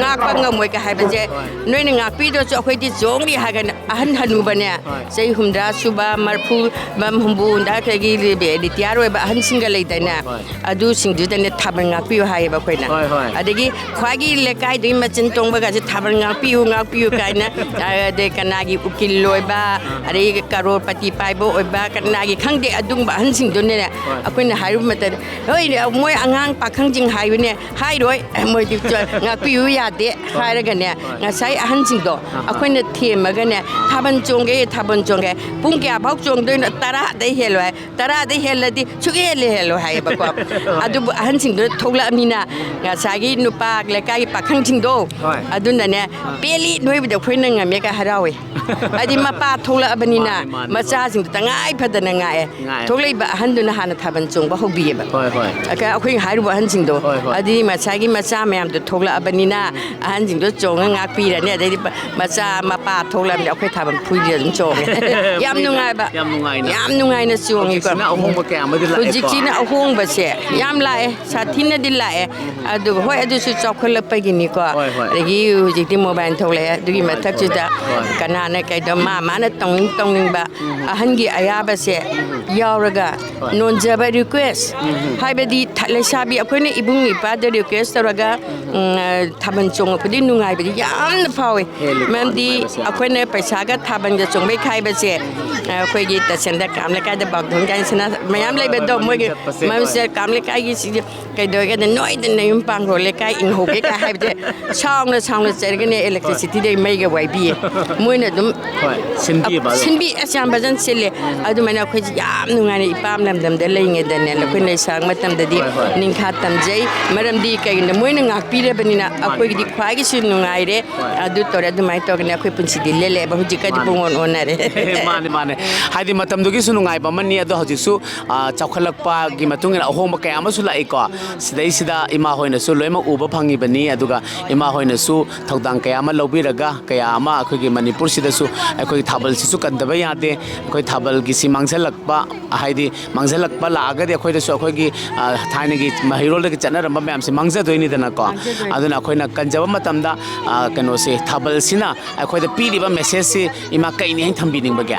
ꯉꯥꯛꯄ ꯉꯝꯃꯣꯏ" ꯀ ꯍꯥꯏꯕꯁꯦ ꯍꯣꯏ꯫ ꯅꯣꯏꯅ ꯉꯥꯛꯄꯤꯗ꯭ꯔꯁꯨ ꯑꯩꯈꯣꯏꯗꯤ ꯆꯣꯡꯅꯤ ꯍꯥꯏꯒꯅ ꯑꯍꯟ ꯍꯅꯨꯕꯅꯦ, ꯍꯣꯏ꯫ ꯆꯍꯤ ꯍꯨꯝꯗ꯭ꯔꯥ ꯁꯨꯕ, ꯃꯔꯐꯨ, ꯍꯨꯝꯐꯨ ꯍꯨꯝꯗ꯭ꯔꯥ ꯀꯩꯒꯤ retire ꯑꯣꯏꯕ ꯑꯍꯟꯁꯤꯡꯒ ꯂꯩꯗꯥꯏꯅꯦ? ꯍꯣꯏ, ꯍꯣꯏ꯫ ꯑꯗꯨꯁꯤꯡꯗꯨꯗꯅꯦ ꯊꯥꯕꯜ ꯉꯥꯛꯄꯤꯌꯨ ꯍꯥꯏꯌꯦꯕ ꯑꯩꯈꯣꯏꯅ꯫ ꯍꯣꯏ, ꯍꯣꯏ꯫ ꯑꯗꯒꯤ ꯈ꯭ꯋꯥꯏꯒꯤ ꯂꯩꯀꯥꯏꯗꯨꯒꯤ ꯃꯆꯤꯟ ꯇꯣꯡꯕꯒꯁꯦ ꯊꯥꯕꯜ ꯉꯥꯛꯄꯤꯌꯨ, ꯉꯥꯛꯄꯤꯌꯨ ꯀꯥꯏꯅ, ꯑꯗꯩ ꯀꯅꯥꯒꯤ ꯎꯀꯤꯜ ꯑꯣꯏꯕ, ꯑꯥ꯫ ꯑꯗꯩ ꯀꯔꯣꯔꯄꯇꯤ ꯄꯥꯏꯕ ꯑꯣꯏꯕ, ꯀꯅꯥꯒꯤ ꯈꯪꯗꯦ, ꯑꯗꯨꯒꯨꯝꯕ ꯑꯍꯟꯁꯤꯡꯗꯨꯅꯅꯦ ꯍꯣꯏ꯫ ꯑꯩꯈꯣꯏꯅ ꯍꯥꯏꯔꯨꯕ ꯃꯇꯝꯗ, "ꯍꯣꯏ, ꯃꯣꯏ ꯑꯉꯥꯡ ꯄꯥꯈꯪꯁꯤꯡ ꯍꯥꯏꯕꯅꯦ, ꯍꯥꯏꯔꯣꯏ, ꯃꯣꯏꯗꯤ ꯉꯥꯛꯄꯤꯌꯨ ꯌꯥꯗꯦ" ꯍꯣꯏ꯫ ꯍꯥꯏꯔꯒꯅꯦ, ꯍꯣꯏ꯫ ꯉꯁꯥꯏ ꯑꯍꯟꯁꯤꯡꯗꯣ ꯑꯥ, ꯑꯥ꯫ ꯑꯩꯈꯣꯏꯅ ꯊꯦꯝꯃꯒꯅꯦ, "ꯊꯥꯕꯜ ꯆꯣꯡꯒꯦ, ꯊꯥꯕꯜ ꯆꯣꯡꯒꯦ, ꯄꯨꯡ ꯀꯌꯥꯐꯥꯎ ꯆꯣꯡꯗꯣꯏꯅꯣ?" "ꯇꯔꯥꯗꯩ ꯍꯦꯜꯂꯣꯏ ꯍꯥꯏ"꯫ "ꯇꯔꯥꯗꯩ ꯍꯦꯜꯂꯗꯤ ꯁꯨꯛꯍꯦꯜ ꯍꯦꯜꯂꯣꯏ" ꯍꯥꯏꯌꯦꯕꯀꯣ꯫ ꯍꯣꯏ꯫ ꯑꯗꯨꯕꯨ ꯑꯍꯟꯁꯤꯡꯗꯨꯅ ꯊꯣꯛꯂꯛꯑꯃꯤꯅ ꯉꯁꯥꯏꯒꯤ ꯅꯨꯄꯥ ꯂꯩꯀꯥꯏꯒꯤ ꯄꯥꯈꯪꯁꯤꯡꯗꯣ ꯍꯣꯏ꯫ ꯑꯗꯨꯅꯅꯦ, ꯑꯥ꯫ "ꯄꯦꯜꯂꯤ, ꯅꯣꯏꯕꯨꯗꯤ ꯑꯩꯈꯣꯏꯅ ꯉꯝꯃꯦ" ꯀꯥꯏ ꯍꯔꯥꯎꯋꯦ꯫ ꯍꯥꯏꯗꯤ ꯃꯄꯥ ꯊꯣꯛꯂꯛꯑꯕꯅꯤꯅ ꯃꯥꯅꯦ, ꯃꯥꯅꯦ, ꯃꯥꯅꯦ꯫ ꯃꯆꯥꯁꯤꯡꯗꯣ ꯇꯉꯥꯏ ꯐꯗꯅ ꯉꯥꯛꯑꯦ꯫ ꯉꯥꯛꯑꯦ꯫ ꯊꯣꯛꯂꯛꯏꯕ ꯑꯍꯟꯗꯨꯅ ꯍꯥꯟꯅ ꯊꯥꯕꯜ ꯆꯣꯡꯕ ꯍꯧꯕꯤꯌꯦꯕ꯫ ꯍꯣꯏ, ꯍꯣꯏ꯫ ꯑꯩꯈꯣꯏ ꯍꯥꯏꯔꯤꯕ ꯑꯍꯟꯁꯤꯡꯗꯣ, ꯍꯣꯏ, ꯍꯣꯏ꯫ ꯑꯗꯨꯗꯤ ꯃꯁꯥꯒꯤ ꯃꯆꯥ ꯃꯌꯥꯝꯗꯣ ꯊꯣꯛꯂꯛꯑꯕꯅꯤꯅ ꯑꯍꯟꯁꯤꯡꯗꯣ ꯆꯣꯡꯉ ꯉꯥꯛꯄꯤꯔꯅꯤ꯫ ꯑꯗꯩꯗꯤ ꯃꯆꯥ ꯃꯄꯥ ꯊꯣꯛꯂꯛꯑꯕꯅꯤꯅ ꯑꯩꯈꯣꯏ ꯊꯥꯕꯜ ꯐꯨꯏꯗ ꯑꯗꯨꯝ ꯆꯣꯡꯉꯦ꯫ ꯌꯥꯝ ꯅꯨꯡꯉꯥꯏꯕ꯫ ꯌꯥꯝ ꯅꯨꯡꯉꯥꯏꯅ꯫ ꯌꯥꯝ ꯅꯨꯡꯉꯥꯏꯅ ꯆꯣꯡꯉꯤꯀꯣ꯫ ꯍꯧꯖꯤꯛꯁꯤꯅ ꯑꯍꯣꯡꯕ ꯀꯌꯥ ꯑꯃꯗꯤ ꯂꯥꯛꯑꯦꯀꯣ꯫ ꯍꯧꯖꯤꯛꯁꯤꯅ ꯑꯍꯣꯡꯕꯁꯦ ꯌꯥꯝ ꯂꯥꯛꯑꯦ, ꯁꯥꯊꯤꯅꯗꯤ ꯂꯥꯛꯑꯦ꯫ ꯑꯗꯨꯒ ꯍꯣꯏ, ꯑꯗꯨꯁꯨ ꯆꯥꯎꯈꯠꯂꯛꯄꯒꯤꯅꯤꯀꯣ꯫ ꯍꯣꯏ, ꯍꯣꯏ꯫ ꯑꯗꯒꯤ ꯍꯧꯖꯤꯛꯇꯤ mobile ꯊꯣꯛꯂꯛꯑꯦ, ꯑꯗꯨꯒꯤ ꯍꯣꯏ, ꯃꯊꯛꯁꯤꯗ ꯍꯣꯏ꯫ ꯀꯅꯥꯅ ꯀꯩꯗꯧ-, ꯃꯥ ꯃꯥꯅ ꯇꯧꯅꯤꯡ ꯇꯧꯅꯤꯡꯕ ꯑꯍꯟꯒꯤ ꯑꯌꯥꯕꯁꯦ ꯌꯥꯎꯔꯒ ꯍꯣꯏ꯫ ꯅꯣꯟꯖꯕ request, ꯍꯥꯏꯕꯗꯤ ꯊ-, ꯂꯩꯁꯥꯕꯤ ꯑꯩꯈꯣꯏꯅ ꯏꯕꯨꯡ ꯏꯄ꯭ꯋꯥꯗ request ꯇꯧꯔꯒ, ꯎꯝ, ꯊꯥꯕꯜ ꯆꯣꯡꯉꯛꯄꯗꯤ ꯅꯨꯡꯉꯥꯏꯕꯗꯤ ꯌꯥꯝꯅ ꯐꯥꯎꯏ꯫ ꯍꯦꯜꯂꯤꯀꯣ ꯃꯔꯝꯗꯤ ꯅꯨꯡꯉꯥꯏꯕꯁꯦ꯫ ꯑꯩꯈꯣꯏꯅ ꯄꯩꯁꯥꯒ ꯊꯥꯕꯜꯒ ꯆꯣꯡꯕꯩ ꯈꯥꯏꯕꯁꯦ, ꯑꯩꯈꯣꯏꯒꯤ ꯇꯁꯦꯡꯅ ꯀꯥꯝ ꯂꯩꯀꯥꯏꯗ ꯕꯥꯎꯊꯣꯟ ꯀꯥꯏꯅ ꯁꯅꯥ ꯃꯌꯥꯝ ꯍꯣꯏ, ꯍꯣꯏ, ꯂꯩꯕꯗꯣ, ꯍꯣꯏ, ꯃꯅꯤꯡ ꯃꯣꯏꯒꯤ ꯆꯠꯄꯁꯦ, ꯃꯃꯤꯡꯁꯦ ꯍꯣꯏ꯫ ꯀꯥꯝ ꯂꯩꯀꯥꯏꯒꯤ ꯁꯤꯒꯤ ꯀꯩꯗꯧꯔꯒꯦꯗ, "ꯅꯣꯏꯗ ꯅꯌꯨꯝ ꯄꯥꯟꯈ꯭ꯔꯣ, ꯂꯩꯀꯥꯏ ꯏꯪꯍꯧꯒꯦ" ꯀꯥꯏ ꯍꯥꯏꯕꯁꯦ ꯁꯥꯎꯅ ꯁꯥꯎꯅ ꯆꯩꯔꯒꯅꯦ, ꯍꯣꯏ꯫ Electricity ꯗꯩ ꯃꯩꯒ ꯋꯥꯏꯕꯤꯌꯦ꯫ ꯃꯣꯏꯅ ꯑꯗꯨꯝ ꯍꯣꯏ, ꯁꯤꯟꯕꯤꯕ ꯑꯗꯨꯝ꯫ ꯁꯤꯟꯕꯤ ꯑꯁ ꯌꯥꯝ ꯐꯖꯅ ꯁꯤꯜꯂꯦ꯫ ꯎꯝ꯫ ꯑꯗꯨꯃꯥꯏꯅ ꯑꯩꯈꯣꯏꯁꯤ ꯌꯥꯝ ꯅꯨꯡꯉꯥꯏꯅ ꯏꯄꯥꯝ ꯂꯝꯗꯝꯗ ꯂꯩꯉꯩꯗꯅꯦ, ꯎꯝ꯫ ꯑꯩꯈꯣꯏ ꯂꯩꯁꯥꯡ ꯃꯇꯝꯗꯗꯤ ꯍꯣꯏ, ꯍꯣꯏ꯫ ꯅꯤꯡꯈꯥ ꯇꯝꯖꯩ꯫ ꯃꯔꯝꯗꯤ ꯀꯩꯒꯤꯅꯣ, ꯃꯣꯏꯅ ꯉꯥꯛꯄꯤꯔꯕꯅꯤꯅ ꯃꯥꯅꯤ, ꯑꯩꯈꯣꯏꯒꯤꯗꯤ ꯃꯥꯅꯤ꯫ ꯈ꯭ꯋꯥꯏꯒꯤꯁꯨ ꯅꯨꯡꯉꯥꯏꯔꯦ꯫ ꯍꯣꯏ꯫ ꯑꯗꯨ ꯇꯧꯔꯦ, ꯑꯗꯨꯃꯥꯏꯅ ꯇꯧꯗꯅ ꯑꯩꯈꯣꯏ ꯄꯨꯟꯁꯤꯗꯤ ꯂꯦꯜꯂꯛꯑꯦꯕ꯫ ꯍꯧꯖꯤꯛꯀꯗꯤ ꯃꯥꯅꯤ꯫ ꯄꯨꯡꯑꯣꯟ ꯑꯣꯟꯅꯔꯦ꯫ ꯃꯥꯅꯤ, ꯃꯥꯅꯤ꯫ ꯍꯥꯏꯗꯤ ꯃꯇꯝꯗꯨꯒꯤꯁꯨ ꯅꯨꯡꯉꯥꯏꯕ ꯑꯃꯅꯤ, ꯑꯗꯣ ꯍꯧꯖꯤꯛꯁꯨ, ꯑ, ꯆꯥꯎꯈꯠꯂꯛꯄꯒꯤ ꯃꯇꯨꯡ ꯏꯟꯅ ꯑꯍꯣꯡꯕ ꯀꯌꯥ ꯑꯃꯁꯨ ꯂꯥꯛꯏꯀꯣ꯫ ꯁꯤꯗꯩꯁꯤꯗ ꯏꯃꯥ ꯍꯣꯏꯅꯁꯨ ꯂꯣꯏꯅꯃꯛ ꯎꯕ ꯐꯪꯉꯤꯕꯅꯤ, ꯑꯗꯨꯒ ꯏꯃꯥ ꯍꯣꯏꯅꯁꯨ ꯊꯧꯗꯥꯡ ꯀꯌꯥ ꯑꯃ ꯂꯧꯕꯤꯔꯒ, ꯀꯌꯥ ꯑꯃ ꯑꯩꯈꯣꯏꯒꯤ ꯃꯅꯤꯄꯨꯔꯁꯤꯗꯁꯨ ꯑꯩꯈꯣꯏꯒꯤ ꯊꯥꯕꯜꯁꯤꯁꯨ ꯀꯟꯗꯕ ꯌꯥꯗꯦ꯫ ꯑꯩꯈꯣꯏ ꯊꯥꯕꯜꯒꯤꯁꯤ ꯃꯥꯡꯁꯤꯜꯂꯛꯄ, ꯍꯥꯏꯗꯤ ꯃꯥꯡꯁꯤꯜꯂꯛꯄ ꯂꯥꯛꯑꯒꯗꯤ ꯑꯩꯈꯣꯏꯗꯁꯨ ꯑꯩꯈꯣꯏꯒꯤ, ꯑ, ꯊꯥꯏꯅꯒꯤ ꯃꯍꯩꯔꯣꯜꯗꯒꯤ ꯆꯠꯅꯔꯝꯕ ꯃꯌꯥꯝꯁꯦ ꯃꯥꯡꯖꯗꯣꯏꯅꯤꯗꯅꯀꯣ꯫ ꯃꯥꯡꯖꯗꯣꯏꯅꯤ꯫ ꯑꯗꯨꯅ ꯑꯩꯈꯣꯏꯅ ꯀꯟꯖꯕ ꯃꯇꯝꯗ, ꯑ, ꯀꯩꯅꯣꯁꯦ, ꯊꯥꯕꯜꯁꯤꯅ ꯑꯩꯈꯣꯏꯗ ꯄꯤꯔꯤꯕ messageꯁꯤ, ꯏꯃꯥ, ꯀꯩꯅꯤ ꯍꯥꯏꯅ ꯊꯝꯕꯤꯅꯤꯡꯕꯒꯦ?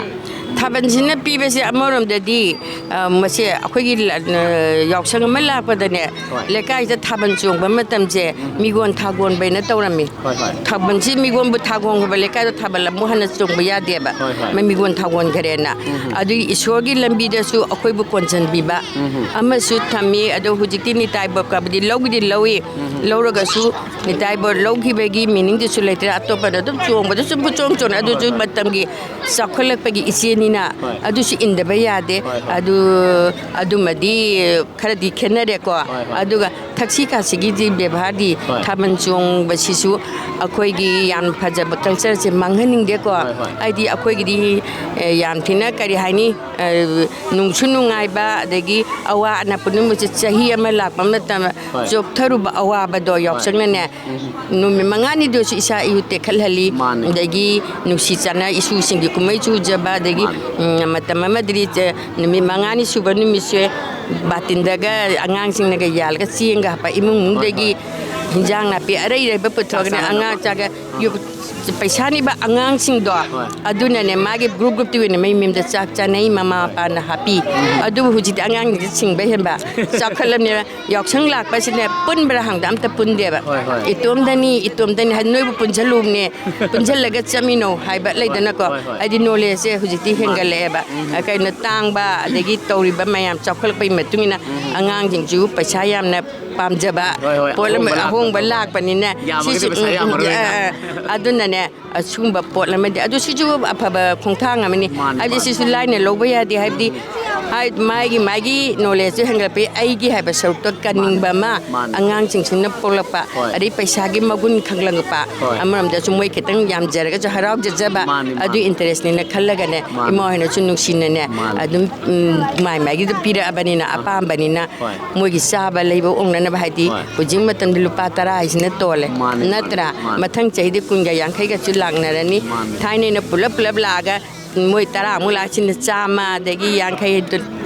ꯊꯥꯕꯜꯁꯤꯅ ꯄꯤꯕꯁꯦ ꯑꯃꯔꯣꯝꯗꯗꯤ, ꯑ, ꯃꯁꯦ ꯑꯩꯈꯣꯏꯒꯤ ꯂ-, ꯑ, ꯌꯥꯎꯁꯪ ꯑꯃ ꯂꯥꯛꯄꯗꯅꯦ, ꯍꯣꯏ꯫ ꯂꯩꯀꯥꯏꯗ ꯊꯥꯕꯜ ꯆꯣꯡꯕ ꯃꯇꯝꯁꯦ ꯎꯝ꯫ ꯃꯤꯒꯣꯟ ꯊꯥꯒꯣꯟꯕꯩꯅ ꯇꯧꯔꯝꯃꯤ꯫ ꯍꯣꯏ, ꯍꯣꯏ꯫ ꯊꯥꯕꯜꯁꯤ ꯃꯤꯒꯣꯟꯕꯨ ꯊꯥꯒꯣꯟꯈ꯭ꯔꯕ ꯂꯩꯀꯥꯏꯗ ꯊꯥꯕꯜ ꯑꯃꯨꯛ ꯍꯟꯅ ꯆꯣꯡꯕ ꯌꯥꯗꯦꯕ꯫ ꯍꯣꯏ, ꯍꯣꯏ꯫ ꯃ-, ꯃꯤꯒꯣꯟ ꯊꯥꯒꯣꯟꯈ꯭ꯔꯦꯅ꯫ ꯎꯝ꯫ ꯑꯗꯨꯒꯤ ꯏꯁꯣꯔꯒꯤ ꯂꯝꯕꯤꯗꯁꯨ ꯑꯩꯈꯣꯏꯕꯨ ꯀꯣꯟꯁꯤꯟꯕꯤꯕ ꯎꯝ꯫ ꯑꯃꯁꯨ ꯊꯝꯃꯤ꯫ ꯑꯗꯣ ꯍꯧꯖꯤꯛꯇꯤ ꯅꯤꯇꯥꯏ ꯕꯣꯞꯀꯕꯨꯗꯤ ꯂꯧꯕꯗꯤ ꯂꯧꯏ꯫ ꯎꯝ꯫ ꯂꯧꯔꯒꯁꯨ ꯅꯤꯇꯥꯏ ꯕꯣꯞ ꯂꯧꯈꯤꯕꯒꯤ meaningꯗꯨꯁꯨ ꯂꯩꯇ꯭ꯔꯦ꯫ ꯑꯇꯣꯞꯄꯗ ꯑꯗꯨꯝ ꯆꯣꯡꯕꯗ ꯁꯨꯝ ꯄꯨꯆꯣꯡ ꯆꯣꯡꯅ ꯑꯗꯨꯁꯨ ꯍꯣꯏ, ꯍꯣꯏ꯫ ꯃꯇꯝꯒꯤ ꯆꯥꯎꯈꯠꯂꯛꯄꯒꯤ ꯏꯆꯦꯅꯤꯅ ꯍꯣꯏ꯫ ꯑꯗꯨꯁꯨ ꯏꯟꯗꯕ ꯌꯥꯗꯦ꯫ ꯍꯣꯏ, ꯍꯣꯏ꯫ ꯑꯗꯨ, ꯑꯗꯨꯃꯗꯤ ꯈꯔꯗꯤ ꯈꯦꯠꯅꯔꯦꯀꯣ꯫ ꯍꯣꯏ, ꯍꯣꯏ꯫ ꯑꯗꯨꯒ ꯊꯛꯁꯤ ꯈꯥꯁꯤꯒꯤꯗꯤ ꯕꯦꯕꯥꯔꯗꯤ ꯍꯣꯏ꯫ ꯊꯥꯕꯜ ꯆꯣꯡꯕꯁꯤꯁꯨ ꯑꯩꯈꯣꯏꯒꯤ ꯌꯥꯝ ꯐꯖꯕ cultureꯁꯦ ꯃꯥꯡꯍꯟꯅꯤꯡꯗꯦꯀꯣ꯫ ꯍꯣꯏ, ꯍꯣꯏ꯫ ꯍꯥꯏꯗꯤ ꯑꯩꯈꯣꯏꯒꯤꯗꯤ, ꯑꯦ, ꯌꯥꯝ ꯊꯤꯅ ꯀꯔꯤ ꯍꯥꯏꯅꯤ, ꯑꯦ, ꯅꯨꯡꯁꯨ ꯅꯨꯡꯉꯥꯏꯕ, ꯑꯗꯒꯤ ꯑꯋꯥ ꯑꯅꯥ ꯄꯨꯝꯅꯃꯛꯁꯦ ꯆꯍꯤ ꯑꯃ ꯂꯥꯛꯄ ꯃꯇꯝꯗ ꯍꯣꯏ꯫ ꯆꯣꯛꯊꯔꯨꯕ ꯑꯋꯥꯕꯗꯣ ꯍꯣꯏ꯫ ꯌꯥꯎꯁꯪꯅꯅꯦ ꯎꯝ꯫ ꯅꯨꯃꯤꯠ ꯃꯉꯥꯅꯤꯗꯨꯁꯨ ꯏꯁꯥ ꯏꯎ ꯇꯦꯛꯈꯠꯍꯜꯂꯤ꯫ ꯃꯥꯅꯦ꯫ ꯑꯗꯒꯤ ꯅꯨꯡꯁꯤ ꯆꯥꯟꯅ ꯏꯁꯨꯁꯤꯡꯒꯤ ꯀꯨꯝꯍꯩꯁꯨ ꯎꯖꯕ, ꯑꯗꯒꯤ, ꯃꯥꯅꯦ꯫ ꯎꯝ, ꯃꯇꯝ ꯑꯃꯗꯗꯤ, ꯑ, ꯅꯨꯃꯤꯠ ꯃꯉꯥꯅꯤ ꯁꯨꯕ ꯅꯨꯃꯤꯠꯁꯦ ꯕꯥꯇꯤꯟꯗꯒ ꯑꯉꯥꯡꯁꯤꯡꯅꯒ ꯌꯥꯜꯂꯒ ꯆꯦꯡꯒ ꯍꯥꯞꯄ, ꯏꯃꯨꯡ ꯃꯅꯨꯡꯗꯒꯤ ꯍꯣꯏ, ꯍꯣꯏ꯫ ꯍꯤꯟꯖꯥꯡ ꯅꯥꯄꯤ ꯑꯔꯩ ꯑꯔꯩꯕ ꯄꯨꯊꯣꯛꯑꯒꯅꯦ ꯆꯥꯛ ꯆꯥꯅꯅꯕ꯫ ꯑꯉꯥꯡ ꯆꯥꯒ ꯌꯨ-, ꯄꯩꯁꯥ ꯅꯤꯕ ꯑꯉꯥꯡꯁꯤꯡꯗꯣ, ꯍꯣꯏ꯫ ꯑꯗꯨꯅꯅꯦ ꯃꯥꯒꯤ group groupꯇꯤ ꯑꯣꯏꯅ ꯃꯌꯨꯝ ꯃꯌꯨꯝꯗ ꯆꯥꯛ ꯆꯥꯅꯩ, ꯃꯃꯥ ꯃꯄꯥꯅ ꯍꯥꯞꯄꯤ꯫ ꯎꯝ꯫ ꯑꯗꯨꯕꯨ ꯍꯧꯖꯤꯛꯇꯤ ꯑꯉꯥꯡꯁꯤꯡꯁꯦ ꯁꯤꯡꯕ ꯍꯦꯟꯕ, ꯆꯥꯎꯈꯠꯂꯕꯅꯤꯅ ꯌꯥꯎꯁꯪ ꯂꯥꯛꯄꯁꯤꯅꯦ ꯄꯨꯟꯕ꯭ꯔꯥ ꯍꯪꯗ ꯑꯝꯇ ꯄꯨꯟꯗꯦꯕ꯫ ꯍꯣꯏ, ꯍꯣꯏ꯫ "ꯏꯇꯣꯝꯗꯅꯤ, ꯏꯇꯣꯝꯗꯅꯤ" ꯍꯥꯏꯗꯤ ꯅꯣꯏꯕꯨ ꯄꯨꯟꯁꯤꯜꯂꯨꯕꯅꯦ, ꯄꯨꯟꯁꯤꯜꯂꯒ ꯆꯠꯃꯤꯟꯅꯧ ꯍꯥꯏꯕ ꯂꯩꯗꯅꯀꯣ꯫ ꯍꯣꯏ, ꯍꯣꯏ꯫ ꯍꯥꯏꯗꯤ knowledgeꯁꯦ ꯍꯧꯖꯤꯛꯇꯤ ꯃꯥꯅꯤ꯫ ꯍꯦꯟꯒꯠꯂꯛꯑꯦꯕ꯫ ꯎꯝ꯫ ꯀꯩꯅꯣ ꯇꯥꯡꯕ, ꯑꯗꯒꯤ ꯇꯧꯔꯤꯕ ꯃꯌꯥꯝ ꯆꯥꯎꯈꯠꯂꯛꯄꯒꯤ ꯃꯇꯨꯡ ꯏꯟꯅ ꯎꯝ꯫ ꯑꯉꯥꯡꯁꯤꯡꯁꯨ ꯄꯩꯁꯥ ꯌꯥꯝꯅ ꯄꯥꯝꯖꯕ ꯍꯣꯏ, ꯍꯣꯏ, ꯄꯣꯠ ꯑꯃ ꯑꯍꯣꯡꯕ ꯂꯥꯛꯄ ꯑꯍꯣꯡꯕ ꯇꯧꯕ꯫ ꯂꯥꯛꯄꯅꯤꯅ ꯌꯥꯝꯃꯒꯗꯤ ꯁꯤꯁꯨ ꯄꯩꯁꯥ ꯎꯝ, ꯎꯝ, ꯌꯥꯝꯃꯔꯣꯏꯅ꯫ ꯑ, ꯑ, ꯑꯗꯨꯅꯅꯦ ꯑꯁꯨꯝꯕ ꯄꯣꯠ ꯑꯃꯗꯤ ꯑꯗꯨ ꯁꯤꯁꯨ ꯑꯐꯕ ꯈꯣꯡꯊꯥꯡ ꯑꯃꯅꯤ꯫ ꯃꯥꯅꯤ, ꯍꯥꯏꯕꯗꯤ ꯃꯥꯅꯤ, ꯁꯤꯁꯨ ꯃꯥꯅꯤ꯫ ꯂꯥꯏꯅ ꯂꯧꯕ ꯌꯥꯗꯦ꯫ ꯍꯥꯏꯕꯗꯤ ꯍꯥꯏ ꯃꯥꯒꯤ ꯃꯥꯒꯤ ꯅꯣꯂꯦꯖꯁꯨ ꯍꯦꯟꯒꯠꯂꯛꯄ, ꯑꯩꯒꯤ ꯍꯥꯏꯕ ꯁꯔꯨꯛꯇ ꯀꯟꯅꯤꯡꯕ ꯑꯃ ꯃꯥꯅꯤ꯫ ꯑꯉꯥꯡꯁꯤꯡꯁꯤꯅ ꯄꯣꯛꯂꯛꯄ꯫ ꯍꯣꯏ꯫ ꯑꯗꯩ ꯄꯩꯁꯥꯒꯤ ꯃꯒꯨꯟ ꯈꯪꯂꯛꯄ꯫ ꯍꯣꯏ꯫ ꯑꯃꯔꯣꯝꯗꯁꯨ ꯃꯣꯏ ꯈꯤꯇꯪ ꯌꯥꯝꯖꯔꯒꯁꯨ ꯍꯔꯥꯎꯖꯖꯕ꯫ ꯃꯥꯅꯤ, ꯑꯗꯨ ꯃꯥꯅꯤ꯫ ꯏꯟꯇꯔꯦꯁꯅꯤꯅ ꯈꯜꯂꯒꯅꯦ꯫ ꯃꯥꯅꯤ꯫ ꯏꯃꯥ ꯍꯣꯏꯅꯁꯨ ꯅꯨꯡꯁꯤꯅꯅꯦ꯫ ꯃꯥꯅꯤ꯫ ꯑꯗꯨꯝ ꯎꯝ, ꯃꯥꯏ ꯃꯥꯏꯒꯤꯗ ꯄꯤꯔꯛꯑꯕꯅꯤꯅ ꯑꯄꯥꯝꯕꯅꯤꯅ ꯍꯣꯏ꯫ ꯃꯣꯏꯒꯤ ꯆꯥꯕ ꯂꯩꯕ ꯑꯣꯡꯅꯅꯕ ꯍꯥꯏꯗꯤ ꯍꯣꯏ꯫ ꯍꯧꯖꯤꯛ ꯃꯇꯝꯗ ꯂꯨꯄꯥ ꯇꯔꯥ ꯍꯥꯏꯁꯤꯅ ꯇꯣꯜꯂꯦ꯫ ꯃꯥꯅꯤ, ꯃꯥꯅꯤ, ꯅꯠꯇ꯭ꯔꯥ? ꯃꯥꯅꯤ꯫ ꯃꯊꯪ ꯆꯍꯤꯗꯤ ꯀꯨꯟꯒ ꯌꯥꯡꯈꯩꯒꯁꯨ ꯂꯥꯛꯅꯔꯅꯤ꯫ ꯃꯥꯅꯤ꯫ ꯊꯥꯏꯅꯩꯅ ꯄꯨꯂꯞ ꯄꯨꯂꯞ ꯂꯥꯛꯑꯒ ꯃꯣꯏ ꯇꯔꯥꯃꯨꯛ ꯂꯥꯛꯁꯤꯅ ꯆꯥꯝꯃ ꯑꯗꯒꯤ ꯌꯥꯡꯈꯩ ꯍꯦꯟꯇ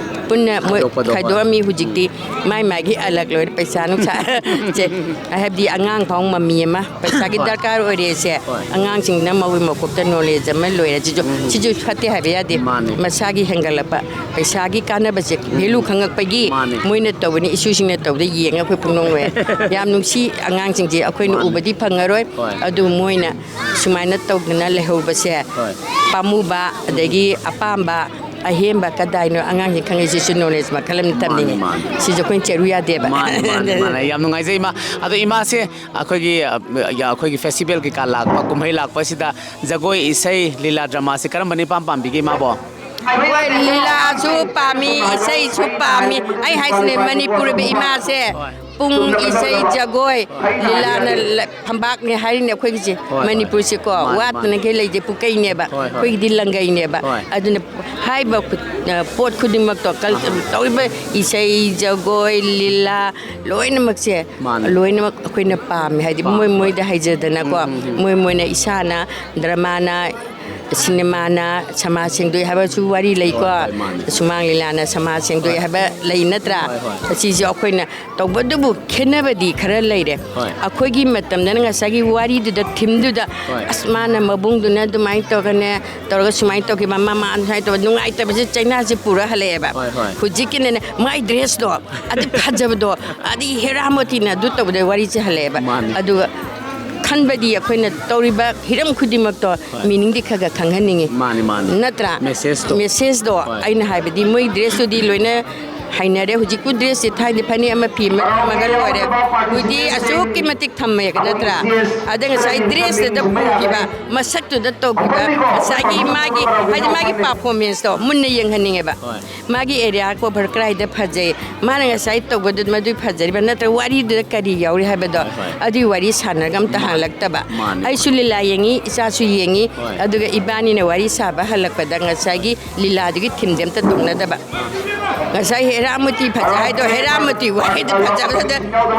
ꯄꯨꯟꯅ ꯃꯣꯏ ꯈꯥꯏꯗꯣꯛꯄꯗꯣ, ꯍꯣꯏ꯫ ꯈꯥꯏꯗꯣꯛꯑꯝꯃꯤ꯫ ꯍꯧꯖꯤꯛꯇꯤ ꯃꯥꯏ ꯃꯥꯏꯒꯤ ꯑꯂꯛ ꯂꯣꯏꯔꯦ꯫ ꯄꯩꯁꯥ ꯅꯨꯡꯁꯥ ꯁꯦ ꯍꯥꯏꯕꯗꯤ ꯑꯉꯥꯡ ꯐꯥꯎ ꯃꯃꯤ ꯑꯃ ꯄꯩꯁꯥꯒꯤ ꯍꯣꯏ꯫ ꯗꯔꯀꯥꯔ ꯑꯣꯏꯔꯦꯁꯦ꯫ ꯍꯣꯏ꯫ ꯑꯉꯥꯡꯁꯤꯡꯅ ꯃꯧꯒꯤ ꯃꯀꯣꯛꯇ ꯅꯣꯂꯦꯖ ꯑꯃ ꯂꯣꯏꯔꯦ꯫ ꯁꯤꯁꯨ ꯁꯤꯁꯨ ꯐꯠꯇꯦ ꯍꯥꯏꯕ ꯌꯥꯗꯦ꯫ ꯃꯥꯅꯦ꯫ ꯃꯁꯥꯒꯤ ꯍꯦꯟꯒꯠꯂꯛꯄ ꯄꯩꯁꯥꯒꯤ ꯀꯥꯟꯅꯕꯁꯦ ꯚꯦꯂꯨ ꯈꯪꯉꯛꯄꯒꯤ ꯃꯥꯅꯦ꯫ ꯃꯣꯏꯅ ꯇꯧꯕꯅꯤ꯫ ꯏꯁꯨꯁꯤꯡꯅ ꯇꯧꯕꯗ ꯌꯦꯡꯉ ꯑꯩꯈꯣꯏ ꯄꯨꯛꯅꯤꯡ ꯅꯨꯡꯉꯥꯏ꯫ ꯌꯥꯝ ꯅꯨꯡꯁꯤ꯫ ꯑꯉꯥꯡꯁꯤꯡꯁꯦ ꯑꯩꯈꯣꯏꯅ ꯃꯥꯅꯦ꯫ ꯎꯕꯗꯤ ꯐꯪꯉꯔꯣꯏ꯫ ꯍꯣꯏ꯫ ꯑꯗꯨ ꯃꯣꯏꯅ ꯁꯨꯃꯥꯏꯅ ꯇꯧꯗꯅ ꯂꯩꯍꯧꯕꯁꯦ ꯍꯣꯏ꯫ ꯄꯥꯝꯃꯨꯕ ꯑꯗꯒꯤ ꯑꯄꯥꯝꯕ ꯑꯍꯦꯟꯕ ꯀꯗꯥꯏꯅꯣ ꯑꯉꯥꯡꯁꯤꯡ ꯈꯪꯉꯤꯁꯤꯁꯨ ꯅꯣꯂꯦꯖ ꯃꯈꯜ ꯑꯃ ꯇꯝꯅꯤꯡꯉꯤ꯫ ꯃꯥꯅꯦ꯫ ꯁꯤꯁꯨ ꯑꯩꯈꯣꯏꯅ ꯆꯦꯔꯨ ꯌꯥꯗꯦꯕ꯫ ꯃꯥꯅꯦ, ꯃꯥꯅꯦ, ꯃꯥꯅꯦ꯫ ꯌꯥꯝ ꯅꯨꯡꯉꯥꯏꯖꯩ ꯏꯃꯥ꯫ ꯑꯗꯣ ꯏꯃꯥꯁꯦ ꯑꯩꯈꯣꯏꯒꯤ ꯑ, ꯑꯩꯈꯣꯏꯒꯤ ꯐꯦꯁꯇꯤꯚꯦꯜ ꯀꯩꯀꯥ ꯂꯥꯛꯄ, ꯀꯨꯝꯍꯩ ꯂꯥꯛꯄꯁꯤꯗ ꯖꯒꯣꯏ, ꯏꯁꯩ, ꯂꯤꯂꯥ, ꯗ꯭ꯔꯃꯥꯁꯦ ꯀꯔꯝꯕꯅ ꯏꯄꯥꯝ ꯄꯥꯝꯕꯤꯒꯦ ꯏꯃꯥꯕꯣ? ꯍꯣꯏ, ꯂꯤꯂꯥꯁꯨ ꯄꯥꯝꯃꯤ, ꯏꯁꯩꯁꯨ ꯄꯥꯝꯃꯤ꯫ ꯑꯩ ꯍꯥꯏꯁꯤꯅꯦ, ꯃꯅꯤꯄꯨꯔꯒꯤ ꯏꯃꯥꯁꯦ ꯍꯣꯏ꯫ ꯄꯨꯡ, ꯏꯁꯩ, ꯖꯒꯣꯏ, ꯂꯤꯂꯥꯅ ꯂ-, ꯐꯝꯕꯥꯛꯅꯦ ꯍꯥꯏꯔꯤꯅꯦ ꯑꯩꯈꯣꯏꯒꯤꯁꯦ꯫ ꯍꯣꯏ, ꯍꯣꯏ꯫ ꯃꯅꯤꯄꯨꯔꯁꯦꯀꯣ ꯃꯥꯅꯤ, ꯃꯥꯅꯤ꯫ ꯋꯥꯠꯇꯅꯈꯩ ꯂꯩꯁꯦ ꯄꯨꯀꯩꯅꯦꯕ꯫ ꯍꯣꯏ, ꯍꯣꯏ꯫ ꯑꯩꯈꯣꯏꯒꯤꯗꯤ ꯂꯪꯒꯩꯅꯦꯕ꯫ ꯍꯣꯏ꯫ ꯑꯗꯨꯅ ꯍꯥꯏꯕ ꯈꯨ-, ꯑ, ꯄꯣꯠ ꯈꯨꯗꯤꯡꯃꯛꯇꯣ ꯀꯜ-, ꯑꯍꯥ꯫ ꯇꯧꯔꯤꯕ ꯏꯁꯩ, ꯖꯒꯣꯏ, ꯂꯤꯂꯥ ꯂꯣꯏꯅꯃꯛꯁꯦ ꯃꯥꯅꯤ꯫ ꯂꯣꯏꯅꯃꯛ ꯑꯩꯈꯣꯏꯅ ꯄꯥꯝꯃꯦ꯫ ꯍꯥꯏꯗꯤ ꯄꯥꯝꯃꯦ, ꯃꯣꯏ ꯍꯣꯏ꯫ ꯃꯣꯏꯗ ꯍꯩꯖꯗꯅꯀꯣ ꯎꯝ, ꯎꯝ, ꯎꯝ꯫ ꯃꯣꯏ ꯃꯣꯏꯅ ꯏꯁꯥꯅ ꯗ꯭ꯔꯃꯥꯅ ꯁꯤꯅꯦꯃꯥꯅ ꯁꯃꯥꯖ ꯁꯦꯡꯗꯣꯛꯏ ꯍꯥꯏꯕꯁꯨ ꯋꯥꯔꯤ ꯂꯩꯀꯣ꯫ ꯍꯣꯏ, ꯍꯣꯏ, ꯃꯥꯅꯤ꯫ ꯁꯨꯃꯥꯡ ꯂꯤꯂꯥꯅ ꯁꯃꯥꯖ ꯁꯦꯡꯗꯣꯛꯏ ꯍꯣꯏ꯫ ꯍꯥꯏꯕ ꯂꯩ ꯅꯠꯇ꯭ꯔꯥ? ꯍꯣꯏ, ꯍꯣꯏ꯫ ꯑꯁꯤꯁꯨ ꯑꯩꯈꯣꯏꯅ ꯇꯧꯕꯗꯨꯕꯨ ꯈꯦꯠꯅꯕꯗꯤ ꯈꯔ ꯂꯩꯔꯦ꯫ ꯍꯣꯏ꯫ ꯑꯩꯈꯣꯏꯒꯤ ꯃꯇꯝꯗꯅ ꯉꯁꯥꯏꯒꯤ ꯋꯥꯔꯤꯗꯨꯗ, ꯊꯤꯝꯗꯨꯗ, ꯍꯣꯏ꯫ ꯑꯁ, ꯃꯥꯅ ꯃꯕꯨꯡꯗꯨꯅ ꯑꯗꯨꯃꯥꯏꯅ ꯇꯧꯔꯒꯅꯦ, ꯇꯧꯔꯒ ꯁꯨꯃꯥꯏꯅ ꯇꯧꯈꯤꯕ, ꯃꯃꯥ ꯁꯨꯃꯥꯏꯅ ꯇꯧꯕ, ꯅꯨꯡꯉꯥꯏꯇꯕꯁꯦ ꯆꯩꯅꯥꯁꯦ ꯄꯨꯔ ꯍꯜꯂꯛꯑꯦꯕ꯫ ꯍꯣꯏ, ꯍꯣꯏ꯫ ꯍꯧꯖꯤꯛꯀꯤꯅꯅꯦ, ꯃꯥꯏ ꯗ꯭ꯔꯦꯁꯇꯣ, ꯑꯗꯨ ꯐꯖꯕꯗꯣ, ꯑꯗꯨ ꯍꯦꯔꯥꯃꯣꯇꯤꯅ ꯑꯗꯨ ꯇꯧꯕꯗ ꯋꯥꯔꯤꯁꯦ ꯍꯜꯂꯛꯑꯦꯕ꯫ ꯃꯥꯅꯤ꯫ ꯑꯗꯨꯒ ꯈꯟꯕꯗꯤ ꯑꯩꯈꯣꯏꯅ ꯇꯧꯔꯤꯕ ꯍꯤꯔꯝ ꯈꯨꯗꯤꯡꯃꯛꯇꯣ ꯍꯣꯏ꯫ ꯃꯤꯅꯤꯡꯗꯤ ꯈꯔ ꯈꯔ ꯈꯪꯍꯟꯅꯤꯡꯉꯤ꯫ ꯃꯥꯅꯤ, ꯃꯥꯅꯤ꯫ ꯅꯠꯇ꯭ꯔꯥ? ꯃꯦꯁꯦꯖꯇꯣ꯫ ꯃꯦꯁꯦꯖꯇꯣ ꯍꯣꯏ꯫ ꯑꯩꯅ ꯍꯥꯏꯕꯗꯤ ꯃꯣꯏ ꯗ꯭ꯔꯦꯁꯇꯨꯗꯤ ꯂꯣꯏꯅ ꯍꯩꯅꯔꯦ꯫ ꯍꯧꯖꯤꯛꯄꯨ ꯗ꯭ꯔꯦꯁꯁꯦ ꯊꯥꯏꯅꯗꯤ ꯐꯅꯦꯛ ꯑꯃ ꯐꯤ ꯑꯃ ꯊꯝꯃꯒ ꯂꯣꯏꯔꯦ꯫ ꯍꯧꯖꯤꯛꯇꯤ ꯑꯁꯨꯛꯀꯤ ꯃꯇꯤꯛ ꯊꯝꯃꯦ ꯅꯠꯇ꯭ꯔꯥ? ꯑꯗ ꯉꯁꯥꯏ ꯗ꯭ꯔꯦꯁꯇꯨꯗ ꯄꯨꯈꯤꯕ, ꯃꯁꯛꯇꯨꯗ ꯇꯧꯈꯤꯕ, ꯉꯁꯥꯏꯒꯤ ꯃꯥꯒꯤ, ꯍꯥꯏꯗꯤ ꯃꯥꯒꯤ ꯄꯔꯐꯣꯔꯃꯦꯟꯁꯇꯣ ꯃꯨꯟꯅ ꯌꯦꯡꯍꯟꯅꯤꯡꯉꯦꯕ꯫ ꯍꯣꯏ꯫ ꯃꯥꯒꯤ ꯑꯦꯔꯤꯌꯥ ꯀꯣꯚꯔ ꯀꯗꯥꯏꯗ ꯐꯖꯩ, ꯃꯥꯅ ꯉꯁꯥꯏ ꯇꯧꯕꯗꯨ ꯃꯗꯨ ꯐꯖꯔꯤꯕ ꯅꯠꯇ꯭ꯔꯒ ꯋꯥꯔꯤꯗꯨꯗ ꯀꯔꯤ ꯌꯥꯎꯔꯤ ꯍꯥꯏꯕꯗꯣ, ꯍꯣꯏ, ꯍꯣꯏ꯫ ꯑꯗꯨꯒꯤ ꯋꯥꯔꯤ ꯁꯥꯟꯅꯔꯒ ꯑꯝꯇ ꯃꯥꯅꯦ꯫ ꯍꯪꯂꯛꯇꯕ꯫ ꯃꯥꯅꯦ, ꯑꯩꯁꯨ ꯃꯥꯅꯦ꯫ ꯂꯤꯂꯥ ꯌꯦꯡꯉꯤ, ꯏꯆꯥꯁꯨ ꯌꯦꯡꯉꯤ꯫ ꯍꯣꯏ꯫ ꯑꯗꯨꯒ ꯏꯕꯥꯅꯤꯅ ꯋꯥꯔꯤ ꯁꯥꯕ ꯍꯜꯂꯛꯄꯗ ꯉꯁꯥꯏꯒꯤ ꯂꯤꯂꯥꯗꯨꯒꯤ ꯊꯤꯝꯁꯦ ꯑꯝꯇ ꯇꯧꯅꯗꯕ꯫ ꯉꯁꯥꯏ ꯍꯦꯔꯥꯃꯣꯇꯤ ꯐꯖ ꯍꯥꯏꯗꯣ, ꯍꯦꯔꯥꯃꯣꯇꯤ ꯋꯥꯍꯩꯗꯣ ꯐꯖꯕꯗ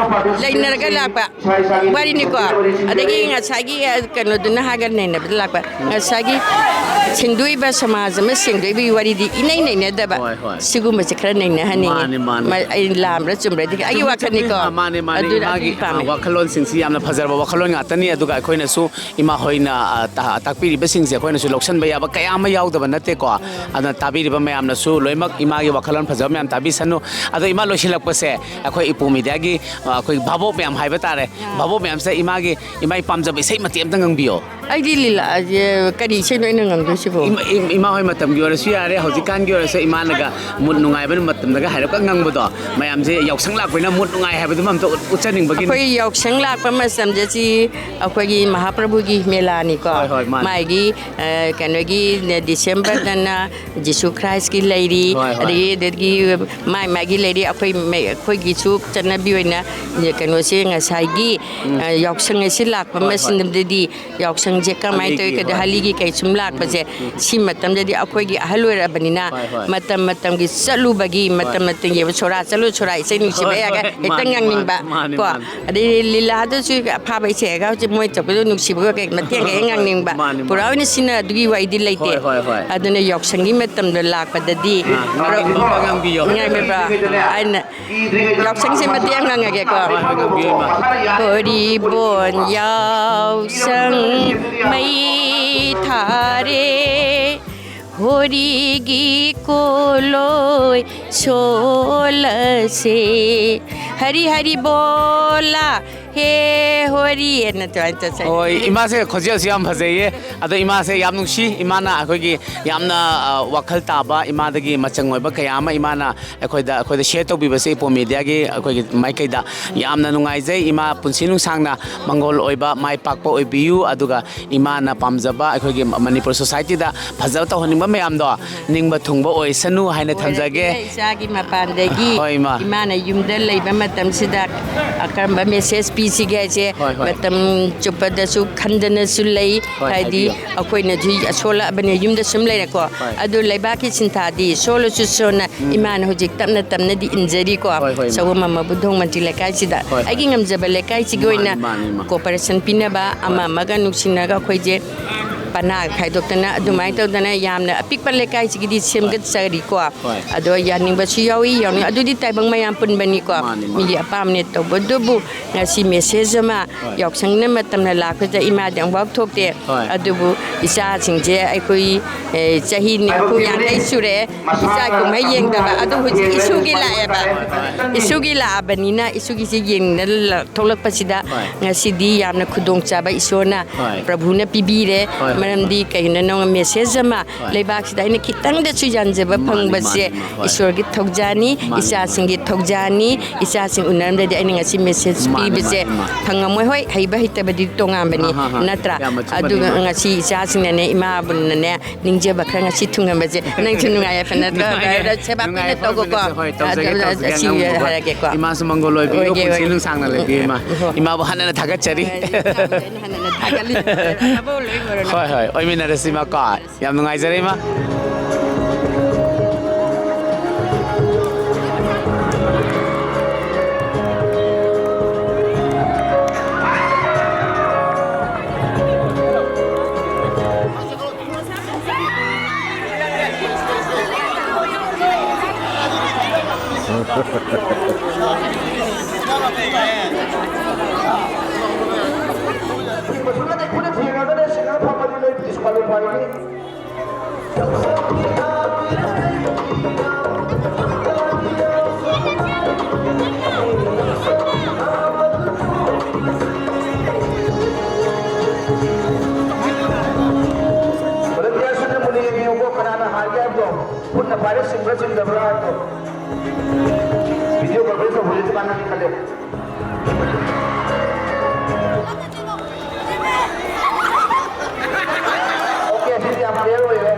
ꯂꯩꯅꯔꯒ ꯂꯥꯛꯄ ꯋꯥꯔꯤꯅꯤꯀꯣ꯫ ꯑꯗꯒꯤ ꯉꯁꯥꯏꯒꯤ, ꯑ, ꯀꯩꯅꯣꯗꯨꯅ ꯍꯥꯏꯒ ꯅꯩꯅꯕꯗ ꯂꯥꯛꯄ, ꯉꯁꯥꯏꯒꯤ ꯁꯦꯡꯗꯣꯛꯏꯕ ꯁꯃꯥꯖ ꯑꯃ ꯁꯦꯡꯗꯣꯛꯏꯕꯒꯤ ꯋꯥꯔꯤꯗꯤ ꯏꯅꯩ ꯅꯩꯅꯗꯕ꯫ ꯍꯣꯏ, ꯍꯣꯏ꯫ ꯁꯤꯒꯨꯝꯕꯁꯦ ꯈꯔ ꯅꯩꯅꯍꯟꯅꯤꯡꯉꯤ꯫ ꯃꯥꯅꯦ, ꯃꯥꯅꯦ꯫ ꯃ-, ꯑꯩ ꯂꯥꯝꯕ꯭ꯔꯥ ꯆꯨꯝꯕ꯭ꯔꯥꯗꯤ ꯑꯩꯒꯤ ꯆꯨꯝꯃꯤ, ꯋꯥꯈꯜꯅꯤꯀꯣ꯫ ꯆꯨꯝꯃꯤ꯫ ꯑꯥ, ꯃꯥꯅꯦ, ꯃꯥꯅꯦ꯫ ꯑꯗꯨꯅ ꯃꯥꯒꯤ, ꯑꯗꯨꯒꯤ ꯄꯥꯝꯃꯦ꯫ ꯑꯥ, ꯋꯥꯈꯜꯂꯣꯟꯁꯤꯡꯁꯤ ꯌꯥꯝꯅ ꯐꯖꯔꯕ ꯋꯥꯈꯜꯂꯣꯟ ꯉꯥꯛꯇꯅꯤ꯫ ꯑꯗꯨꯒ ꯑꯩꯈꯣꯏꯅꯁꯨ ꯏꯃꯥ ꯍꯣꯏꯅ, ꯑ, ꯇ-, ꯇꯥꯛꯄꯤꯔꯤꯕꯁꯤꯡꯁꯦ ꯑꯩꯈꯣꯏꯅꯁꯨ ꯂꯧꯁꯤꯟꯕ ꯌꯥꯕ ꯀꯌꯥ ꯑꯃ ꯌꯥꯎꯗꯕ ꯅꯠꯇꯦꯀꯣ꯫ ꯎꯝ꯫ ꯑꯗꯨꯅ ꯇꯥꯕꯤꯔꯤꯕ ꯃꯌꯥꯝꯅꯁꯨ ꯂꯣꯏꯅꯃꯛ ꯏꯃꯥꯒꯤ ꯋꯥꯈꯜꯂꯣꯟ ꯐꯖꯕ ꯃꯌꯥꯝ ꯇꯥꯕꯤꯁꯅꯨ꯫ ꯑꯗꯣ ꯏꯃꯥ, ꯂꯣꯏꯁꯤꯜꯂꯛꯄꯁꯦ ꯑꯩꯈꯣꯏ ꯏꯄꯨ ꯃꯤꯗꯤꯌꯥꯒꯤ, ꯑ, ꯑꯩꯈꯣꯏ ꯚꯥꯕꯣꯛ ꯃꯌꯥꯝ ꯍꯥꯏꯕ ꯇꯥꯔꯦ꯫ ꯑꯥ꯫ ꯚꯥꯕꯣꯛ ꯃꯌꯥꯝꯁꯦ ꯏꯃꯥꯒꯤ, ꯏꯃꯥꯒꯤ ꯄꯥꯝꯖꯕ ꯏꯁꯩ ꯃꯇꯦꯛ ꯑꯝꯇ ꯉꯪꯕꯤꯌꯣ꯫ ꯑꯩꯗꯤ ꯂꯤꯂꯥꯁꯦ ꯀꯔꯤ ꯏꯁꯩꯅꯣ ꯑꯩꯅ ꯉꯪꯗꯣꯏꯁꯤꯕꯣ? ꯏꯃꯥ, ꯏꯝ-, ꯏꯃꯥ ꯍꯣꯏ ꯃꯇꯝꯒꯤ ꯑꯣꯏꯔꯁꯨ ꯌꯥꯔꯦ, ꯍꯧꯖꯤꯛꯀꯥꯟꯒꯤ ꯑꯣꯏꯔꯁꯨ ꯏꯃꯥꯅꯒ ꯃꯨꯠ ꯅꯨꯡꯉꯥꯏꯕ ꯃꯇꯝꯗꯒ ꯍꯥꯏꯔꯞꯀ ꯉꯪꯕꯗꯣ, ꯃꯌꯥꯝꯁꯦ ꯌꯥꯎꯁꯪ ꯂꯥꯛꯄꯅꯤꯅ ꯃꯨꯠ ꯅꯨꯡꯉꯥꯏ ꯍꯥꯏꯕꯗꯨꯃ ꯑꯝꯇ ꯎꯠ-, ꯎꯠꯆꯅꯤꯡꯕꯒꯤꯅꯤ꯫ ꯑꯩꯈꯣꯏ ꯌꯥꯎꯁꯪ ꯂꯥꯛꯄ ꯃꯇꯝꯗ ꯁꯤ ꯑꯩꯈꯣꯏꯒꯤ ꯃꯍꯥꯄ꯭ꯔꯚꯨꯒꯤ ꯃꯦꯂꯥꯅꯤꯀꯣ꯫ ꯍꯣꯏ, ꯍꯣꯏ, ꯃꯥꯅꯤ꯫ ꯃꯥꯒꯤ, ꯑ, ꯀꯩꯅꯣꯒꯤ, ꯗꯤꯁꯦꯝꯕꯔꯗꯅ ꯖꯤꯁꯨ ꯈ꯭ꯔꯥꯏꯁꯀꯤ ꯂꯩꯔꯤ, ꯍꯣꯏ, ꯍꯣꯏ꯫ ꯑꯗꯒꯤ, ꯑꯗꯒꯤ ꯃꯥꯏ ꯃꯥꯏꯒꯤ ꯂꯩꯔꯤ꯫ ꯑꯩꯈꯣꯏ ꯃꯩ-, ꯑꯩꯈꯣꯏꯒꯤꯁꯨ ꯆꯠꯅꯕꯤ ꯑꯣꯏꯅ ꯀꯩꯅꯣꯁꯦ ꯉꯁꯥꯏꯒꯤ, ꯎꯝ꯫ ꯑ, ꯌꯥꯎꯁꯪ ꯑꯁꯤ ꯂꯥꯛꯄ ꯍꯣꯏ, ꯍꯣꯏ꯫ ꯃꯇꯝꯗꯗꯤ ꯌꯥꯎꯁꯪꯁꯦ ꯀꯃꯥꯏꯅ ꯍꯜꯂꯤꯒꯤ, ꯇꯧꯏ ꯀꯩꯗ ꯍꯣꯏ꯫ ꯍꯜꯂꯤꯒꯤ ꯀꯩ ꯁꯨꯝ ꯂꯥꯛꯄꯁꯦ, ꯎꯝ, ꯎꯝ꯫ ꯁꯤ ꯃꯇꯝꯗꯗꯤ ꯑꯩꯈꯣꯏꯒꯤ ꯑꯍꯜ ꯑꯣꯏꯔꯕꯅꯤꯅ ꯍꯣꯏ, ꯍꯣꯏ꯫ ꯃꯇꯝ ꯃꯇꯝꯒꯤ ꯆꯠꯂꯨꯕꯒꯤ, ꯍꯣꯏ꯫ ꯃꯇꯝ ꯃꯇꯝꯒꯤ ꯁꯣꯔꯥ ꯆꯠꯂꯨ, ꯁꯣꯔꯥ ꯏꯁꯩ ꯅꯨꯡꯁꯤꯕ ꯍꯣꯏ, ꯌꯥꯒ ꯍꯣꯏ꯫ ꯍꯦꯛꯇ ꯃꯥꯅꯤ, ꯉꯪꯅꯤꯡꯕ ꯃꯥꯅꯤ, ꯃꯥꯅꯤ, ꯀꯣ꯫ ꯃꯥꯅꯤ꯫ ꯑꯗꯩ ꯂꯤꯂꯥꯗꯁꯨ ꯑꯐꯥꯕ ꯏꯁꯩ ꯍꯦꯛ ꯍꯧꯖꯤꯛ ꯃꯣꯏ ꯇꯧꯕꯗꯣ ꯅꯨꯡꯁꯤꯕꯒ ꯀꯩ ꯃꯇꯦꯡꯒ ꯍꯦꯛ ꯉꯪꯅꯤꯡꯕ꯫ ꯃꯥꯅꯤ, ꯃꯥꯅꯤ꯫ ꯄꯨꯔꯥ ꯑꯣꯏꯅ ꯁꯤꯅ ꯑꯗꯨꯒꯤ ꯋꯥꯔꯤꯗꯤ ꯂꯩꯇꯦ꯫ ꯍꯣꯏ, ꯍꯣꯏ, ꯍꯣꯏ꯫ ꯑꯗꯨꯅ ꯌꯥꯎꯁꯪꯒꯤ ꯃꯇꯝꯗ ꯂꯥꯛꯄꯗꯗꯤ ꯑꯥ, ꯉꯪꯅꯤꯡꯕ ꯉꯪꯕꯤꯌꯣ꯫ ꯉꯪꯅꯤꯡꯕ꯭ꯔꯣ? ꯑꯩꯅ ꯌꯥꯎꯁꯪꯁꯦ ꯃꯇꯦꯛ ꯑꯃ ꯉꯪꯉꯒꯦꯀꯣ꯫ ꯍꯣꯏ, ꯍꯣꯏ, ꯉꯪꯕꯤꯌꯨ, ꯏꯃꯥ꯫ ꯍꯣꯔꯤꯕꯣꯟ ꯌꯥꯎꯁꯪ ꯃꯩ ꯊꯥꯔꯦ, ꯍꯣꯔꯤꯒꯤ ꯀꯣꯂꯣꯏ ꯁꯣꯜꯂꯁꯦ꯫ ꯍꯔꯤ ꯍꯔꯤ ꯕꯣꯂꯥ, ꯍꯦ ꯍꯣꯔꯤ ꯍꯥꯏꯅ ꯑꯗꯨꯃꯥꯏꯅ ꯇꯧꯁꯦ꯫ ꯍꯣꯏ, ꯏꯃꯥꯁꯦ ꯈꯣꯟꯖꯦꯜꯁꯨ ꯌꯥꯝ ꯐꯖꯩꯌꯦ꯫ ꯑꯗꯣ ꯏꯃꯥꯁꯦ ꯌꯥꯝ ꯅꯨꯡꯁꯤ꯫ ꯏꯃꯥꯅ ꯑꯩꯈꯣꯏꯒꯤ ꯌꯥꯝꯅ, ꯑ, ꯋꯥꯈꯜ ꯇꯥꯕ, ꯏꯃꯥꯗꯒꯤ ꯃꯆꯪ ꯑꯣꯏꯕ ꯀꯌꯥ ꯑꯃ ꯏꯃꯥꯅ ꯑꯩꯈꯣꯏꯗ, ꯑꯩꯈꯣꯏꯗ ꯁꯤꯌꯔ ꯇꯧꯕꯤꯕꯁꯦ ꯏꯄꯣꯝ ꯃꯦꯗꯤꯌꯥꯒꯤ ꯑꯩꯈꯣꯏꯒꯤ ꯃꯥꯏꯀꯩꯗ ꯌꯥꯝꯅ ꯅꯨꯡꯉꯥꯏꯖꯩ꯫ ꯏꯃꯥ ꯄꯨꯟꯁꯤ ꯅꯨꯡꯁꯥꯡꯅ ꯃꯪꯒꯣꯜ ꯑꯣꯏꯕ, ꯃꯥꯏ ꯄꯥꯛꯄ ꯑꯣꯏꯕꯤꯌꯨ꯫ ꯑꯗꯨꯒ ꯏꯃꯥꯅ ꯄꯥꯝꯖꯕ ꯑꯩꯈꯣꯏꯒꯤ ꯃꯅꯤꯄꯨꯔ ꯁꯣꯁꯥꯏꯇꯤꯗ ꯐꯖꯕ ꯇꯧꯍꯟꯅꯤꯡꯕ ꯃꯌꯥꯝꯗꯣ ꯅꯤꯡꯕ ꯊꯨꯡꯕ ꯑꯣꯏꯁꯅꯨ ꯍꯥꯏꯅ ꯊꯝꯖꯒꯦ꯫ ꯑꯣꯏꯔꯒꯦ ꯏꯆꯥꯒꯤ ꯃꯄꯥꯟꯗꯒꯤ ꯍꯣꯏ, ꯏꯃꯥ꯫ ꯏꯃꯥꯅ ꯌꯨꯝꯗ ꯂꯩꯕ ꯃꯇꯝꯁꯤꯗ ꯀꯔꯝꯕ ꯃꯦꯁꯦꯖ ꯄꯤꯁꯤꯒꯦ ꯍꯥꯏꯁꯦ ꯍꯣꯏ, ꯍꯣꯏ꯫ ꯃꯇꯝ ꯆꯨꯞꯄꯗꯁꯨ ꯈꯟꯗꯅꯁꯨ ꯂꯩ꯫ ꯍꯣꯏ, ꯍꯥꯏꯗꯤ ꯍꯥꯏꯕꯤꯌꯨ꯫ ꯑꯩꯈꯣꯏꯅꯗꯤ ꯁꯣꯜꯂꯛꯑꯕꯅꯦ, ꯌꯨꯝꯗ ꯁꯨꯝ ꯂꯩꯔꯦꯀꯣ꯫ ꯍꯣꯏ꯫ ꯑꯗꯨ ꯂꯩꯕꯥꯛꯀꯤ ꯁꯤꯟꯊꯥꯗꯤ ꯁꯣꯜꯂꯁꯨ ꯁꯣꯟꯅ ꯎꯝ꯫ ꯏꯃꯥꯅ ꯍꯧꯖꯤꯛ ꯇꯞꯅ ꯇꯞꯅꯗꯤ ꯏꯟꯖꯔꯤꯀꯣ꯫ ꯍꯣꯏ, ꯍꯣꯏ, ꯏꯃꯥ꯫ ꯁꯒꯣꯜꯕꯝ ꯃꯕꯨꯡ ꯙꯣꯡ ꯃꯟꯇ꯭ꯔꯤ ꯂꯩꯀꯥꯏꯁꯤꯗ ꯍꯣꯏ, ꯍꯣꯏ꯫ ꯑꯩꯒꯤ ꯉꯝꯖꯕ ꯂꯩꯀꯥꯏꯁꯤꯒꯤ ꯃꯥꯅꯤ, ꯑꯣꯏꯅ ꯃꯥꯅꯤ, ꯏꯃꯥ꯫ ꯀꯣꯑꯣꯄꯔꯦꯁꯟ ꯄꯤꯅꯕ ꯑꯃ ꯍꯣꯏ꯫ ꯑꯃꯒ ꯅꯨꯡꯁꯤꯅꯒ ꯑꯩꯈꯣꯏꯁꯦ ꯄꯅꯥ ꯈꯥꯏꯗꯣꯛꯇꯅ ꯑꯗꯨꯃꯥꯏꯅ ꯎꯝ꯫ ꯇꯧꯗꯅ ꯌꯥꯝꯅ ꯑꯄꯤꯛꯄ ꯂꯩꯀꯥꯏꯁꯤꯒꯤꯗꯤ ꯍꯣꯏ꯫ ꯁꯦꯝꯒꯠꯆꯔꯤꯀꯣ꯫ ꯍꯣꯏ꯫ ꯑꯗꯣ ꯌꯥꯅꯤꯡꯕꯁꯨ ꯌꯥꯎꯏ, ꯌꯥꯎꯅꯤꯡ-, ꯑꯗꯨꯗꯤ ꯇꯥꯏꯕꯪ ꯃꯌꯥꯝ ꯄꯨꯟꯕꯅꯤꯀꯣ꯫ ꯃꯥꯅꯤ, ꯃꯥꯅꯤ꯫ ꯃꯤꯒꯤ ꯑꯄꯥꯝꯕꯅꯦ꯫ ꯇꯧꯕꯗꯨꯕꯨ ꯉꯁꯤ ꯃꯦꯁꯦꯖ ꯑꯃ ꯍꯣꯏ꯫ ꯌꯥꯎꯁꯪꯅ ꯃꯇꯝꯅ ꯂꯥꯛꯄꯗ ꯏꯃꯥꯗꯤ ꯑꯃꯨꯛꯐꯥꯎ ꯊꯣꯛꯇꯦ꯫ ꯍꯣꯏ꯫ ꯑꯗꯨꯕꯨ ꯏꯆꯥꯁꯤꯡꯁꯦ ꯑꯩꯈꯣꯏ, ꯑꯦ, ꯆꯍꯤ ꯅꯤꯐꯨ ꯌꯥꯡꯈꯩ ꯁꯨꯔꯦ꯫ ꯏꯆꯥ ꯀꯨꯝꯍꯩ ꯌꯦꯡꯗꯕ꯫ ꯑꯗꯨ ꯍꯧꯖꯤꯛ ꯏꯁꯨꯒꯤ ꯂꯥꯛꯑꯦꯕ꯫ ꯍꯣꯏ꯫ ꯏꯁꯨꯒꯤ ꯂꯥꯛꯑꯕꯅꯤꯅ ꯏꯁꯨꯒꯤꯁꯤ ꯌꯦꯡꯅ ꯊꯣꯛꯂꯛꯄꯁꯤꯗ ꯍꯣꯏ꯫ ꯉꯁꯤꯗꯤ ꯌꯥꯝꯅ ꯈꯨꯗꯣꯡꯆꯥꯕ ꯏꯁꯣꯔꯅ ꯍꯣꯏ꯫ ꯄ꯭ꯔꯚꯨꯅ ꯄꯤꯕꯤꯔꯦ꯫ ꯍꯣꯏ, ꯍꯣꯏ꯫ ꯃꯔꯝꯗꯤ ꯀꯩꯒꯤꯅꯣ ꯅꯪ ꯃꯦꯁꯦꯖ ꯑꯃ ꯍꯣꯏ꯫ ꯂꯩꯕꯥꯛꯁꯤꯗ ꯑꯩꯅ ꯈꯤꯇꯪꯗꯁꯨ ꯌꯥꯟꯖꯕ ꯃꯥꯅꯤ, ꯐꯪꯕꯁꯦ ꯃꯥꯅꯤ, ꯃꯥ-, ꯍꯣꯏ꯫ ꯏꯁꯣꯔꯒꯤ ꯊꯧꯖꯥꯅꯤ, ꯃꯥꯅꯤ, ꯏꯆꯥꯁꯤꯡꯒꯤ ꯃꯥꯅꯤ꯫ ꯊꯧꯖꯥꯅꯤ, ꯏꯆꯥꯁꯤꯡ ꯎꯅꯔꯝꯗ꯭ꯔꯗꯤ ꯑꯩꯅ ꯉꯁꯤ ꯃꯦꯁꯦꯖ ꯃꯥꯅꯤ, ꯄꯤꯕꯁꯦ ꯃꯥꯅꯤ, ꯃꯥ꯫ ꯐꯪꯉꯝꯃꯣꯏ꯫ ꯍꯣꯏ, ꯍꯩꯕ ꯍꯩꯇꯕꯗꯤ ꯇꯣꯉꯥꯟꯕꯅꯤ, ꯑꯍꯥ, ꯍꯥ꯫ ꯅꯠꯇ꯭ꯔꯥ? ꯌꯥꯝ ꯑꯆꯨꯝꯕꯅꯤ, ꯑꯗꯨꯒ ꯃꯥ꯫ ꯉꯁꯤ ꯏꯆꯥꯁꯤꯡꯅꯅꯦ, ꯏꯃꯥꯕꯨꯅꯅꯦ, ꯅꯤꯡꯖꯕ ꯈꯔ ꯉꯁꯤ ꯊꯨꯡꯍꯟꯕꯁꯦ ꯅꯪꯁꯨ ꯅꯨꯡꯉꯥꯏ ꯌꯥꯏꯐꯅ ꯅꯨꯡꯉꯥꯏ ꯌꯥꯏꯐ-, ꯁꯦꯕꯥ ꯀꯨꯏꯅ ꯅꯨꯡꯉꯥꯏ ꯇꯧꯀꯣꯀꯣ꯫ ꯌꯥꯏꯐꯅ ꯍꯣꯏ, ꯇꯧꯖꯒꯦ, ꯑꯗꯨ ꯇꯧꯖꯒꯦ, ꯑꯁꯤ ꯑꯉꯝꯕ ꯍꯥꯏꯔꯒꯦꯀꯣ꯫ ꯏꯃꯥꯁꯨ ꯃꯪꯒꯣꯜ ꯑꯣꯏꯕꯤꯌꯨ, ꯑꯣꯏꯒꯦ, ꯄꯨꯟꯁꯤ ꯑꯣꯏꯒꯦ꯫ ꯅꯨꯡꯁꯥꯡꯅ ꯂꯩꯕꯤꯌꯨ, ꯏꯃꯥ꯫ ꯎꯝ, ꯍꯣꯏ꯫ ꯏꯃꯥꯕꯨ ꯍꯟꯅ ꯊꯥꯒꯠꯆꯔꯤ꯫ ꯍꯣꯏ, ꯏꯃꯥꯕꯨ ꯑꯩꯅ ꯍꯟꯅ ꯊꯥꯒꯠꯂꯤ꯫ ꯑꯐꯕ ꯂꯣꯏ ꯑꯣꯏꯔꯣ ꯅꯪ꯫ ꯍꯣꯏ, ꯍꯣꯏ, ꯑꯣꯏꯃꯤꯟꯅꯔꯁꯤ, ꯏꯃꯥ, ꯀꯣ꯫ ꯌꯥꯝ ꯅꯨꯡꯉꯥꯏꯖꯔꯦ, ꯏꯃꯥ꯫ ꯈꯨꯠꯅ ꯄꯥꯏꯔ ꯆꯤꯡꯕ꯭ꯔꯥ ꯆꯤꯡꯗꯕ꯭ꯔꯥ ꯍꯥꯏꯗꯣ video conference ꯇꯧꯕꯗꯗꯤ ꯃꯥꯟꯅꯅꯤ ꯈꯜꯂꯦ꯫ Okay, ꯑꯁꯤꯗꯤ ꯌꯥꯝ clear ꯑꯣꯏꯔꯦ꯫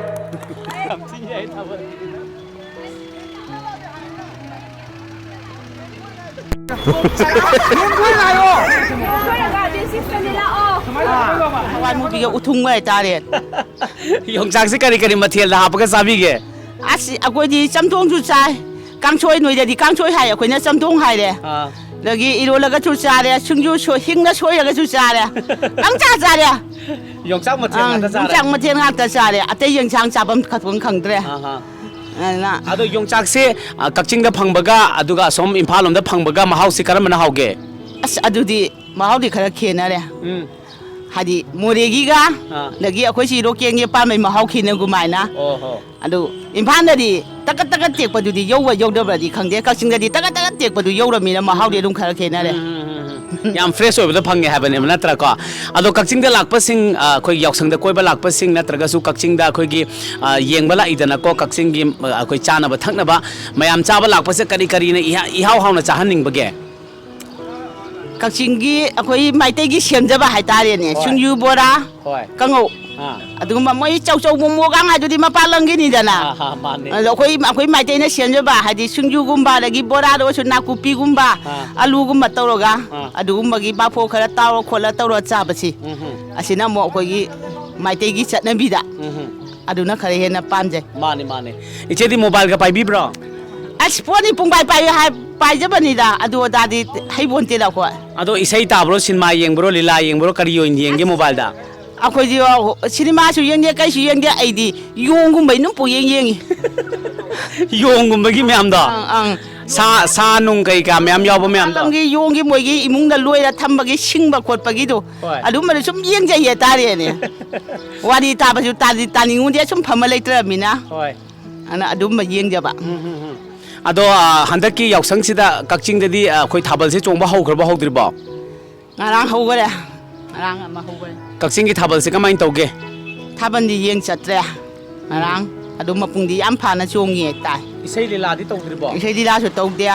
ꯊꯋꯥꯏ ꯃꯨꯕꯤꯒ ꯎꯊꯨꯝꯒ ꯍꯥꯏꯇꯥꯔꯦ꯫ ꯌꯣꯡꯆꯥꯛꯁꯦ ꯀꯔꯤ ꯀꯔꯤ ꯃꯊꯦꯜꯗ ꯍꯥꯞꯄꯒ ꯆꯥꯕꯤꯒꯦ? ꯑꯁ, ꯑꯩꯈꯣꯏꯗꯤ ꯆꯝꯊꯣꯡꯁꯨ ꯆꯥꯏ, ꯀꯥꯡꯁꯣꯏ, ꯅꯣꯏꯗꯗꯤ ꯀꯥꯡꯁꯣꯏ ꯍꯥꯏ, ꯑꯩꯈꯣꯏꯅ ꯆꯝꯊꯣꯡ ꯍꯥꯏꯔꯦ꯫ ꯑꯥ꯫ ꯑꯗꯒꯤ ꯏꯔꯣꯜꯂꯒꯁꯨ ꯆꯥꯔꯦ, ꯁꯤꯡꯖꯨ ꯁꯣꯏ-, ꯍꯤꯡꯅ ꯁꯣꯏꯔꯒꯁꯨ ꯆꯥꯔꯦ, ꯄꯪꯆꯥ ꯆꯥꯔꯦ꯫ ꯌꯣꯡꯆꯥꯛ ꯃꯊꯦꯜ ꯑꯪ, ꯉꯥꯛꯇ ꯆꯥꯔꯦ꯫ ꯌꯣꯡꯆꯥꯛ ꯃꯊꯦꯜ ꯉꯥꯛꯇ ꯆꯥꯔꯦ, ꯑꯇꯩ ꯌꯦꯟꯁꯥꯡ ꯆꯥꯐꯝ ꯈꯪꯗ꯭ꯔꯦ꯫ ꯑꯍꯥ꯫ ꯑꯗꯨꯅ ꯑꯗꯣ ꯌꯣꯡꯆꯥꯛꯁꯦ, ꯑ, ꯀꯛꯆꯤꯡꯗ ꯐꯪꯕꯒ ꯑꯗꯨꯒ ꯑꯁꯣꯝ ꯏꯝꯐꯥꯜ ꯂꯣꯝꯗ ꯐꯪꯕꯒ ꯃꯍꯥꯎꯁꯦ ꯀꯔꯝꯕꯅ ꯍꯥꯎꯒꯦ? ꯑꯁ, ꯑꯗꯨꯗꯤ ꯃꯍꯥꯎꯗꯤ ꯈꯔ ꯈꯦꯠꯅꯔꯦ꯫ ꯎꯝ꯫ ꯍꯥꯏꯗꯤ ꯃꯣꯔꯦꯒꯤꯒ ꯑꯥ꯫ ꯑꯗꯒꯤ ꯑꯩꯈꯣꯏ ꯁꯤ ꯂꯣꯀꯦꯜꯒꯤ ꯄꯥꯟꯕꯩ ꯃꯍꯥꯎ ꯈꯦꯠꯅꯒꯨꯃꯥꯏꯅ꯫ ꯑꯣ ꯍꯣ꯫ ꯑꯗꯨ ꯏꯝꯐꯥꯜꯗꯗꯤ ꯇꯀꯠ ꯇꯀꯠ ꯇꯦꯛꯄꯗꯨꯗꯤ ꯌꯧꯕ ꯌꯧꯗꯕ꯭ꯔꯗꯤ ꯈꯪꯗꯦ, ꯀꯛꯆꯤꯡꯗꯗꯤ ꯇꯀꯠ ꯇꯀꯠ ꯇꯦꯛꯄꯗꯨ ꯌꯧꯔꯃꯤꯅ ꯃꯍꯥꯎꯗꯤ ꯑꯗꯨꯝ ꯈꯔ ꯈꯦꯠꯅꯔꯦ꯫ ꯎꯝ, ꯎꯝ, ꯎꯝ, ꯎꯝ꯫ ꯌꯥꯝ fresh ꯑꯣꯏꯕꯗ ꯐꯪꯉꯦ ꯍꯥꯏꯕꯅꯦꯕ, ꯅꯠꯇ꯭ꯔꯥꯀꯣ? ꯑꯗꯣ ꯀꯛꯆꯤꯡꯗ ꯂꯥꯛꯄꯁꯤꯡ, ꯑ, ꯑꯩꯈꯣꯏ ꯌꯥꯎꯁꯪꯗ ꯀꯣꯏꯕ ꯂꯥꯛꯄꯁꯤꯡ ꯅꯠꯇ꯭ꯔꯒꯁꯨ ꯀꯛꯆꯤꯡꯗ ꯑꯩꯈꯣꯏꯒꯤ, ꯑ, ꯌꯦꯡꯕ ꯂꯥꯛꯏꯗꯅꯀꯣ, ꯀꯛꯆꯤꯡꯒꯤ, ꯑ, ꯑꯩꯈꯣꯏ ꯆꯥꯅꯕ ꯊꯛꯅꯕ ꯃꯌꯥꯝ ꯆꯥꯕ ꯂꯥꯛꯄꯁꯦ ꯀꯔꯤ ꯀꯔꯤꯅ ꯏꯍꯥ-, ꯏꯍꯥꯎ ꯍꯥꯎꯅ ꯆꯥꯍꯟꯅꯤꯡꯕꯒꯦ? ꯀꯛꯆꯤꯡꯒꯤ ꯑꯩꯈꯣꯏ ꯃꯩꯇꯩꯒꯤ ꯁꯦꯝꯖꯕ ꯍꯥꯏꯇꯥꯔꯦꯅꯦ꯫ ꯍꯣꯏ꯫ ꯁꯤꯡꯖꯨ ꯕꯣꯔꯥ, ꯍꯣꯏ꯫ ꯀꯥꯡꯉꯧ꯫ ꯑꯥ꯫ ꯑꯗꯨꯒꯨꯝꯕ ꯃꯣꯏ ꯆꯧꯆꯧ ꯃꯣꯃꯣꯒ ꯍꯥꯏꯗꯨꯗꯤ ꯃꯄꯥꯟ ꯂꯝꯒꯤꯅꯤꯗꯅ꯫ ꯑꯥ, ꯑꯥ, ꯃꯥꯅꯦ꯫ ꯑꯗꯣ ꯑꯩꯈꯣꯏ, ꯑꯩꯈꯣꯏ ꯃꯩꯇꯩꯅ ꯁꯦꯝꯖꯕ ꯍꯥꯏꯗꯤ ꯁꯤꯡꯖꯨꯒꯨꯝꯕ, ꯑꯗꯒꯤ ꯕꯣꯔꯥꯗ ꯑꯣꯏꯔꯁꯨ ꯅꯥꯀꯨꯞꯄꯤꯒꯨꯝꯕ, ꯑꯥ꯫ ꯑꯂꯨꯒꯨꯝꯕ ꯇꯧꯔꯒ, ꯑꯥ꯫ ꯑꯗꯨꯒꯨꯝꯕꯒꯤ ꯕꯥꯐꯣ ꯈꯔ ꯇꯥꯎꯔ ꯈꯣꯠꯂ ꯇꯧꯔ ꯆꯥꯕꯁꯤ꯫ ꯎꯝ ꯍꯨꯝ꯫ ꯑꯁꯤꯅ ꯑꯃꯨꯛ ꯑꯩꯈꯣꯏꯒꯤ ꯃꯩꯇꯩꯒꯤ ꯆꯠꯅꯕꯤꯗ ꯎꯝ ꯍꯨꯝ꯫ ꯑꯗꯨꯅ ꯈꯔ ꯍꯦꯟꯅ ꯄꯥꯝꯖꯩ꯫ ꯃꯥꯅꯤ, ꯃꯥꯅꯤ꯫ ꯏꯆꯦꯗꯤ mobileꯒ ꯄꯥꯏꯕꯤꯕ꯭ꯔꯣ? ꯑꯁ, ꯐꯣꯟꯅꯤ ꯄꯨꯡꯄꯥꯏ ꯄꯥꯏ ꯍꯥꯏ, ꯄꯥꯏꯖꯕꯅꯤꯗ, ꯑꯗꯨ ꯑꯗꯥꯗꯤ ꯍꯩꯕꯣꯟꯇꯦꯗ ꯑꯩꯈꯣꯏ꯫ ꯑꯗꯣ ꯏꯁꯩ ꯇꯥꯕ꯭ꯔꯣ, ꯁꯤꯅꯦꯃꯥ ꯌꯦꯡꯕ꯭ꯔꯣ, ꯂꯤꯂꯥ ꯌꯦꯡꯕ꯭ꯔꯣ, ꯀꯔꯤ ꯑꯣꯏꯅ ꯌꯦꯡꯒꯦ mobileꯗ? ꯑꯩꯈꯣꯏꯗꯤ, ꯑꯣ, ꯁꯤꯅꯦꯃꯥꯁꯨ ꯌꯦꯡꯗꯦ, ꯀꯩꯁꯨ ꯌꯦꯡꯗꯦ, ꯑꯩꯗꯤ ꯌꯣꯡꯒꯨꯝꯕꯩ ꯑꯗꯨꯝ ꯄꯨꯡꯌꯦꯡ ꯌꯦꯡꯉꯤ꯫ ꯌꯣꯡꯒꯨꯝꯕꯒꯤ ꯃꯌꯥꯝꯗꯣ? ꯑꯪ, ꯑꯪ꯫ ꯁꯥ, ꯁꯥ ꯅꯨꯡ ꯀꯩꯀꯥ ꯃꯌꯥꯝ ꯌꯥꯎꯕ ꯃꯌꯥꯝꯗꯣ? ꯂꯝꯒꯤ ꯌꯣꯡꯒꯤ ꯃꯣꯏꯒꯤ ꯏꯃꯨꯡꯗ ꯂꯣꯏꯔ ꯊꯝꯕꯒꯤ ꯁꯤꯡꯕ ꯈꯣꯠꯄꯒꯤꯗꯣ, ꯍꯣꯏ꯫ ꯑꯗꯨꯝꯕꯗꯣ ꯁꯨꯝ ꯌꯦꯡꯖꯩ ꯍꯥꯏꯇꯥꯔꯦꯅꯦ꯫ ꯋꯥꯔꯤ ꯇꯥꯕꯁꯨ ꯇꯥꯗꯤ ꯇꯥꯅꯤꯡꯉꯨꯗꯦ, ꯁꯨꯝ ꯐꯝꯃ ꯂꯩꯇ꯭ꯔꯃꯤꯅ꯫ ꯍꯣꯏ꯫ ꯑꯗꯨꯅ ꯑꯗꯨꯝꯕ ꯌꯦꯡꯖꯕ꯫ ꯎꯝ, ꯎꯝ, ꯎꯝ꯫ ꯑꯗꯣ, ꯑ, ꯍꯟꯗꯛꯀꯤ ꯌꯥꯎꯁꯪꯁꯤꯗ ꯀꯛꯆꯤꯡꯗꯗꯤ, ꯑ, ꯑꯩꯈꯣꯏ ꯊꯥꯕꯜꯁꯦ ꯆꯣꯡꯕ ꯍꯧꯈ꯭ꯔꯕꯣ, ꯍꯧꯗ꯭ꯔꯤꯕꯣ? ꯉꯔꯥꯡ ꯍꯧꯈꯔꯦ꯫ ꯉꯔꯥꯡ ꯑꯃ ꯍꯧꯈꯔꯦ꯫ ꯀꯛꯆꯤꯡꯒꯤ ꯊꯥꯕꯜꯁꯦ ꯀꯃꯥꯏꯅ ꯇꯧꯒꯦ? ꯊꯥꯕꯜꯗꯤ ꯌꯦꯡ ꯆꯠꯇ꯭ꯔꯦ ꯉꯔꯥꯡ꯫ ꯑꯗꯨ ꯃꯄꯨꯡꯗꯤ ꯌꯥꯝ ꯐꯥꯅ ꯆꯣꯡꯉꯤ ꯍꯥꯏꯇꯥꯏ꯫ ꯏꯁꯩ ꯂꯤꯂꯥꯗꯤ ꯇꯧꯗ꯭ꯔꯤꯕꯣ? ꯏꯁꯩ ꯂꯤꯂꯥꯁꯨ ꯇꯧꯗꯦ꯫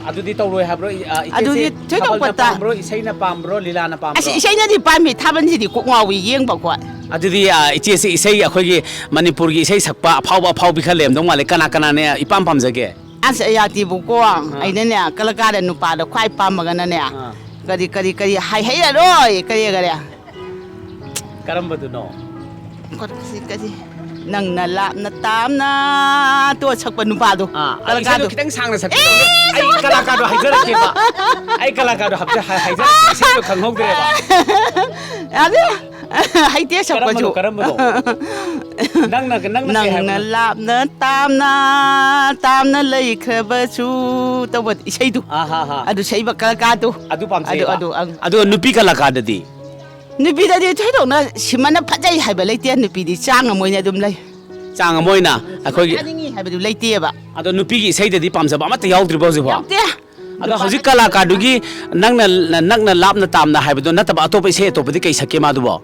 ꯑꯗꯨꯗꯤ ꯇꯧꯔꯣꯏ ꯍꯥꯏꯕ꯭ꯔꯣ? ꯏ-, ꯑ, ꯏꯆꯦꯁꯦ ꯑꯗꯨꯗꯤ ꯊꯣꯏꯗꯣꯛꯄ ꯊꯥꯕꯜꯅ ꯇꯥ- ꯄꯥꯝꯕ꯭ꯔꯣ, ꯏꯁꯩꯅ ꯄꯥꯝꯕ꯭ꯔꯣ, ꯂꯤꯂꯥꯅ ꯄꯥꯝꯕ꯭ꯔꯣ? ꯑꯁ, ꯏꯁꯩꯅꯗꯤ ꯄꯥꯝꯃꯤ, ꯊꯥꯕꯜꯁꯤꯗꯤ ꯀꯣꯛ ꯉꯥꯎꯏ ꯌꯦꯡꯕ ꯑꯩꯈꯣꯏ꯫ ꯑꯗꯨꯗꯤ, ꯑ, ꯏꯆꯦꯁꯦ ꯏꯁꯩ, ꯑꯩꯈꯣꯏꯒꯤ ꯃꯅꯤꯄꯨꯔꯒꯤ ꯏꯁꯩ ꯁꯛꯄ ꯑꯐꯥꯎꯕ ꯑꯐꯥꯎꯕꯤ ꯈꯔ ꯂꯩꯔꯝꯗꯧ ꯃꯥꯜꯂꯦ꯫ ꯀꯅꯥ ꯀꯅꯥꯅ ꯏꯄꯥꯝ ꯄꯥꯝꯖꯒꯦ? ꯑꯁ, ꯑꯩꯌꯥꯇꯤꯕꯨꯀꯣ, ꯑꯩꯅꯅꯦ, ꯀꯂꯀꯥꯔ ꯅꯨꯄꯥꯗ ꯈ꯭ꯋꯥꯏ ꯄꯥꯝꯃꯒꯅꯅꯦ, ꯑꯥ꯫ ꯀꯔꯤ, ꯀꯔꯤ, ꯀꯔꯤ, ꯍꯥꯏ ꯍꯩꯔꯔꯣꯏ, ꯀꯔꯤ, ꯀꯔꯤ꯫ ꯀꯔꯝꯕꯗꯨꯅꯣ? ꯀꯔꯤ, ꯀꯔꯤ, ꯅꯪꯅ ꯂꯥꯞꯅ ꯇꯥꯝꯅ ꯇꯣ ꯁꯛꯄ ꯅꯨꯄꯥꯗꯣ, ꯑꯥ, ꯑꯩ ꯏꯁꯩꯗꯣ ꯀꯂꯀꯥꯔꯗꯣ꯫ ꯈꯤꯇꯪ ꯁꯥꯡꯅ ꯁꯛꯄꯤꯔꯛꯎꯅꯦ꯫ ꯑꯩ ꯀꯂꯥꯀꯥꯔꯗꯣ ꯍꯥꯏꯖꯔꯛꯀꯦꯕ꯫ ꯑꯩ ꯀꯂꯥꯀꯥꯔꯗꯣ ꯍꯥꯏꯖ-, ꯍꯥꯏ-, ꯍꯥꯏꯖꯔꯛꯀꯦ꯫ ꯏꯁꯩꯗꯣ ꯈꯪꯍꯧꯗ꯭ꯔꯦꯕ꯫ ꯑꯗꯨ ꯍꯩꯇꯦ ꯁꯛꯄꯁꯨ꯫ ꯀꯔꯝꯕꯅꯣ, ꯀꯔꯝꯕꯅꯣ? ꯅꯪꯅ, ꯅꯪꯅ ꯀꯩ ꯅꯪꯅ ꯍꯥꯏꯕꯅꯣ? ꯂꯥꯞꯅ ꯇꯥꯝꯅ, ꯇꯥꯝꯅ ꯂꯩꯈ꯭ꯔꯕꯁꯨ ꯇꯧꯕ ꯏꯁꯩꯗꯨ꯫ ꯑꯥ, ꯍꯥ, ꯍꯥ꯫ ꯑꯗꯨ ꯁꯛꯏꯕ ꯀꯂꯀꯥꯔꯗꯨ꯫ ꯑꯗꯨ ꯄꯥꯝꯖꯩꯕ꯫ ꯑꯗꯨ, ꯑꯗꯨ, ꯑꯪ꯫ ꯑꯗꯨꯒ ꯅꯨꯄꯤ ꯀꯂꯥꯀꯥꯔꯗꯗꯤ? ꯅꯨꯄꯤꯗꯗꯤ ꯊꯣꯏꯗꯣꯛꯅ ꯁꯤꯃꯅ ꯐꯖꯩ ꯍꯥꯏꯕ ꯂꯩꯇꯦ꯫ ꯅꯨꯄꯤꯗꯤ ꯆꯥꯡ ꯑꯃ ꯑꯣꯏꯅ ꯑꯗꯨꯝ ꯂꯩ꯫ ꯆꯥꯡ ꯑꯃ ꯑꯣꯏꯅ ꯑꯩꯈꯣꯏꯒꯤ ꯊꯥꯅꯤꯡꯉꯤ ꯍꯥꯏꯕꯗꯨ ꯂꯩꯇꯦꯕ꯫ ꯑꯗꯣ ꯅꯨꯄꯤꯒꯤ ꯏꯁꯩꯗꯗꯤ ꯄꯥꯝꯖꯕ ꯑꯃꯠꯇ ꯌꯥꯎꯗ꯭ꯔꯤꯕꯣ ꯍꯧꯖꯤꯛꯐꯥꯎ? ꯌꯥꯎꯗꯦ꯫ ꯑꯗꯣ ꯍꯧꯖꯤꯛ ꯀꯂꯥꯀꯥꯔꯗꯨꯒꯤ ꯅꯪꯅ ꯅꯛꯅ ꯂꯥꯞꯅ ꯇꯥꯝꯅ ꯍꯥꯏꯕꯗꯣ ꯅꯠꯇꯕ ꯑꯇꯣꯞꯄ ꯏꯁꯩ ꯑꯇꯣꯞꯄꯗꯤ ꯀꯩ ꯁꯛꯀꯦ ꯃꯥꯗꯨꯕꯣ?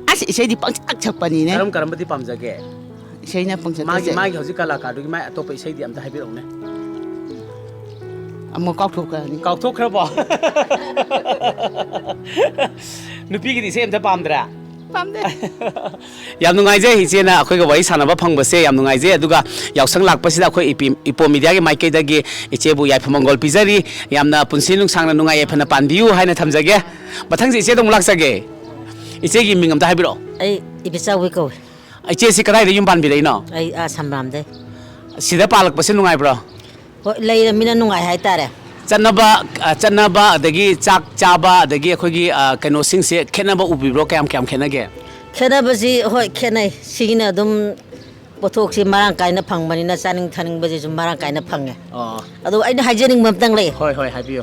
ꯑꯁ, ꯏꯁꯩꯗꯤ ꯄꯪꯁꯛ ꯁꯛꯄꯅꯤꯅꯦ꯫ ꯀꯔꯝ ꯀꯔꯝꯕꯗꯤ ꯄꯥꯝꯖꯒꯦ? ꯏꯁꯩꯅ ꯄꯪꯁꯛ ꯃꯥꯒꯤ, ꯁꯛ- ꯃꯥꯒꯤ ꯍꯧꯖꯤꯛ ꯀꯂꯥꯀꯥꯔꯗꯨꯒꯤ ꯃꯥꯏ ꯑꯇꯣꯞꯄ ꯏꯁꯩꯗꯤ ꯑꯝꯇ ꯍꯥꯏꯕꯤꯔꯛꯎꯅꯦ꯫ ꯑꯃꯨꯛ ꯀꯥꯎꯊꯣꯛꯈ꯭ꯔꯅꯤ꯫ ꯀꯥꯎꯊꯣꯛꯈ꯭ꯔꯕꯣ? ꯅꯨꯄꯤꯒꯤꯗꯤ ꯏꯁꯩ ꯑꯝꯇ ꯄꯥꯝꯗ꯭ꯔꯦ? ꯄꯥꯝꯗꯦ꯫ ꯌꯥꯝ ꯅꯨꯡꯉꯥꯏꯖꯩ ꯏꯆꯦꯅ ꯑꯩꯈꯣꯏꯒ ꯋꯥꯔꯤ ꯁꯥꯟꯅꯕ ꯐꯪꯕꯁꯦ ꯌꯥꯝ ꯅꯨꯡꯉꯥꯏꯖꯩ꯫ ꯑꯗꯨꯒ ꯌꯥꯎꯁꯪ ꯂꯥꯛꯄꯁꯤꯗ ꯑꯩꯈꯣꯏ ꯏꯄꯤ-, ꯏꯄꯣꯝ ꯃꯤꯗꯤꯌꯥꯒꯤ ꯃꯥꯏꯀꯩꯗꯒꯤ ꯏꯆꯦꯕꯨ ꯌꯥꯏꯐ ꯃꯪꯒꯣꯜ ꯄꯤꯖꯔꯤ꯫ ꯌꯥꯝꯅ ꯄꯨꯟꯁꯤ ꯅꯨꯡꯁꯥꯡꯅ ꯅꯨꯡꯉꯥꯏ ꯌꯥꯏꯐꯅ ꯄꯥꯟꯕꯤꯌꯨ ꯍꯥꯏꯅ ꯊꯝꯖꯒꯦ꯫ ꯃꯊꯪꯁꯤ ꯏꯆꯦꯗ ꯑꯃꯨꯛ ꯂꯥꯛꯆꯒꯦ꯫ ꯏꯆꯦꯒꯤ ꯃꯤꯡ ꯑꯝꯇ ꯍꯥꯏꯕꯤꯔꯛꯑꯣ꯫ ꯑꯩ ꯏꯕꯤꯆꯥꯎꯕꯤ ꯀꯧꯏ꯫ ꯏꯆꯦꯁꯤ ꯀꯗꯥꯏꯗ ꯌꯨꯝ ꯄꯥꯟꯕꯤꯔꯛꯏꯅꯣ? ꯑꯩ ꯑꯥ ꯁꯝꯕ꯭ꯔꯥꯝꯗꯩ꯫ ꯁꯤꯗ ꯄꯥꯜꯂꯛꯄꯁꯦ ꯅꯨꯡꯉꯥꯏꯕ꯭ꯔꯣ? ꯍꯣꯏ, ꯂꯩꯔꯃꯤꯅ ꯅꯨꯡꯉꯥꯏ ꯍꯥꯏꯇꯥꯔꯦ꯫ ꯆꯠꯅꯕ, ꯑ, ꯆꯠꯅꯕ, ꯑꯗꯒꯤ ꯆꯥꯛ ꯆꯥꯕ, ꯑꯗꯒꯤ ꯑꯩꯈꯣꯏꯒꯤ, ꯑ, ꯀꯩꯅꯣꯁꯤꯡꯁꯦ ꯈꯦꯠꯅꯕ ꯎꯕꯤꯕ꯭ꯔꯣ? ꯀꯌꯥꯝ ꯀꯌꯥꯝ ꯈꯦꯠꯅꯒꯦ? ꯈꯦꯠꯅꯕꯁꯤ ꯍꯣꯏ ꯈꯦꯠꯅꯩ꯫ ꯁꯤꯒꯤꯅ ꯑꯗꯨꯝ ꯄꯣꯠꯊꯣꯛꯁꯤ ꯃꯔꯥꯡ ꯀꯥꯏꯅ ꯐꯪꯕꯅꯤꯅ ꯆꯥꯅꯤꯡ ꯊꯛꯅꯤꯡꯕꯁꯤꯁꯨ ꯃꯔꯥꯡ ꯀꯥꯏꯅ ꯐꯪꯉꯦ꯫ ꯑꯣ꯫ ꯑꯗꯣ ꯑꯩꯅ ꯍꯥꯏꯖꯅꯤꯡꯕ ꯑꯝꯇꯪ ꯂꯩ꯫ ꯍꯣꯏ, ꯍꯣꯏ, ꯍꯥꯏꯕꯤꯌꯨ꯫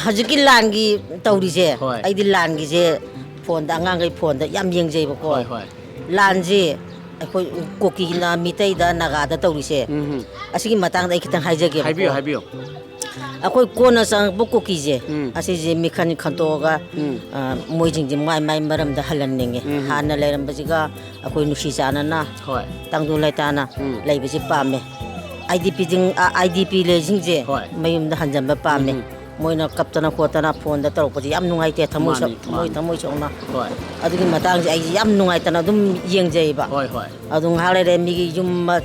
ꯍꯧꯖꯤꯛꯀꯤ ꯂꯥꯟꯒꯤ ꯇꯧꯔꯤꯁꯦ, ꯍꯣꯏ꯫ ꯑꯩꯗꯤ ꯂꯥꯟꯒꯤꯁꯦ ꯐꯣꯟꯗ, ꯑꯉꯥꯡꯈꯩ ꯐꯣꯟꯗ ꯌꯥꯝ ꯌꯦꯡꯖꯩꯕꯀꯣ꯫ ꯍꯣꯏ, ꯍꯣꯏ꯫ ꯂꯥꯟꯁꯤ ꯑꯩꯈꯣꯏ ꯀꯨꯀꯤꯅ ꯃꯤꯇꯩꯗ, ꯅꯥꯒꯥꯗ ꯇꯧꯔꯤꯁꯦ, ꯎꯝ꯫ ꯑꯁꯤꯒꯤ ꯃꯇꯥꯡꯗ ꯑꯩ ꯈꯤꯇꯪ ꯍꯥꯏꯖꯒꯦꯕꯀꯣ꯫ ꯍꯥꯏꯕꯤꯌꯨ, ꯍꯥꯏꯕꯤꯌꯨ꯫ ꯑꯩꯈꯣꯏ ꯀꯣꯟꯅ ꯆꯪꯉꯛꯄ ꯀꯨꯀꯤꯁꯦ, ꯎꯝ꯫ ꯑꯁꯤꯁꯦ ꯃꯤꯈꯟ ꯈꯟꯇꯣꯛꯑꯒ, ꯎꯝ꯫ ꯑ, ꯃꯣꯏꯁꯤꯡꯁꯦ ꯃꯥꯏ ꯃꯥꯏ ꯃꯔꯝꯗ ꯍꯜꯍꯟꯅꯤꯡꯉꯦ꯫ ꯎꯝ꯫ ꯍꯥꯟꯅ ꯂꯩꯔꯝꯕꯁꯤꯒ ꯑꯩꯈꯣꯏ ꯅꯨꯡꯁꯤ ꯆꯥꯟꯅꯅ, ꯍꯣꯏ꯫ ꯇꯪꯗꯨ ꯂꯩꯇꯥꯅ ꯎꯝ꯫ ꯂꯩꯕꯁꯤ ꯄꯥꯝꯃꯦ꯫ ꯑꯥꯏ ꯗꯤ ꯄꯤꯁꯤꯡ, ꯑ, ꯑꯥꯏ ꯗꯤ ꯄꯤ ꯂꯩꯁꯤꯡꯁꯦ ꯍꯣꯏ꯫ ꯃꯌꯨꯝꯗ ꯍꯟꯖꯟꯕ ꯄꯥꯝꯃꯦ꯫ ꯎꯝ꯫ ꯃꯣꯏꯅ ꯀꯞꯇꯅ ꯈꯣꯠꯇꯅ ꯐꯣꯟꯗ ꯇꯧꯔꯛꯄꯁꯦ ꯌꯥꯝ ꯅꯨꯡꯉꯥꯏꯇꯦ, ꯊꯃꯣꯏ ꯃꯥꯅꯤ, ꯁꯣꯛ-, ꯊꯃꯣꯏ, ꯃꯥꯅꯤ꯫ ꯊꯃꯣꯏ ꯁꯣꯛꯅ꯫ ꯍꯣꯏ꯫ ꯑꯗꯨꯒꯤ ꯃꯇꯥꯡꯁꯦ ꯑꯩꯁꯦ ꯌꯥꯝ ꯅꯨꯡꯉꯥꯏꯇꯅ ꯑꯗꯨꯝ ꯌꯦꯡꯖꯩꯕ꯫ ꯍꯣꯏ, ꯍꯣꯏ꯫ ꯑꯗꯨ ꯉꯥꯏꯍꯥꯛ ꯂꯩꯔꯦ ꯃꯤꯒꯤ ꯌꯨꯝ ꯑꯃ,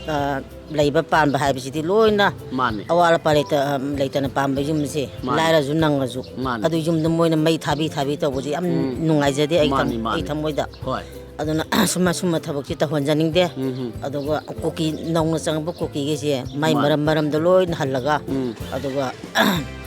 ꯑ, ꯂꯩꯕ ꯄꯥꯟꯕ ꯍꯥꯏꯕꯁꯤꯗꯤ ꯂꯣꯏꯅ ꯃꯥꯅꯤ꯫ ꯑꯋꯥꯠ ꯑꯄꯥ ꯂꯩꯇ-, ꯑ, ꯂꯩꯇꯅ ꯄꯥꯟꯕ ꯌꯨꯝꯁꯦ, ꯃꯥꯅꯤ꯫ ꯂꯥꯏꯔꯁꯨ ꯅꯪꯉꯁꯨ, ꯃꯥꯅꯤ꯫ ꯑꯗꯨ ꯌꯨꯝꯗ ꯃꯣꯏꯅ ꯃꯩ ꯊꯥꯕꯤ ꯊꯥꯕꯤ ꯇꯧꯕꯁꯦ ꯌꯥꯝ ꯎꯝ꯫ ꯅꯨꯡꯉꯥꯏꯖꯗꯦ ꯑꯩ ꯊꯝ-, ꯃꯥꯅꯤ, ꯑꯩ ꯃꯥꯅꯤ꯫ ꯊꯃꯣꯏꯗ꯫ ꯍꯣꯏ꯫ ꯑꯗꯨꯅ ꯁꯨꯝꯕ, ꯁꯨꯝꯕ ꯊꯕꯛꯁꯤ ꯇꯧꯍꯟꯖꯅꯤꯡꯗꯦ꯫ ꯎꯝ, ꯎꯝ꯫ ꯑꯗꯨꯒ ꯀꯨꯀꯤ, ꯅꯧꯅ ꯆꯪꯉꯛꯄ ꯀꯨꯀꯤꯒꯩꯁꯦ ꯃꯥꯏ ꯃꯥꯅꯤ꯫ ꯃꯔꯝ ꯃꯔꯝꯗ ꯂꯣꯏꯅ ꯍꯜꯂꯒ, ꯎꯝ꯫ ꯑꯗꯨꯒ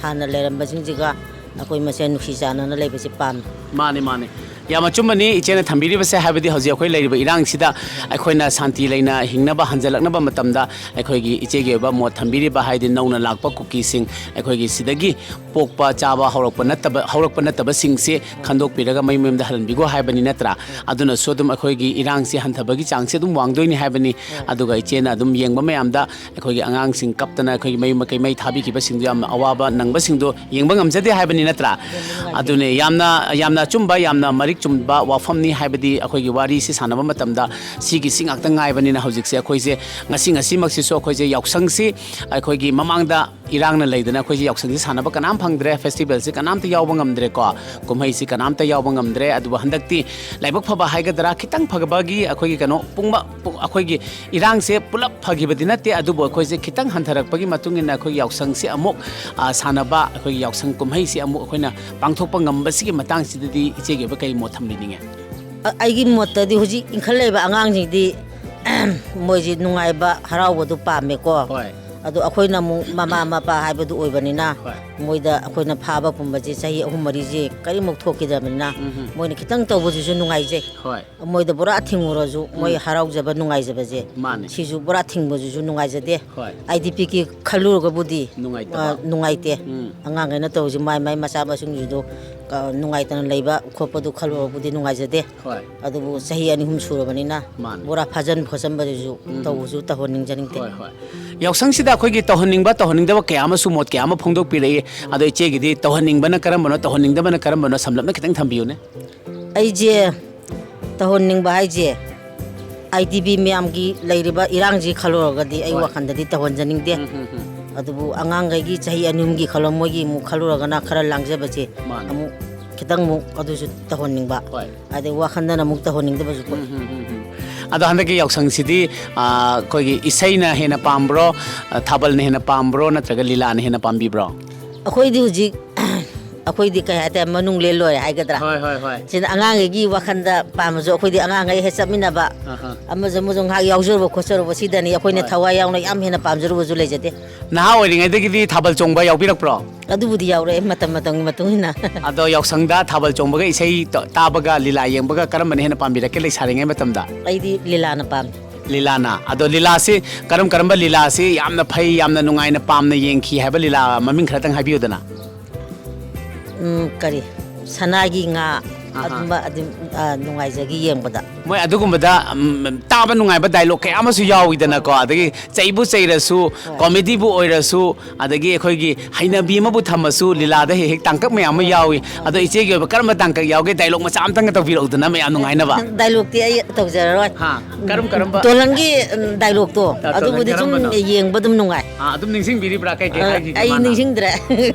ꯍꯥꯟꯅ ꯂꯩꯔꯝꯕꯁꯤꯡꯁꯤꯒ ꯑꯩꯈꯣꯏ ꯃꯁꯦꯟ ꯅꯨꯡꯁꯤ ꯆꯥꯟꯅꯅ ꯂꯩꯕꯁꯤ ꯄꯥꯝꯃꯤ꯫ ꯃꯥꯅꯤ, ꯃꯥꯅꯤ꯫ ꯌꯥꯝ ꯑꯆꯨꯝꯕꯅꯤ ꯏꯆꯦꯅ ꯊꯝꯕꯤꯔꯤꯕꯁꯦ, ꯍꯥꯏꯕꯗꯤ ꯍꯧꯖꯤꯛ ꯑꯩꯈꯣꯏ ꯂꯩꯔꯤꯕ ꯏꯔꯥꯡꯁꯤꯗ ꯑꯩꯈꯣꯏꯅ ꯁꯥꯟꯇꯤ ꯂꯩꯅ ꯍꯤꯡꯅꯕ ꯍꯟꯖꯜꯂꯛꯅꯕ ꯃꯇꯝꯗ ꯑꯩꯈꯣꯏꯒꯤ ꯏꯆꯦꯒꯤ ꯑꯣꯏꯕ ꯃꯣꯠ ꯊꯝꯕꯤꯔꯤꯕ, ꯍꯥꯏꯗꯤ ꯅꯧꯅ ꯂꯥꯛꯄ ꯀꯨꯀꯤꯁꯤꯡ ꯑꯩꯈꯣꯏꯒꯤ ꯁꯤꯗꯒꯤ ꯄꯣꯛꯄ ꯆꯥꯕ ꯍꯧꯔꯛꯄ ꯅꯠꯇꯕ, ꯍꯧꯔꯛꯄ ꯅꯠꯇꯕꯁꯤꯡꯁꯦ ꯈꯟꯗꯣꯛꯄꯤꯔꯒ ꯃꯌꯨꯝ ꯃꯌꯨꯝꯗ ꯍꯜꯍꯟꯕꯤꯈꯣ ꯍꯥꯏꯕꯅꯤ ꯅꯠꯇ꯭ꯔꯥ? ꯑꯗꯨꯅꯁꯨ ꯑꯗꯨꯝ ꯑꯩꯈꯣꯏꯒꯤ ꯏꯔꯥꯡꯁꯦ ꯍꯟꯊꯕꯒꯤ ꯆꯥꯡꯁꯦ ꯑꯗꯨꯝ ꯋꯥꯡꯗꯣꯏꯅꯤ ꯍꯥꯏꯕꯅꯤ꯫ ꯑꯗꯨꯒ ꯏꯆꯦꯅ ꯑꯗꯨꯝ ꯌꯦꯡꯕ ꯃꯌꯥꯝꯗ ꯑꯩꯈꯣꯏꯒꯤ ꯑꯉꯥꯡꯁꯤꯡ ꯀꯞꯇꯅ ꯑꯩꯈꯣꯏꯒꯤ ꯃꯌꯨꯝ ꯃꯀꯩ ꯃꯩ ꯊꯥꯕꯤꯈꯤꯕꯁꯤꯡꯗꯣ ꯌꯥꯝꯅ ꯑꯋꯥꯕ ꯅꯪꯕꯁꯤꯡꯗꯣ ꯌꯦꯡꯕ ꯉꯝꯖꯗꯦ ꯍꯥꯏꯕꯅꯤ ꯅꯠꯇ꯭ꯔꯥ? ꯑꯗꯨꯅꯦ, ꯌꯥꯝꯅ, ꯌꯥꯝꯅ ꯑꯆꯨꯝꯕ, ꯌꯥꯝꯅ ꯃꯔꯤꯛ ꯆꯨꯝꯕ ꯋꯥꯐꯝꯅꯤ꯫ ꯍꯥꯏꯕꯗꯤ ꯑꯩꯈꯣꯏꯒꯤ ꯋꯥꯔꯤꯁꯤ ꯁꯥꯟꯅꯕ ꯃꯇꯝꯗ ꯁꯤꯒꯤꯁꯤ ꯉꯥꯛꯇ ꯉꯥꯏꯕꯅꯤꯅ ꯍꯧꯖꯤꯛꯁꯦ ꯑꯩꯈꯣꯏꯁꯦ ꯉꯁꯤ, ꯉꯁꯤꯃꯛꯁꯤꯁꯨ ꯑꯩꯈꯣꯏꯁꯦ ꯌꯥꯎꯁꯪꯁꯤ ꯑꯩꯈꯣꯏꯒꯤ ꯃꯃꯥꯡꯗ ꯏꯔꯥꯡꯅ ꯂꯩꯗꯅ ꯑꯩꯈꯣꯏꯁꯦ ꯌꯥꯎꯁꯪꯁꯤ ꯁꯥꯟꯅꯕ ꯀꯅꯥꯝ ꯐꯪꯗ꯭ꯔꯦ, ꯐꯦꯁꯇꯤꯚꯦꯜꯁꯤ ꯀꯅꯥꯝꯇ ꯌꯥꯎꯕ ꯉꯝꯗ꯭ꯔꯦꯀꯣ, ꯀꯨꯝꯍꯩꯁꯤ ꯀꯅꯥꯝꯇ ꯌꯥꯎꯕ ꯉꯝꯗ꯭ꯔꯦ꯫ ꯑꯗꯨꯕꯨ ꯍꯟꯗꯛꯇꯤ ꯂꯥꯏꯕꯛ ꯐꯕ ꯍꯥꯏꯒꯗ꯭ꯔꯥ, ꯈꯤꯇꯪ ꯐꯕꯒꯤ ꯑꯩꯈꯣꯏꯒꯤ ꯀꯩꯅꯣ ꯄꯨꯡꯕ-, ꯄꯨꯡ-, ꯑꯩꯈꯣꯏꯒꯤ ꯏꯔꯥꯡꯁꯦ ꯄꯨꯂꯞ ꯐꯈꯤꯕꯗꯤ ꯅꯠꯇꯦ, ꯑꯗꯨꯕꯨ ꯑꯩꯈꯣꯏꯁꯦ ꯈꯤꯇꯪ ꯍꯟꯊꯔꯛꯄꯒꯤ ꯃꯇꯨꯡ ꯏꯟꯅ ꯑꯩꯈꯣꯏꯒꯤ ꯌꯥꯎꯁꯪꯁꯤ ꯑꯃꯨꯛ, ꯑ, ꯁꯥꯟꯅꯕ, ꯑꯩꯈꯣꯏꯒꯤ ꯌꯥꯎꯁꯪ ꯀꯨꯝꯍꯩꯁꯤ ꯑꯃꯨꯛ ꯑꯩꯈꯣꯏꯅ ꯄꯥꯡꯊꯣꯛꯄ ꯉꯝꯕꯁꯤꯒꯤ ꯃꯇꯥꯡꯁꯤꯗꯗꯤ ꯏꯆꯦꯒꯤ ꯑꯣꯏꯕ ꯀꯔꯤ ꯃꯣꯠ ꯊꯝꯕꯤꯅꯤꯡꯉꯦ? ꯑ-, ꯑꯩꯒꯤ ꯃꯣꯠꯇꯗꯤ ꯍꯧꯖꯤꯛ ꯏꯟꯈꯠꯂꯛꯏꯕ ꯑꯉꯥꯡꯁꯤꯡꯗꯤ ꯃꯣꯏꯁꯤ ꯅꯨꯡꯉꯥꯏꯕ, ꯍꯔꯥꯎꯕꯗꯨ ꯄꯥꯝꯃꯦꯀꯣ꯫ ꯍꯣꯏ꯫ ꯑꯗꯣ ꯑꯩꯈꯣꯏꯅ ꯑꯃꯨꯛ ꯃꯃꯥ ꯃꯄꯥ ꯍꯥꯏꯕꯗꯨ ꯑꯣꯏꯕꯅꯤꯅ, ꯍꯣꯏ꯫ ꯃꯣꯏꯗ ꯑꯩꯈꯣꯏꯅ ꯐꯥꯕ ꯄꯨꯝꯕꯁꯦ ꯆꯍꯤ ꯑꯍꯨꯝ ꯃꯔꯤꯁꯦ ꯀꯔꯤꯃꯨꯛ ꯊꯣꯛꯈꯤꯗꯕꯅꯤꯅ, ꯎꯝ ꯍꯝ꯫ ꯃꯣꯏꯅ ꯈꯤꯇꯪ ꯇꯧꯕꯁꯤꯁꯨ ꯅꯨꯡꯉꯥꯏꯖꯩ꯫ ꯍꯣꯏ꯫ ꯃꯣꯏꯗ ꯄꯨꯔꯥ ꯊꯤꯡꯉꯨꯔꯁꯨ ꯃꯣꯏ ꯎꯝ꯫ ꯍꯔꯥꯎꯖꯕ, ꯅꯨꯡꯉꯥꯏꯖꯕꯁꯦ꯫ ꯃꯥꯅꯦ꯫ ꯁꯤꯁꯨ ꯄꯨꯔꯥ ꯊꯤꯡꯕꯁꯤꯁꯨ ꯅꯨꯡꯉꯥꯏꯖꯗꯦ꯫ ꯍꯣꯏ꯫ ꯑꯥꯏ ꯗꯤ ꯄꯤꯒꯤ ꯈꯜꯂꯨꯔꯒꯕꯨꯗꯤ, ꯅꯨꯡꯉꯥꯏꯇꯕ꯫ ꯑ, ꯅꯨꯡꯉꯥꯏꯇꯦ꯫ ꯎꯝ꯫ ꯑꯉꯥꯡꯈꯩꯅ ꯇꯧꯔꯤꯁꯦ ꯃꯥꯏ ꯃꯥꯏ ꯃꯆꯥ ꯃꯁꯨꯁꯤꯡꯗꯣ, ꯑ, ꯅꯨꯡꯉꯥꯏꯇꯅ ꯂꯩꯕ ꯈꯣꯠꯄꯗꯨ ꯈꯜꯂꯨꯔꯒꯕꯨꯗꯤ ꯅꯨꯡꯉꯥꯏꯖꯗꯦ꯫ ꯍꯣꯏ꯫ ꯑꯗꯨꯕꯨ ꯆꯍꯤ ꯑꯅꯤ ꯑꯍꯨꯝ ꯁꯨꯔꯕꯅꯤꯅ ꯃꯥꯅꯦ꯫ ꯕꯣꯔꯥ ꯐꯥꯖꯟ ꯈꯣꯠꯆꯟꯕꯗꯨꯁꯨ ꯎꯝ꯫ ꯇꯧꯕꯁꯨ ꯇꯧꯍꯟꯅꯤꯡꯖꯅꯤꯡꯗꯦ꯫ ꯍꯣꯏ, ꯍꯣꯏ꯫ ꯌꯥꯎꯁꯪꯁꯤꯗ ꯑꯩꯈꯣꯏꯒꯤ ꯇꯧꯍꯟꯅꯤꯡꯕ ꯇꯧꯍꯟꯅꯤꯡꯗꯕ ꯀꯌꯥ ꯑꯃꯁꯨ ꯃꯣꯠ ꯀꯌꯥ ꯑꯃ ꯐꯣꯡꯗꯣꯛꯄꯤꯔꯛꯏ꯫ ꯑꯗꯣ ꯏꯆꯦꯒꯤꯗꯤ ꯇꯧꯍꯟꯅꯤꯡꯕꯅ ꯀꯔꯝꯕꯅꯣ, ꯇꯧꯍꯟꯅꯤꯡꯗꯕꯅ ꯀꯔꯝꯕꯅꯣ, ꯁꯝꯂꯞꯅ ꯈꯤꯇꯪ ꯊꯝꯕꯤꯌꯨꯅꯦ꯫ ꯑꯩꯁꯦ ꯇꯧꯍꯟꯅꯤꯡꯕ ꯍꯥꯏꯁꯦ, ꯑꯥꯏ ꯗꯤ ꯕꯤ ꯃꯌꯥꯝꯒꯤ ꯂꯩꯔꯤꯕ ꯏꯔꯥꯡꯁꯤ ꯈꯜꯂꯨꯔꯒꯗꯤ ꯑꯩ ꯍꯣꯏ꯫ ꯋꯥꯈꯜꯗꯗꯤ ꯇꯧꯍꯟꯖꯅꯤꯡꯗꯦ꯫ ꯎꯝ, ꯎꯝ, ꯎꯝ꯫ ꯑꯗꯨꯕꯨ ꯑꯉꯥꯡꯈꯩꯒꯤ ꯆꯍꯤ ꯑꯅꯤ ꯑꯍꯨꯝꯒꯤ ꯈꯜꯂꯣ, ꯃꯣꯏꯒꯤ ꯑꯃꯨꯛ ꯈꯜꯂꯨꯔꯒꯅ ꯈꯔ ꯂꯥꯡꯖꯕꯁꯦ ꯃꯥꯅꯦ꯫ ꯑꯃꯨꯛ ꯈꯤꯇꯪ ꯑꯃꯨꯛ ꯑꯗꯨꯁꯨ ꯇꯧꯍꯟꯅꯤꯡꯕ꯫ ꯍꯣꯏ꯫ ꯑꯗꯩ ꯋꯥꯈꯜꯗꯅ ꯑꯃꯨꯛ ꯇꯧꯍꯟꯅꯤꯡꯗꯕꯁꯨ ꯄꯣꯛꯏ꯫ ꯎꯝ, ꯎꯝ, ꯎꯝ, ꯎꯝ꯫ ꯑꯗꯣ ꯍꯟꯗꯛꯀꯤ ꯌꯥꯎꯁꯪꯁꯤꯗꯤ, ꯑꯥ, ꯑꯩꯈꯣꯏꯒꯤ ꯏꯁꯩꯅ ꯍꯦꯟꯅ ꯄꯥꯝꯕ꯭ꯔꯣ, ꯑ, ꯊꯥꯕꯜꯅ ꯍꯦꯟꯅ ꯄꯥꯝꯕ꯭ꯔꯣ, ꯅꯠꯇ꯭ꯔꯒ ꯂꯤꯂꯥꯅ ꯍꯦꯟꯅ ꯄꯥꯝꯕꯤꯕ꯭ꯔꯣ? ꯑꯩꯈꯣꯏꯗꯤ ꯍꯧꯖꯤꯛ, ꯑꯩꯈꯣꯏꯗꯤ ꯀꯩ ꯍꯥꯏꯇꯥꯔꯦ, ꯃꯅꯨꯡ ꯂꯦꯟ ꯂꯣꯏꯔꯦ ꯍꯥꯏꯒꯗ꯭ꯔꯥ? ꯍꯣꯏ, ꯍꯣꯏ, ꯍꯣꯏ꯫ ꯁꯤꯗ ꯑꯉꯥꯡꯈꯩꯒꯤ ꯋꯥꯈꯜꯗ ꯄꯥꯝꯃꯁꯨ, ꯑꯩꯈꯣꯏꯗꯤ ꯑꯉꯥꯡꯈꯩ ꯍꯦꯛ ꯆꯠꯃꯤꯟꯅꯕ, ꯑꯍꯥ꯫ ꯑꯃꯁꯨ ꯑꯃꯁꯨ ꯉꯥꯏꯍꯥꯛ ꯌꯥꯎꯖꯔꯨꯕ ꯈꯣꯠꯆꯔꯨꯕ, ꯁꯤꯗꯅꯤ ꯑꯩꯈꯣꯏꯅ ꯍꯣꯏ꯫ ꯊꯋꯥꯏ ꯌꯥꯎꯅ ꯌꯥꯝ ꯍꯦꯟꯅ ꯄꯥꯝꯖꯔꯨꯕꯁꯨ ꯂꯩꯖꯗꯦ꯫ ꯅꯍꯥ ꯑꯣꯏꯔꯤꯉꯩꯗꯒꯤꯗꯤ ꯊꯥꯕꯜ ꯆꯣꯡꯕ ꯌꯥꯎꯕꯤꯔꯛꯄ꯭ꯔꯣ? ꯑꯗꯨꯕꯨꯗꯤ ꯌꯥꯎꯔꯛꯑꯦ, ꯃꯇꯝ ꯃꯇꯝꯒꯤ ꯃꯇꯨꯡ ꯏꯟꯅ꯫ ꯑꯗꯣ ꯌꯥꯎꯁꯪꯗ ꯊꯥꯕꯜ ꯆꯣꯡꯕꯒ ꯏꯁꯩ ꯇ-, ꯇꯥꯕꯒ ꯂꯤꯂꯥ ꯌꯦꯡꯕꯒ ꯀꯔꯝꯕꯅ ꯍꯦꯟꯅ ꯄꯥꯝꯕꯤꯔꯛꯀꯦ ꯂꯩꯁꯥꯔꯤꯉꯩ ꯃꯇꯝꯗ? ꯑꯩꯗꯤ ꯂꯤꯂꯥꯅ ꯄꯥꯝꯃꯤ꯫ ꯂꯤꯂꯥꯅ꯫ ꯑꯗꯣ ꯂꯤꯂꯥꯁꯤ ꯀꯔꯝ ꯀꯔꯝꯕ ꯂꯤꯂꯥꯁꯤ ꯌꯥꯝꯅ ꯐꯩ, ꯌꯥꯝꯅ ꯅꯨꯡꯉꯥꯏꯅ ꯄꯥꯝꯅ ꯌꯦꯡꯈꯤ ꯍꯥꯏꯕ ꯂꯤꯂꯥ ꯃꯃꯤꯡ ꯈꯔꯇꯪ ꯍꯥꯏꯕꯤꯌꯨꯗꯅ? ꯎꯝ, ꯀꯔꯤ? ꯁꯅꯥꯒꯤ ꯉꯥ꯫ ꯑꯍꯥ꯫ ꯑꯗꯨꯝꯕ ꯑꯗꯨꯝ, ꯑ, ꯅꯨꯡꯉꯥꯏꯖꯈꯤ ꯌꯦꯡꯕꯗ꯫ ꯃꯣꯏ ꯑꯗꯨꯒꯨꯝꯕꯗ, ꯎꯝ, ꯇꯥꯕ ꯅꯨꯡꯉꯥꯏꯕ ꯗꯥꯏꯂꯣꯛ ꯀꯌꯥ ꯑꯃꯁꯨ ꯌꯥꯎꯋꯤꯗꯅꯀꯣ, ꯑꯗꯒꯤ ꯆꯩꯕꯨ ꯆꯩꯔꯁꯨ, ꯍꯣꯏ꯫ ꯀꯣꯃꯦꯗꯤꯕꯨ ꯑꯣꯏꯔꯁꯨ, ꯑꯗꯒꯤ ꯑꯩꯈꯣꯏꯒꯤ ꯍꯩꯅꯕꯤ ꯑꯃꯕꯨ ꯊꯝꯃꯁꯨ, ꯂꯤꯂꯥꯗ ꯍꯦꯛ ꯍꯦꯛ ꯇꯥꯡꯀꯛ ꯃꯌꯥꯝ ꯑꯃ ꯌꯥꯎꯏ꯫ ꯑꯗꯣ ꯏꯆꯦꯒꯤ ꯑꯣꯏꯕ ꯀꯔꯝꯕ ꯇꯥꯡꯀꯛ ꯌꯥꯎꯒꯦ? ꯗꯥꯏꯂꯣꯛ ꯃꯆꯥ ꯑꯝꯇꯪꯒ ꯇꯧꯕꯤꯔꯛꯎꯗꯅ, ꯃꯌꯥꯝ ꯅꯨꯡꯉꯥꯏꯅꯕ꯫ ꯗꯥꯏꯂꯣꯛꯇꯤ ꯑꯩ ꯇꯧꯖꯔꯔꯣꯏ꯫ ꯍꯥ, ꯀꯔꯝ ꯀꯔꯝꯕ? ꯇꯣꯂꯟꯒꯤ, ꯎꯝ, ꯗꯥꯏꯂꯣꯛꯇꯣ, ꯑ, ꯇꯣꯂꯟ ꯑꯗꯨꯕꯨꯗꯤ ꯁꯨꯝ ꯀꯔꯝꯕꯅꯣ? ꯌꯦꯡꯕ ꯑꯗꯨꯝ ꯅꯨꯡꯉꯥꯏ꯫ ꯑꯥ, ꯑꯗꯨꯝ ꯅꯤꯡꯁꯤꯡꯕꯤꯔꯤꯕ꯭ꯔꯥ? ꯀꯩ ꯀꯩ ꯑ, ꯍꯥꯏꯈꯤꯒꯦ ꯑꯩ ꯃꯥꯅ? ꯅꯤꯡꯁꯤꯡꯗ꯭ꯔꯦ꯫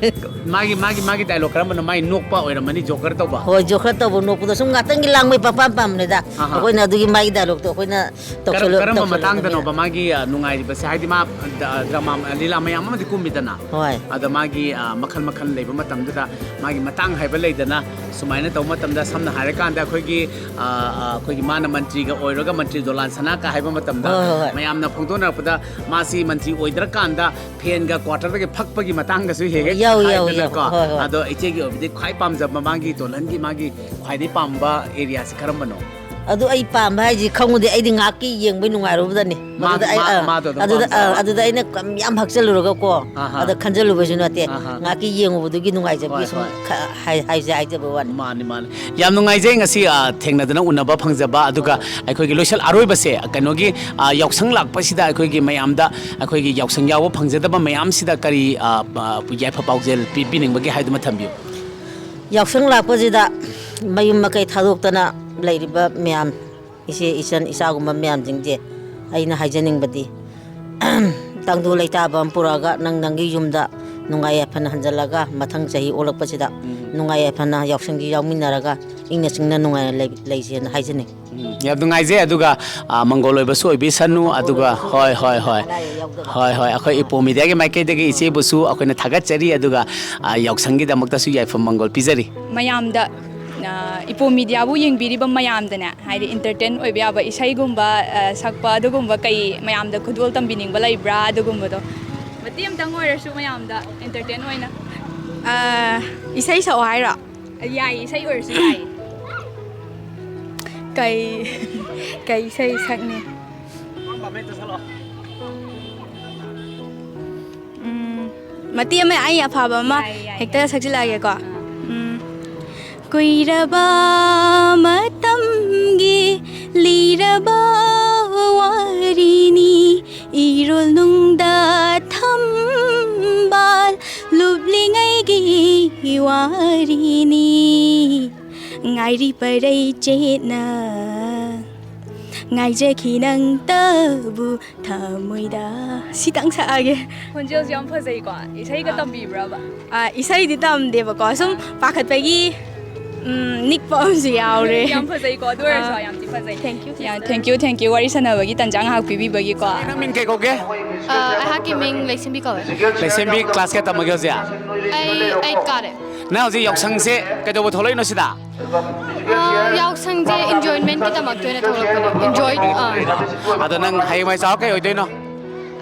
ꯃꯥꯒꯤ, ꯃꯥꯒꯤ, ꯃꯥꯒꯤ ꯗꯥꯏꯂꯣꯛ ꯀꯔꯝꯕꯅꯣ? ꯃꯥꯒꯤ ꯅꯣꯛꯄ ꯑꯣꯏꯔꯝꯃꯅꯤ, ꯖꯣꯀꯔ ꯇꯧꯕ꯫ ꯍꯣꯏ, ꯖꯣꯀꯔ ꯇꯧꯕ ꯅꯣꯛꯄꯗꯣ ꯁꯨꯝ ꯉꯥꯛꯇꯪꯒꯤ ꯂꯥꯡꯕꯩ ꯄꯪꯄꯥꯝ ꯄꯥꯝꯕꯅꯤꯗ꯫ ꯑꯍꯥ꯫ ꯑꯩꯈꯣꯏꯅ ꯑꯗꯨꯒꯤ ꯃꯥꯒꯤ ꯗꯥꯏꯂꯣꯛꯇꯣ ꯑꯩꯈꯣꯏꯅ ꯀꯔꯝ-, ꯇꯧꯁꯜꯂꯨ-, ꯀꯔꯝꯕ ꯇꯧꯁꯜꯂꯨꯕꯅꯤꯅ꯫ ꯃꯇꯥꯡꯗꯅꯣꯕ ꯃꯥꯒꯤ, ꯑ, ꯅꯨꯡꯉꯥꯏꯔꯤꯕꯁꯦ? ꯍꯥꯏꯗꯤ ꯃꯥ, ꯑ, ꯗ꯭ꯔꯃꯥ, ꯂꯤꯂꯥ ꯃꯌꯥꯝ ꯑꯃꯗꯤ ꯀꯨꯝꯃꯤꯗꯅ꯫ ꯍꯣꯏ꯫ ꯑꯗ ꯃꯥꯒꯤ, ꯑ, ꯃꯈꯜ ꯃꯈꯜ ꯂꯩꯕ ꯃꯇꯝꯗꯨꯗ ꯃꯥꯒꯤ ꯃꯇꯥꯡ ꯍꯥꯏꯕ ꯂꯩꯗꯅ, ꯁꯨꯃꯥꯏꯅ ꯇꯧꯕ ꯃꯇꯝꯗ, ꯁꯝꯅ ꯍꯥꯏꯔꯀꯥꯟꯗ ꯑꯩꯈꯣꯏꯒꯤ, ꯑ, ꯑ, ꯑꯩꯈꯣꯏꯒꯤ ꯃꯥꯅ ꯃꯟꯇ꯭ꯔꯤꯒ ꯑꯣꯏꯔꯒ ꯃꯟꯇ꯭ꯔꯤ ꯗꯣꯂꯥꯟ ꯁꯅꯥꯀ ꯍꯥꯏꯕ ꯃꯇꯝꯗ ꯍꯣꯏ, ꯍꯣꯏ, ꯍꯣꯏ꯫ ꯃꯌꯥꯝꯅ ꯐꯣꯡꯗꯣꯛꯅꯔꯛꯄꯗ ꯃꯥꯁꯤ ꯃꯟꯇ꯭ꯔꯤ ꯑꯣꯏꯗ꯭ꯔꯀꯥꯟꯗ ꯐꯦꯟꯒ ꯀ꯭ꯋꯥꯇꯔꯗꯒꯤ ꯐꯛꯄꯒꯤ ꯃꯇꯥꯡꯒꯁꯨ ꯍꯦꯛ ꯍꯦꯛ ꯌꯥꯎꯏ, ꯌꯥꯎꯏ, ꯍꯥꯏꯗꯅꯀꯣ꯫ ꯌꯥꯎꯏ꯫ ꯍꯣꯏ, ꯍꯣꯏ꯫ ꯑꯗꯣ ꯏꯆꯦꯒꯤ ꯑꯣꯏꯕꯗꯤ ꯈ꯭ꯋꯥꯏ ꯄꯥꯝꯖꯕ, ꯃꯥꯒꯤ ꯇꯣꯂꯟꯒꯤ ꯃꯥꯒꯤ ꯈ꯭ꯋꯥꯏꯗꯒꯤ ꯄꯥꯝꯕ ꯑꯦꯔꯤꯌꯥꯁꯤ ꯀꯔꯝꯕꯅꯣ? ꯑꯗꯨ ꯑꯩ ꯄꯥꯝꯕ ꯍꯥꯏꯁꯤ ꯈꯪꯉꯨꯗꯦ, ꯑꯩꯗꯤ ꯉꯥꯏꯍꯥꯛꯀꯤ ꯌꯦꯡꯕꯩ ꯅꯨꯡꯉꯥꯏꯔꯨꯕꯗꯅꯤ꯫ ꯃꯥ-, ꯃꯗꯨꯗ ꯑꯩ, ꯃꯥ-, ꯑꯥ, ꯃꯥꯗꯣ ꯑꯗꯨꯝ ꯑꯗꯨꯗ, ꯑꯥ, ꯄꯥꯝꯖꯕ꯫ ꯑꯗꯨꯗ ꯑꯩꯅ ꯀꯝ-, ꯌꯥꯝ ꯍꯛꯆꯜꯂꯨꯔꯒꯀꯣ, ꯑꯍꯥ꯫ ꯑꯗ ꯈꯟꯖꯜꯂꯨꯕꯁꯨ ꯅꯠꯇꯦ, ꯑꯍꯥ꯫ ꯉꯥꯏꯍꯥꯛꯀꯤ ꯌꯦꯡꯉꯨꯕꯗꯨꯒꯤ ꯅꯨꯡꯉꯥꯏꯖꯕꯒꯤ ꯍꯣꯏ, ꯁꯨꯝ ꯍꯣꯏ꯫ ꯈ-, ꯍꯥꯏ-, ꯍꯥꯏꯖ-, ꯍꯥꯏꯖꯕ ꯋꯥꯅꯤ꯫ ꯃꯥꯅꯤ, ꯃꯥꯅꯤ꯫ ꯌꯥꯝ ꯅꯨꯡꯉꯥꯏꯖꯩ ꯉꯁꯤ, ꯑ, ꯊꯦꯡꯅꯗꯅ ꯎꯅꯕ ꯐꯪꯖꯕ, ꯑꯗꯨꯒ ꯑꯩꯈꯣꯏꯒꯤ ꯂꯣꯏꯁꯜ-, ꯑꯔꯣꯏꯕꯁꯦ, ꯀꯩꯅꯣꯒꯤ, ꯑ, ꯌꯥꯎꯁꯪ ꯂꯥꯛꯄꯁꯤꯗ ꯑꯩꯈꯣꯏꯒꯤ ꯃꯌꯥꯝꯗ, ꯑꯩꯈꯣꯏꯒꯤ ꯌꯥꯎꯁꯪ ꯌꯥꯎꯕ ꯐꯪꯖꯗꯕ ꯃꯌꯥꯝꯁꯤꯗ ꯀꯔꯤ, ꯑ, ꯑ, ꯌꯥꯏꯐ ꯄꯥꯎꯖꯦꯜ ꯄꯤ-, ꯄꯤꯅꯤꯡꯕꯒꯦ ꯍꯥꯏꯗꯨꯃ ꯊꯝꯕꯤꯌꯨ꯫ ꯌꯥꯎꯁꯪ ꯂꯥꯛꯄꯁꯤꯗ ꯃꯌꯨꯝ ꯃꯀꯩ ꯊꯥꯗꯣꯛꯇꯅ ꯂꯩꯔꯤꯕ ꯃꯌꯥꯝ, ꯏꯆꯦ ꯏꯆꯟ ꯏꯆꯥꯒꯨꯝꯕ ꯃꯌꯥꯝꯁꯤꯡꯁꯦ, ꯑꯩꯅ ꯍꯥꯏꯖꯅꯤꯡꯕꯗꯤ, ꯇꯪꯗꯨ ꯂꯩꯇꯥꯕ ꯑꯃ ꯄꯨꯔꯛꯑꯒ ꯅꯪ ꯅꯪꯒꯤ ꯌꯨꯝꯗ ꯅꯨꯡꯉꯥꯏ ꯌꯥꯏꯐꯅ ꯍꯟꯖꯜꯂꯒ, ꯃꯊꯪ ꯆꯍꯤ ꯑꯣꯜꯂꯛꯄꯁꯤꯗ ꯎꯝ꯫ ꯅꯨꯡꯉꯥꯏ ꯌꯥꯏꯐꯅ ꯌꯥꯎꯁꯪꯁꯤ ꯌꯥꯎꯃꯤꯟꯅꯔꯒ ꯏꯪꯅ ꯆꯤꯛꯅ ꯅꯨꯡꯉꯥꯏꯅ ꯂꯩ-, ꯂꯩꯁꯦꯅ ꯍꯥꯏꯖꯅꯤꯡꯏ꯫ ꯎꯝ, ꯌꯥꯝ ꯅꯨꯡꯉꯥꯏꯖꯩ꯫ ꯑꯗꯨꯒ, ꯑ, ꯃꯪꯒꯣꯜ ꯑꯣꯏꯕꯁꯨ ꯑꯣꯏꯕꯤꯁꯅꯨ꯫ ꯑꯗꯨꯒ, ꯍꯣꯏ, ꯍꯣꯏ, ꯍꯣꯏ꯫ ꯍꯣꯏ, ꯍꯣꯏ, ꯑꯩꯈꯣꯏ ꯏꯄꯣ ꯃꯤꯗꯤꯌꯥꯒꯤ ꯃꯥꯏꯀꯩꯗꯒꯤ ꯏꯆꯦꯕꯨꯁꯨ ꯑꯩꯈꯣꯏꯅ ꯊꯥꯒꯠꯆꯔꯤ, ꯑꯗꯨꯒ, ꯑ, ꯌꯥꯎꯁꯪꯒꯤꯗꯃꯛꯇꯁꯨ ꯌꯥꯏꯐ ꯃꯪꯒꯣꯜ ꯄꯤꯖꯔꯤ꯫ ꯃꯌꯥꯝꯗ, ꯑ, ꯏꯄꯣ ꯃꯤꯗꯤꯌꯥꯕꯨ ꯌꯦꯡꯕꯤꯔꯤꯕ ꯃꯌꯥꯝꯗꯅꯦ, ꯍꯥꯏꯗꯤ, entertain ꯑꯣꯏꯕ ꯌꯥꯕ ꯏꯁꯩꯒꯨꯝꯕ, ꯑ, ꯁꯛꯄ ꯑꯗꯨꯒꯨꯝꯕ ꯀꯩ ꯃꯌꯥꯝꯗ ꯈꯨꯗꯣꯜ ꯇꯝꯕꯤꯅꯤꯡꯕ ꯂꯩꯕ꯭ꯔꯥ? ꯑꯗꯨꯒꯨꯝꯕꯗꯣ ꯃꯇꯦꯛ ꯑꯃꯇꯪ ꯑꯣꯏꯔꯁꯨ ꯃꯌꯥꯝꯗ entertain ꯑꯣꯏꯅ꯫ ꯑ, ꯏꯁꯩ ꯁꯛꯑꯣ ꯍꯥꯏꯔꯣ? ꯌꯥꯏ, ꯏꯁꯩ ꯑꯣꯏꯔꯁꯨ ꯌꯥꯏ꯫ ꯀꯩ, ꯀꯩ ꯏꯁꯩ ꯁꯛꯅꯤ? ꯎꯝ, ꯃꯇꯦꯛ ꯑꯃ, ꯑꯩ ꯑꯐꯕ ꯑꯃ ꯌꯥꯏ, ꯌꯥꯏ, ꯍꯦꯛꯇ ꯌꯥꯏ꯫ ꯁꯛꯆꯤꯜꯂꯛꯑꯒꯦꯀꯣ꯫ ꯑꯥ꯫ ꯎꯝ꯫ ꯀꯨꯏꯔꯕ ꯃꯇꯝꯒꯤ ꯂꯤꯔꯕ ꯋꯥꯔꯤꯅꯤ, ꯏꯔꯣꯜꯅꯨꯡꯗ ꯊꯝꯕꯥꯜ ꯂꯨꯞꯂꯤꯉꯩꯒꯤ ꯋꯥꯔꯤꯅꯤ꯫ ꯉꯥꯏꯔꯤ ꯄꯔꯩ ꯆꯦꯠꯅ ꯉꯥꯏꯖꯈꯤ ꯅꯪꯇꯕꯨ ꯊꯃꯣꯏꯗ꯫ ꯁꯤꯇꯪ ꯁꯛꯑꯒꯦ꯫ ꯈꯣꯟꯖꯦꯜꯁꯨ ꯌꯥꯝ ꯐꯖꯩꯀꯣ꯫ ꯏꯁꯩꯒ ꯑꯥ꯫ ꯇꯝꯕꯤꯕ꯭ꯔꯕ? ꯑꯥ, ꯏꯁꯩꯗꯤ ꯇꯝꯗꯦꯕꯀꯣ, ꯁꯨꯝ ꯑꯥ꯫ ꯄꯥꯈꯠꯄꯒꯤ, ꯎꯝ, ꯅꯤꯛꯄ ꯑꯃꯁꯨ ꯌꯥꯎꯔꯦ꯫ ꯌꯥꯝ ꯐꯖꯩꯀꯣ, ꯑꯗꯨ ꯑꯣꯏꯔꯁꯨ ꯑꯥ꯫ ꯌꯥꯝ ꯊꯤ ꯐꯖꯩ꯫ Thank you, ꯌꯥꯝ sister꯫ Thank you, thank you꯫ ꯋꯥꯔꯤ ꯁꯥꯟꯅꯕꯒꯤ ꯇꯟꯖꯥ ꯉꯥꯏꯍꯥꯛ ꯄꯤꯕꯤꯕꯒꯤꯀꯣ꯫ ꯅꯪ ꯃꯤꯡ ꯀꯩ ꯀꯧꯒꯦ? ꯑꯥ, ꯑꯩꯍꯥꯛꯀꯤ ꯃꯤꯡ ꯂꯩꯁꯦꯝꯕꯤ ꯀꯧꯋꯦ꯫ ꯂꯩꯁꯦꯝꯕꯤ, class ꯀꯌꯥ ꯇꯝꯃꯒꯦ ꯍꯧꯖꯤꯛ? ꯑꯩ eight ꯀꯥꯔꯦ꯫ ꯅꯪ ꯍꯧꯖꯤꯛ ꯌꯥꯎꯁꯪꯁꯦ ꯀꯩꯗꯧꯕ ꯊꯣꯛꯂꯛꯏꯅꯣ ꯁꯤꯗ? ꯑꯥ, ꯌꯥꯎꯁꯪꯁꯦ enjoymentꯀꯤꯗꯃꯛꯇ ꯑꯣꯏꯅ ꯊꯣꯛꯂꯛꯄꯅꯦ꯫ Enjoy, ꯑꯥ꯫ ꯑꯗꯣ ꯅꯪ ꯍꯌꯦꯡꯋꯥꯏ ꯆꯥꯎꯔ ꯀꯩ ꯑꯣꯏꯗꯣꯏꯅꯣ?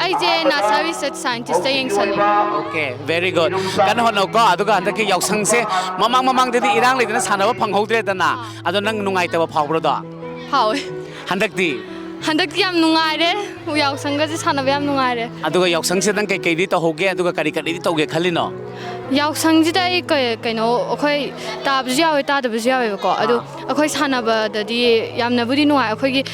ꯑꯩꯁꯦ NASA Research Scientistꯇ ꯌꯦꯡꯁꯜꯂꯤ꯫ Okay, very good. ꯀꯟꯅ ꯍꯣꯠꯅꯧꯀꯣ꯫ ꯑꯗꯨꯒ ꯍꯟꯗꯛꯀꯤ ꯌꯥꯎꯁꯪꯁꯦ ꯃꯃꯥꯡ ꯃꯃꯥꯡꯗꯗꯤ ꯏꯔꯥꯡ ꯂꯩꯗꯅ ꯁꯥꯟꯅꯕ ꯐꯪꯍꯧꯗ꯭ꯔꯦꯗꯅ꯫ ꯑꯗꯣ ꯅꯪ ꯅꯨꯡꯉꯥꯏꯇꯕ ꯐꯥꯎꯕ꯭ꯔꯣꯗꯣ? ꯍꯥꯎꯋꯦ꯫ ꯍꯟꯗꯛꯇꯤ? ꯍꯟꯗꯛꯇꯤ ꯌꯥꯝ ꯅꯨꯡꯉꯥꯏꯔꯦ꯫ ꯌꯥꯎꯁꯪꯒꯁꯦ ꯁꯥꯟꯅꯕ ꯌꯥꯝ ꯅꯨꯡꯉꯥꯏꯔꯦ꯫ ꯑꯗꯨꯒ ꯌꯥꯎꯁꯪꯁꯤꯗ ꯅꯪ ꯀꯩꯀꯩꯗꯤ ꯇꯧꯍꯧꯒꯦ, ꯑꯗꯨꯒ ꯀꯔꯤ ꯀꯔꯤꯗꯤ ꯇꯧꯒꯦ ꯈꯜꯂꯤꯅꯣ? ꯌꯥꯎꯁꯪꯁꯤꯗ ꯑꯩ ꯀꯩ- ꯀꯩꯅꯣ ꯑꯩꯈꯣꯏ ꯇꯥꯕꯁꯨ ꯌꯥꯎꯋꯦ, ꯇꯥꯗꯕꯁꯨ ꯌꯥꯎꯋꯦꯕꯀꯣ꯫ ꯑꯗꯣ ꯑꯩꯈꯣꯏ ꯁꯥꯟꯅꯕꯗꯗꯤ ꯌꯥꯝꯅꯕꯨꯗꯤ ꯅꯨꯡꯉꯥꯏ꯫ ꯑꯩꯈꯣꯏꯒꯤ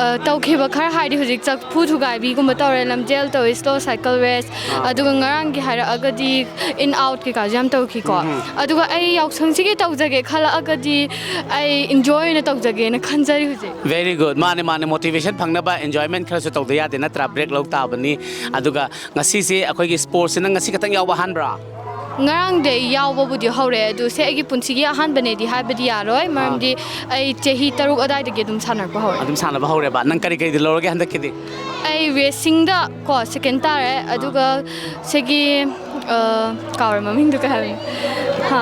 ꯑ, ꯇꯧꯈꯤꯕ ꯈꯔ ꯍꯥꯏꯗꯤ ꯍꯧꯖꯤꯛ ꯆꯐꯨ ꯊꯨꯒꯥꯏꯕꯤꯒꯨꯝꯕ ꯇꯧꯔꯦ, ꯂꯝꯖꯦꯜ ꯇꯧꯋꯦ, ꯁ꯭ꯂꯣ ꯁꯥꯏꯀꯜ ꯔꯦꯁ, ꯑꯗꯨꯒ ꯉꯔꯥꯡꯒꯤ ꯍꯥꯏꯔꯛꯑꯒꯗꯤ ꯏꯟ ꯑꯥꯎꯠ ꯀꯩꯀꯥꯁꯨ ꯌꯥꯝ ꯇꯧꯈꯤꯀꯣ꯫ ꯑꯗꯨꯒ ꯑꯩ ꯌꯥꯎꯁꯪꯁꯤꯒꯤ ꯇꯧꯖꯒꯦ ꯈꯜꯂꯛꯑꯒꯗꯤ ꯑꯩ ꯏꯟꯖꯣꯏ ꯑꯣꯏꯅ ꯇꯧꯖꯒꯦꯅ ꯈꯟꯖꯔꯤ ꯍꯧꯖꯤꯛ꯫ Very good. ꯃꯥꯅꯦ, ꯃꯥꯅꯦ, ꯃꯣꯇꯤꯚꯦꯁꯟ ꯐꯪꯅꯕ ꯏꯟꯖꯣꯏꯃꯦꯟ ꯈꯔꯁꯨ ꯇꯧꯗ ꯌꯥꯗꯦ, ꯅꯠꯇ꯭ꯔꯥ? ꯕ꯭ꯔꯦꯛ ꯂꯧ ꯇꯥꯕꯅꯤ꯫ ꯑꯗꯨꯒ ꯉꯁꯤꯁꯦ ꯑꯩꯈꯣꯏꯒꯤ ꯁ꯭ꯄꯣꯔꯠꯁꯁꯦ ꯅꯪ ꯉꯁꯤ ꯈꯛꯇꯪ ꯌꯥꯎꯕ ꯑꯍꯥꯟꯕ꯭ꯔꯥ? ꯉꯔꯥꯡꯗꯤ ꯑꯩ ꯌꯥꯎꯕꯕꯨꯗꯤ ꯍꯧꯔꯦ, ꯑꯗꯨ ꯁꯦ ꯑꯩꯒꯤ ꯄꯨꯟꯁꯤꯒꯤ ꯑꯍꯥꯟꯕꯅꯦꯗꯤ ꯍꯥꯏꯕꯗꯤ ꯌꯥꯔꯣꯏ, ꯃꯔꯝꯗꯤ ꯑꯩ ꯆꯍꯤ ꯇꯔꯨꯛ ꯑꯗꯥꯏꯗꯒꯤ ꯑꯗꯨꯝ ꯁꯥꯟꯅꯔꯛꯄ ꯍꯧꯔꯦ꯫ ꯑꯗꯨꯝ ꯁꯥꯟꯅꯕ ꯍꯧꯔꯦꯕ꯫ ꯅꯪ ꯀꯔꯤ ꯀꯔꯤꯗꯤ ꯂꯧꯔꯒꯦ ꯍꯟꯗꯛꯀꯤꯗꯤ? ꯑꯩ ꯔꯦꯁꯤꯡꯗ ꯀꯣ ꯁꯦꯀꯦꯟ ꯇꯥꯔꯦ, ꯑꯗꯨꯒ ꯁꯤꯒꯤ ꯑ, ꯀꯥꯎꯔꯦ ꯃꯃꯤꯡꯗꯣ ꯀꯩ ꯍꯥꯏꯕꯅꯤ? ꯍꯥ꯫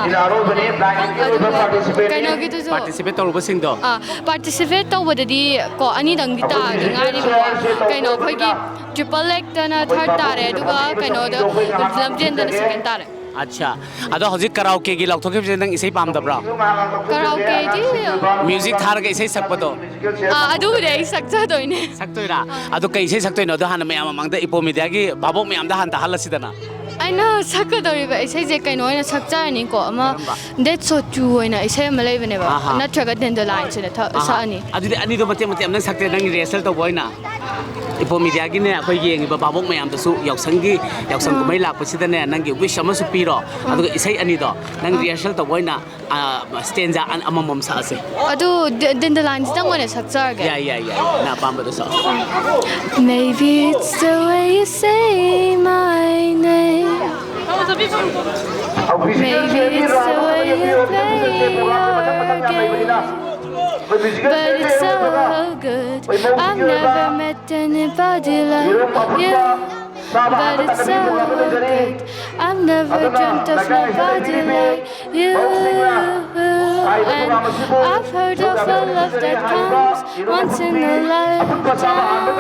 ꯑꯗꯨꯒ ꯀꯩꯅꯣꯒꯤꯗꯨꯁꯨ ꯄꯥꯔꯇꯤꯁꯤꯄꯦꯠ ꯇꯧꯔꯨꯕꯁꯤꯡꯗꯣ? ꯑꯥ, ꯄꯥꯔꯇꯤꯁꯤꯄꯦꯠ ꯇꯧꯕꯗꯗꯤ ꯀꯣ ꯑꯅꯤꯗꯪꯗꯤ ꯇꯥꯒꯤ ꯉꯥꯏꯔꯤꯕꯀꯣ꯫ ꯀꯩꯅꯣ ꯑꯩꯈꯣꯏꯒꯤ ꯇ꯭ꯔꯤꯄꯜ ꯂꯦꯛꯇꯅ ꯊꯥꯔꯠ ꯇꯥꯔꯦ, ꯑꯗꯨꯒ ꯀꯩꯅꯣꯗ ꯂꯝꯖꯦꯟꯗꯅ ꯁꯦꯀꯦꯟ ꯇꯥꯔꯦ꯫ ꯑꯠꯁꯥ꯫ ꯑꯗꯣ ꯍꯧꯖꯤꯛ ꯀꯔꯥꯎꯀꯦꯒꯤ ꯂꯥꯎꯊꯣꯛꯈꯤꯕꯁꯦ ꯅꯪ ꯏꯁꯩ ꯄꯥꯝꯗꯕ꯭ꯔꯣ? ꯀꯔꯥꯎꯀꯦꯗꯤ ꯃ꯭ꯌꯨꯖꯤꯛ ꯊꯥꯔꯒ ꯏꯁꯩ ꯁꯛꯄꯗꯣ? ꯑꯥ, ꯑꯗꯨꯕꯨꯗꯤ ꯑꯩ ꯁꯛꯆꯗꯣꯏꯅꯦ꯫ ꯁꯛꯇꯣꯏꯔꯥ? ꯑꯗꯣ ꯀꯩ ꯏꯁꯩ ꯁꯛꯇꯣꯏꯅꯣ? ꯑꯗꯣ ꯍꯥꯟꯅ ꯃꯌꯥꯝ ꯃꯃꯥꯡꯗ ꯏꯄꯣ ꯃꯤꯗꯤꯌꯥꯒꯤ ꯚꯥꯕꯣꯛ ꯃꯌꯥꯝꯗ ꯍꯥꯟꯅ ꯇꯥꯍꯜꯂꯁꯤꯗꯅ꯫ ꯑꯩꯅ ꯁꯛꯀꯗꯧꯔꯤꯕ ꯏꯁꯩꯁꯦ ꯀꯩꯅꯣ ꯑꯣꯏꯅ ꯁꯛꯆꯔꯅꯤꯀꯣ, ꯑꯃ ꯗꯦꯠ ꯁꯣꯆꯨ ꯑꯣꯏꯅ ꯏꯁꯩ ꯑꯃ ꯂꯩꯕꯅꯦꯕ, ꯑꯍꯥ꯫ ꯅꯠꯇ꯭ꯔꯒ ꯗꯦꯟꯗꯣꯂꯥꯏꯟꯁ ꯑꯣꯏꯅ ꯊ- ꯑꯍꯥ꯫ ꯁꯛꯑꯅꯤ꯫ ꯑꯗꯨꯗꯤ ꯑꯅꯤꯗꯣ ꯃꯇꯦꯛ ꯃꯇꯦꯛ ꯑꯝꯇꯪ ꯁꯛꯇꯦ, ꯅꯪꯒꯤ ꯔꯤꯍꯔꯁꯦꯜ ꯇꯧꯕ ꯑꯣꯏꯅ꯫ ꯏꯄꯣ ꯃꯤꯗꯤꯌꯥꯒꯤꯅꯦ, ꯑꯩꯈꯣꯏ ꯌꯦꯡꯉꯤꯕ ꯚꯥꯕꯣꯛ ꯃꯌꯥꯝꯗꯁꯨ ꯌꯥꯎꯁꯪꯒꯤ, ꯌꯥꯎꯁꯪ ꯀꯨꯝꯍꯩ ꯂꯥꯛꯄꯁꯤꯗꯅꯦ, ꯅꯪꯒꯤ ꯋꯤꯁ ꯑꯃꯁꯨ ꯄꯤꯔꯣ꯫ ꯑꯗꯨꯒ ꯏꯁꯩ ꯑꯅꯤꯗꯣ ꯅꯪ ꯔꯤꯍꯔꯁꯦꯜ ꯇꯧꯕ ꯑꯣꯏꯅ, ꯑ, ꯁ꯭ꯇꯦꯟꯖꯥ ꯑꯟ-, ꯑꯃꯃꯝ ꯁꯛꯑꯁꯦ꯫ ꯑꯗꯨ ꯗꯦ- ꯗꯦꯟꯗꯣꯂꯥꯏꯟꯁꯇꯪ ꯑꯣꯏꯅ ꯁꯛꯆꯔꯒꯦ꯫ ꯌꯥꯏ, ꯌꯥꯏ, ꯌꯥꯏ꯫ ꯅꯪ ꯑꯄꯥꯝꯕꯗꯣ ꯁꯛꯑꯣ꯫ Maybe it's the way you say my name. Maybe it's the way you play your game. But it's so good. I've never met anybody like you. But it's so good. I've never dreamt of nobody like you. And I've heard of a love that comes once in a lifetime.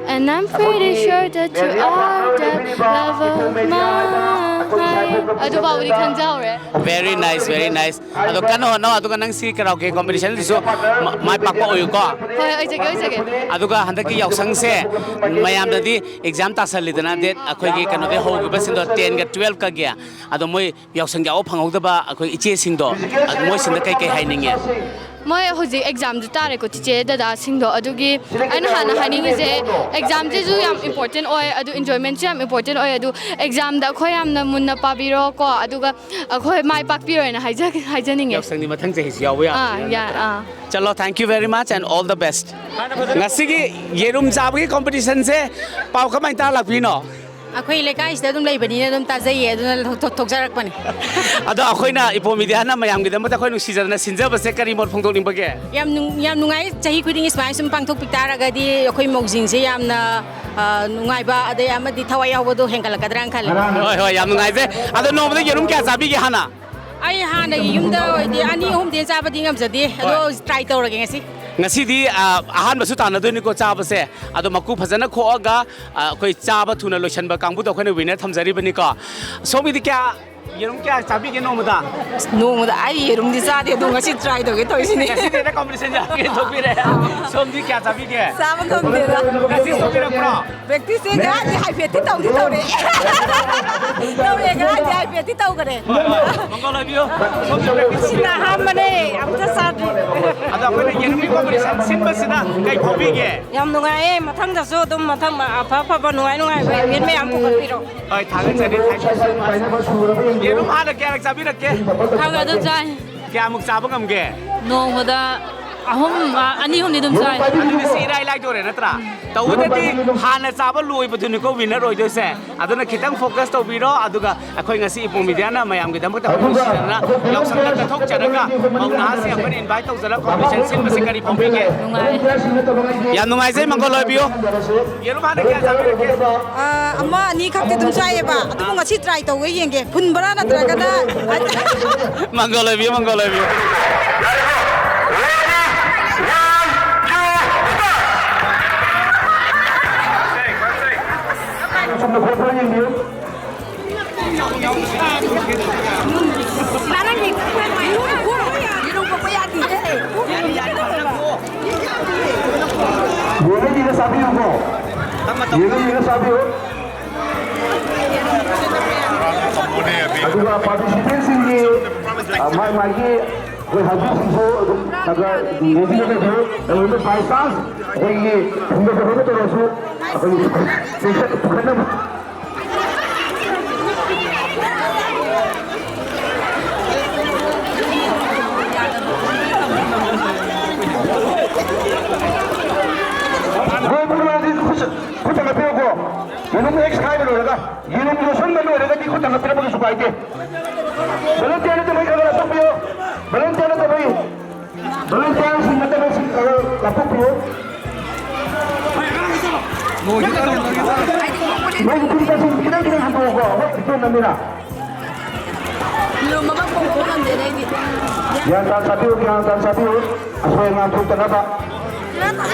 And I'm pretty sure that you are that love of mine. ꯑꯗꯨ ꯐꯥꯎꯕꯗꯤ ꯈꯪꯖꯍꯧꯔꯦ꯫ Very nice, very nice. ꯑꯗꯣ ꯀꯟꯅ ꯍꯣꯠꯅꯧ, ꯑꯗꯨꯒ ꯅꯪ ꯁꯤ ꯀꯔꯥꯎꯀꯦ ꯀꯣꯝꯄꯤꯇꯤꯁꯟꯗꯨꯁꯨ ꯃ- ꯃꯥꯏ ꯄꯥꯛꯄ ꯑꯣꯏꯌꯨꯀꯣ꯫ ꯍꯣꯏ, ꯑꯣꯏꯖꯒꯦ, ꯑꯣꯏꯖꯒꯦ꯫ ꯑꯗꯨꯒ ꯍꯟꯗꯛꯀꯤ ꯌꯥꯎꯁꯪꯁꯦ ꯃꯌꯥꯝꯗꯗꯤ ꯑꯦꯛꯖꯥꯝ ꯇꯥꯁꯜꯂꯤꯗꯅ, ꯗꯦꯠ ꯑꯩꯈꯣꯏꯒꯤ ꯀꯩꯅꯣꯗꯒꯤ ꯍꯧꯈꯤꯕꯁꯤꯡꯗꯣ, ꯇꯦꯟꯒ ꯇꯨꯋꯦꯜꯐꯀꯒꯤ꯫ ꯑꯗꯣ ꯃꯣꯏ ꯌꯥꯎꯁꯪ ꯌꯥꯎꯕ ꯐꯪꯍꯧꯗꯕ ꯑꯩꯈꯣꯏ ꯏꯆꯦꯁꯤꯡꯗꯣ, ꯃꯣꯏꯁꯤꯡꯗ ꯀꯩ ꯀꯩ ꯍꯥꯏꯅꯤꯡꯉꯦ? ꯃꯣꯏ ꯍꯧꯖꯤꯛ ꯑꯦꯛꯖꯥꯝꯁꯨ ꯇꯥꯔꯦꯀꯣ, ꯆꯤꯆꯦ ꯗꯗꯥꯁꯤꯡꯗꯣ꯫ ꯑꯗꯨꯒꯤ ꯑꯩꯅ ꯍꯥꯟꯅ ꯍꯥꯏꯅꯤꯡꯉꯤꯁꯦ, ꯑꯦꯛꯖꯥꯝꯁꯤꯁꯨ ꯌꯥꯝ ꯏꯝꯄꯣꯔꯇꯦꯟ ꯑꯣꯏ, ꯑꯗꯨ ꯏꯟꯖꯣꯏꯃꯦꯟꯁꯨ ꯌꯥꯝ ꯏꯝꯄꯣꯔꯇꯦꯟ ꯑꯣꯏ꯫ ꯑꯗꯨ ꯑꯦꯛꯖꯥꯝꯗ ꯑꯩꯈꯣꯏ ꯌꯥꯝꯅ ꯃꯨꯟꯅ ꯄꯥꯕꯤꯔꯣ ꯀꯣ, ꯑꯗꯨꯒ ꯑꯩꯈꯣꯏ ꯃꯥꯏ ꯄꯥꯛꯄꯤꯔꯣꯏꯅ ꯍꯥꯏꯖ- ꯍꯥꯏꯖꯅꯤꯡꯉꯦ꯫ ꯌꯥꯎꯁꯪꯗꯤ ꯃꯊꯪ ꯆꯍꯤꯁꯨ ꯌꯥꯎꯕ ꯑꯥ, ꯌꯥꯕꯅꯤꯅ, ꯌꯥ- ꯅꯠꯇ꯭ꯔꯥ? ꯑꯥ꯫ ꯆꯠꯂꯣ, thank you very much and all the best. ꯉꯁꯤꯒꯤ ꯌꯦꯔꯨꯝ ꯆꯥꯕꯒꯤ ꯀꯣꯝꯄꯤꯇꯤꯁꯟꯁꯦ ꯄꯥꯎ ꯀꯃꯥꯏꯅ ꯇꯥꯔ ꯂꯥꯛꯄꯤꯅꯣ? ꯑꯩꯈꯣꯏ ꯂꯩꯀꯥꯏꯁꯤꯗ ꯑꯗꯨꯝ ꯂꯩꯕꯅꯤꯅ ꯑꯗꯨꯝ ꯇꯥꯖꯩꯌꯦ, ꯑꯗꯨꯅ ꯊꯣꯛ- ꯊꯣꯛꯆꯔꯛꯄꯅꯦ꯫ ꯑꯗꯣ ꯑꯩꯈꯣꯏꯅ ꯏꯄꯣꯝ ꯃꯤꯗꯤꯌꯥꯅ ꯃꯌꯥꯝꯒꯤꯗꯃꯛꯇ ꯑꯩꯈꯣꯏ ꯅꯨꯡꯁꯤꯖꯗꯅ ꯁꯤꯟꯖꯕꯁꯦ ꯀꯔꯤ ꯃꯣꯠ ꯐꯣꯡꯗꯣꯛꯅꯤꯡꯕꯒꯦ? ꯌꯥꯝ ꯅꯨꯡ- ꯌꯥꯝ ꯅꯨꯡꯉꯥꯏ꯫ ꯆꯍꯤ ꯈꯨꯗꯤꯡꯒꯤ ꯁꯨꯃꯥꯏꯅ ꯁꯨꯝ ꯄꯥꯡꯊꯣꯛꯄꯤ ꯇꯥꯔꯒꯗꯤ ꯑꯩꯈꯣꯏ ꯃꯧꯁꯤꯡꯁꯦ ꯌꯥꯝꯅ, ꯑ, ꯅꯨꯡꯉꯥꯏꯕ, ꯑꯗꯩ ꯑꯃꯗꯤ ꯊꯋꯥꯏ ꯌꯥꯎꯕꯗꯣ ꯍꯦꯟꯒꯠꯂꯛꯀꯗ꯭ꯔꯥꯅ ꯈꯜꯂꯦ꯫ ꯍꯣꯏ, ꯍꯣꯏ, ꯌꯥꯝ ꯅꯨꯡꯉꯥꯏꯖꯩ꯫ ꯑꯗꯣ ꯅꯣꯡꯃꯗ ꯌꯦꯔꯨꯝ ꯀꯌꯥ ꯆꯥꯕꯤꯒꯦ ꯍꯥꯟꯅ? ꯑꯩ ꯍꯥꯟꯅꯒꯤ ꯌꯨꯝꯗ ꯑꯣꯏꯗꯤ ꯑꯅꯤ ꯑꯍꯨꯝꯗꯤ ꯆꯥꯕꯗꯤ ꯉꯝꯖꯗꯦ, ꯑꯗꯣ ꯍꯣꯏ꯫ ꯇ꯭ꯔꯥꯏ ꯇꯧꯔꯒꯦ ꯉꯁꯤ꯫ ꯉꯁꯤꯗꯤ, ꯑ, ꯑꯍꯥꯟꯕꯁꯨ ꯇꯥꯟꯅꯗꯣꯏꯅꯤꯀꯣ ꯆꯥꯕꯁꯦ꯫ ꯑꯗꯣ ꯃꯀꯨ ꯐꯖꯅ ꯈꯣꯛꯑꯒ, ꯑ, ꯑꯩꯈꯣꯏ ꯆꯥꯕ ꯊꯨꯅ ꯂꯣꯏꯁꯤꯟꯕ ꯀꯥꯡꯕꯨꯗꯣ ꯑꯩꯈꯣꯏꯅ ꯋꯤꯅꯔ ꯊꯝꯖꯔꯤꯕꯅꯤꯀꯣ꯫ ꯁꯣꯝꯒꯤꯗꯤ ꯀꯌꯥ, ꯌꯦꯔꯨꯝ ꯀꯌꯥ ꯆꯥꯕꯤꯒꯦ ꯅꯣꯡꯃꯗ? ꯅꯣꯡꯃꯗ ꯑꯩ ꯌꯦꯔꯨꯝꯗꯤ ꯆꯥꯗꯦ, ꯑꯗꯣ ꯉꯁꯤ ꯇ꯭ꯔꯥꯏ ꯇꯧꯒꯦ ꯇꯧꯔꯤꯁꯤꯅꯦ꯫ ꯉꯁꯤꯗꯤ ꯍꯦꯛꯇ ꯀꯣꯝꯄꯤꯇꯤꯁꯟ ꯌꯥꯎꯒꯦ ꯊꯣꯛꯄꯤꯔꯦ꯫ ꯁꯣꯝꯗꯤ ꯀꯌꯥ ꯆꯥꯕꯤꯒꯦ? ꯆꯥꯕ ꯉꯝꯗꯦꯗ꯫ ꯄ꯭ꯔꯦꯛꯇꯤꯁ ꯇꯧꯕꯤꯔꯛꯄ꯭ꯔꯣ? ꯄ꯭ꯔꯦꯛꯇꯤꯁꯁꯦ ꯉꯔꯥꯡꯗꯤ ꯍꯥꯏꯐꯦꯠꯇꯤ ꯇꯧꯗꯤ ꯇꯧꯔꯦ꯫ ꯇꯧꯔꯦ, ꯉꯔꯥꯡꯗꯤ ꯍꯥꯏꯐꯦꯠꯇꯤ ꯇꯧꯈꯔꯦ꯫ ꯍꯣꯏ, ꯍꯣꯏ꯫ ꯃꯪꯒꯣꯜ ꯑꯣꯏꯕꯤꯌꯨ꯫ ꯁꯣꯝꯁꯨ ꯄ꯭ꯔꯦꯛꯇꯤꯁ ꯁꯤꯅ ꯑꯍꯥꯟꯕꯅꯦ, ꯑꯝꯇ ꯆꯥꯗ꯭ꯔꯤ꯫ ꯑꯗꯣ ꯑꯩꯈꯣꯏꯅ ꯌꯦꯔꯨꯝꯒꯤ ꯀꯣꯝꯄꯤꯇꯤꯁꯟ ꯁꯤꯟꯕꯁꯤꯗ ꯀꯩ ꯐꯥꯎꯕꯤꯒꯦ? ꯌꯥꯝ ꯅꯨꯡꯉꯥꯏꯌꯦ, ꯃꯊꯪꯗꯁꯨ ꯑꯗꯨꯝ ꯃꯊꯪ ꯑꯐ ꯑꯐꯕ ꯅꯨꯡꯉꯥꯏ ꯅꯨꯡꯉꯥꯏꯕ ꯏꯚꯦꯟ ꯃꯌꯥꯝ ꯄꯨꯈꯠꯄꯤꯔꯣ꯫ ꯍꯣꯏ, ꯊꯥꯒꯠꯆꯔꯤ, thank you so much꯫ ꯌꯦꯔꯨꯝ ꯍꯥꯟꯅ ꯀꯌꯥꯔꯛ ꯆꯥꯕꯤꯔꯛꯀꯦ? ꯈꯔ ꯈꯔ ꯑꯗꯨꯝ ꯆꯥꯏ꯫ ꯀꯌꯥꯃꯨꯛ ꯆꯥꯕ ꯉꯝꯒꯦ? ꯅꯣꯡꯃꯗ ꯑꯍꯨꯝ, ꯑ, ꯑꯅꯤ ꯑꯍꯨꯝꯗꯤ ꯑꯗꯨꯝ ꯆꯥꯏ꯫ ꯑꯗꯨꯗꯤ ꯁꯤ ꯏꯔꯥꯏ ꯂꯥꯏꯗꯣꯔꯦ ꯅꯠꯇ꯭ꯔꯥ? ꯇꯧꯕꯗꯗꯤ ꯍꯥꯟꯅ ꯆꯥꯕ ꯂꯣꯏꯕꯗꯨꯅꯤꯀꯣ ꯋꯤꯟꯅꯔ ꯑꯣꯏꯗꯣꯏꯁꯦ꯫ ꯑꯗꯨꯅ ꯈꯤꯇꯪ ꯐꯣꯀꯁ ꯇꯧꯕꯤꯔꯣ, ꯑꯗꯨꯒ ꯑꯩꯈꯣꯏ ꯉꯁꯤ ꯏꯄꯣꯝ ꯃꯤꯗꯤꯌꯥꯅ ꯃꯌꯥꯝꯒꯤꯗꯃꯛꯇ ꯑꯩꯈꯣꯏ ꯅꯨꯡꯁꯤꯅꯅ ꯌꯥꯎꯁꯪꯗ ꯀꯠꯊꯣꯛꯆꯔꯒ ꯃꯧ ꯅꯍꯥꯁꯤꯡ ꯑꯩꯈꯣꯏꯅ ꯏꯟꯚꯥꯏꯠ ꯇꯧꯖꯔꯒ ꯀꯣꯝꯄꯤꯇꯤꯁꯟ ꯁꯤꯟꯕꯁꯤ ꯀꯔꯤ ꯐꯥꯎꯕꯤꯒꯦ? ꯅꯨꯡꯉꯥꯏ꯫ ꯌꯥꯝ ꯅꯨꯡꯉꯥꯏꯖꯩ, ꯃꯪꯒꯣꯜ ꯑꯣꯏꯕꯤꯌꯨ꯫ ꯌꯦꯔꯨꯝ ꯍꯥꯟꯅ ꯀꯌꯥ ꯆꯥꯕꯤꯔꯛꯀꯦ? ꯑ, ꯑꯃ ꯑꯅꯤ ꯈꯛꯇꯤ ꯑꯗꯨꯝ ꯆꯥꯏꯌꯦꯕ, ꯑꯗꯨꯕꯨ ꯉꯁꯤ ꯇ꯭ꯔꯥꯏ ꯇꯧꯒꯦ, ꯌꯦꯡꯒꯦ ꯐꯨꯟꯕ꯭ꯔꯥ ꯅꯠꯇ꯭ꯔꯒꯅ꯫ ꯃꯪꯒꯣꯜ ꯑꯣꯏꯕꯤꯌꯨ, ꯃꯪꯒꯣꯜ ꯑꯣꯏꯕꯤꯌꯨ꯫ ꯌꯦꯔꯨꯝꯗꯤ ꯈꯔ ꯆꯥꯕꯤꯌꯨꯀꯣ꯫ ꯌꯦꯔꯨꯝ ꯈꯔ ꯆꯥꯕꯤꯌꯨ꯫ ꯑꯗꯨꯒ participantꯁꯤꯡꯒꯤ, ꯑ, ꯃꯥꯏ ꯃꯥꯒꯤ ꯑꯩꯈꯣꯏ ꯍꯧꯖꯤꯛꯁꯤꯁꯨ ꯑꯗꯨꯝ ꯈꯔ ꯈꯔ ꯌꯦꯡꯕꯤꯒꯗꯕꯅꯤ꯫ ꯀꯩꯒꯨꯝꯕ by chance ꯑꯩꯈꯣꯏꯒꯤ ꯊꯨꯡꯕ ꯈꯣꯠꯄ ꯇꯧꯔꯁꯨ ꯑꯩꯈꯣꯏꯒꯤ ꯆꯦꯟꯈꯠ ꯄꯨꯈꯠꯅꯕ꯫ ꯒꯣꯜ ꯄꯨꯔꯛꯑꯗꯤ ꯈꯨꯠ ꯈꯨꯠ ꯊꯥꯡꯒꯠꯄꯤꯌꯨꯀꯣ꯫ ꯌꯦꯔꯨꯝ ꯍꯦꯛ ꯁꯥꯏꯕ ꯂꯣꯏꯔꯒ, ꯌꯦꯔꯨꯝ ꯌꯣꯠꯁꯟꯕ ꯂꯣꯏꯔꯒꯗꯤ ꯈꯨꯠ ꯊꯥꯡꯒꯠꯄꯤꯔꯛꯄ ꯀꯩꯁꯨ ꯀꯥꯏꯗꯦ꯫ Volunteer ꯅꯠꯇꯕꯩ ꯈꯔ ꯈꯔ ꯂꯥꯞꯊꯣꯛꯄꯤꯌꯨ꯫ Volunteer ꯅꯠꯇꯕꯩ꯫ Volunteerꯁꯤꯡ ꯅꯠꯇꯕꯁꯤꯡ ꯈꯔ ꯂꯥꯞꯊꯣꯛꯄꯤꯌꯨ꯫ ꯅꯣꯏꯒꯤ ꯐꯨꯔꯤꯠꯇꯁꯤꯡ ꯈꯤꯇꯪ ꯈꯤꯇꯪ ꯍꯟꯗꯣꯛꯑꯣꯀꯣ꯫ ꯍꯣꯏ, ꯏꯆꯦ ꯅꯃꯤꯅ꯫ ꯂꯨꯝꯕ ꯑꯃ ꯄꯣꯛꯄ ꯉꯝꯗꯦꯅꯦ ꯑꯩꯗꯤ꯫ ꯒ꯭ꯌꯥꯟ ꯇꯥꯅ ꯆꯥꯕꯤꯌꯨ, ꯒ꯭ꯌꯥꯟ ꯇꯥꯅ ꯆꯥꯕꯤꯌꯨ꯫ ꯑꯁꯣꯏ ꯑꯉꯥꯝ ꯊꯣꯛꯇꯅꯕ꯫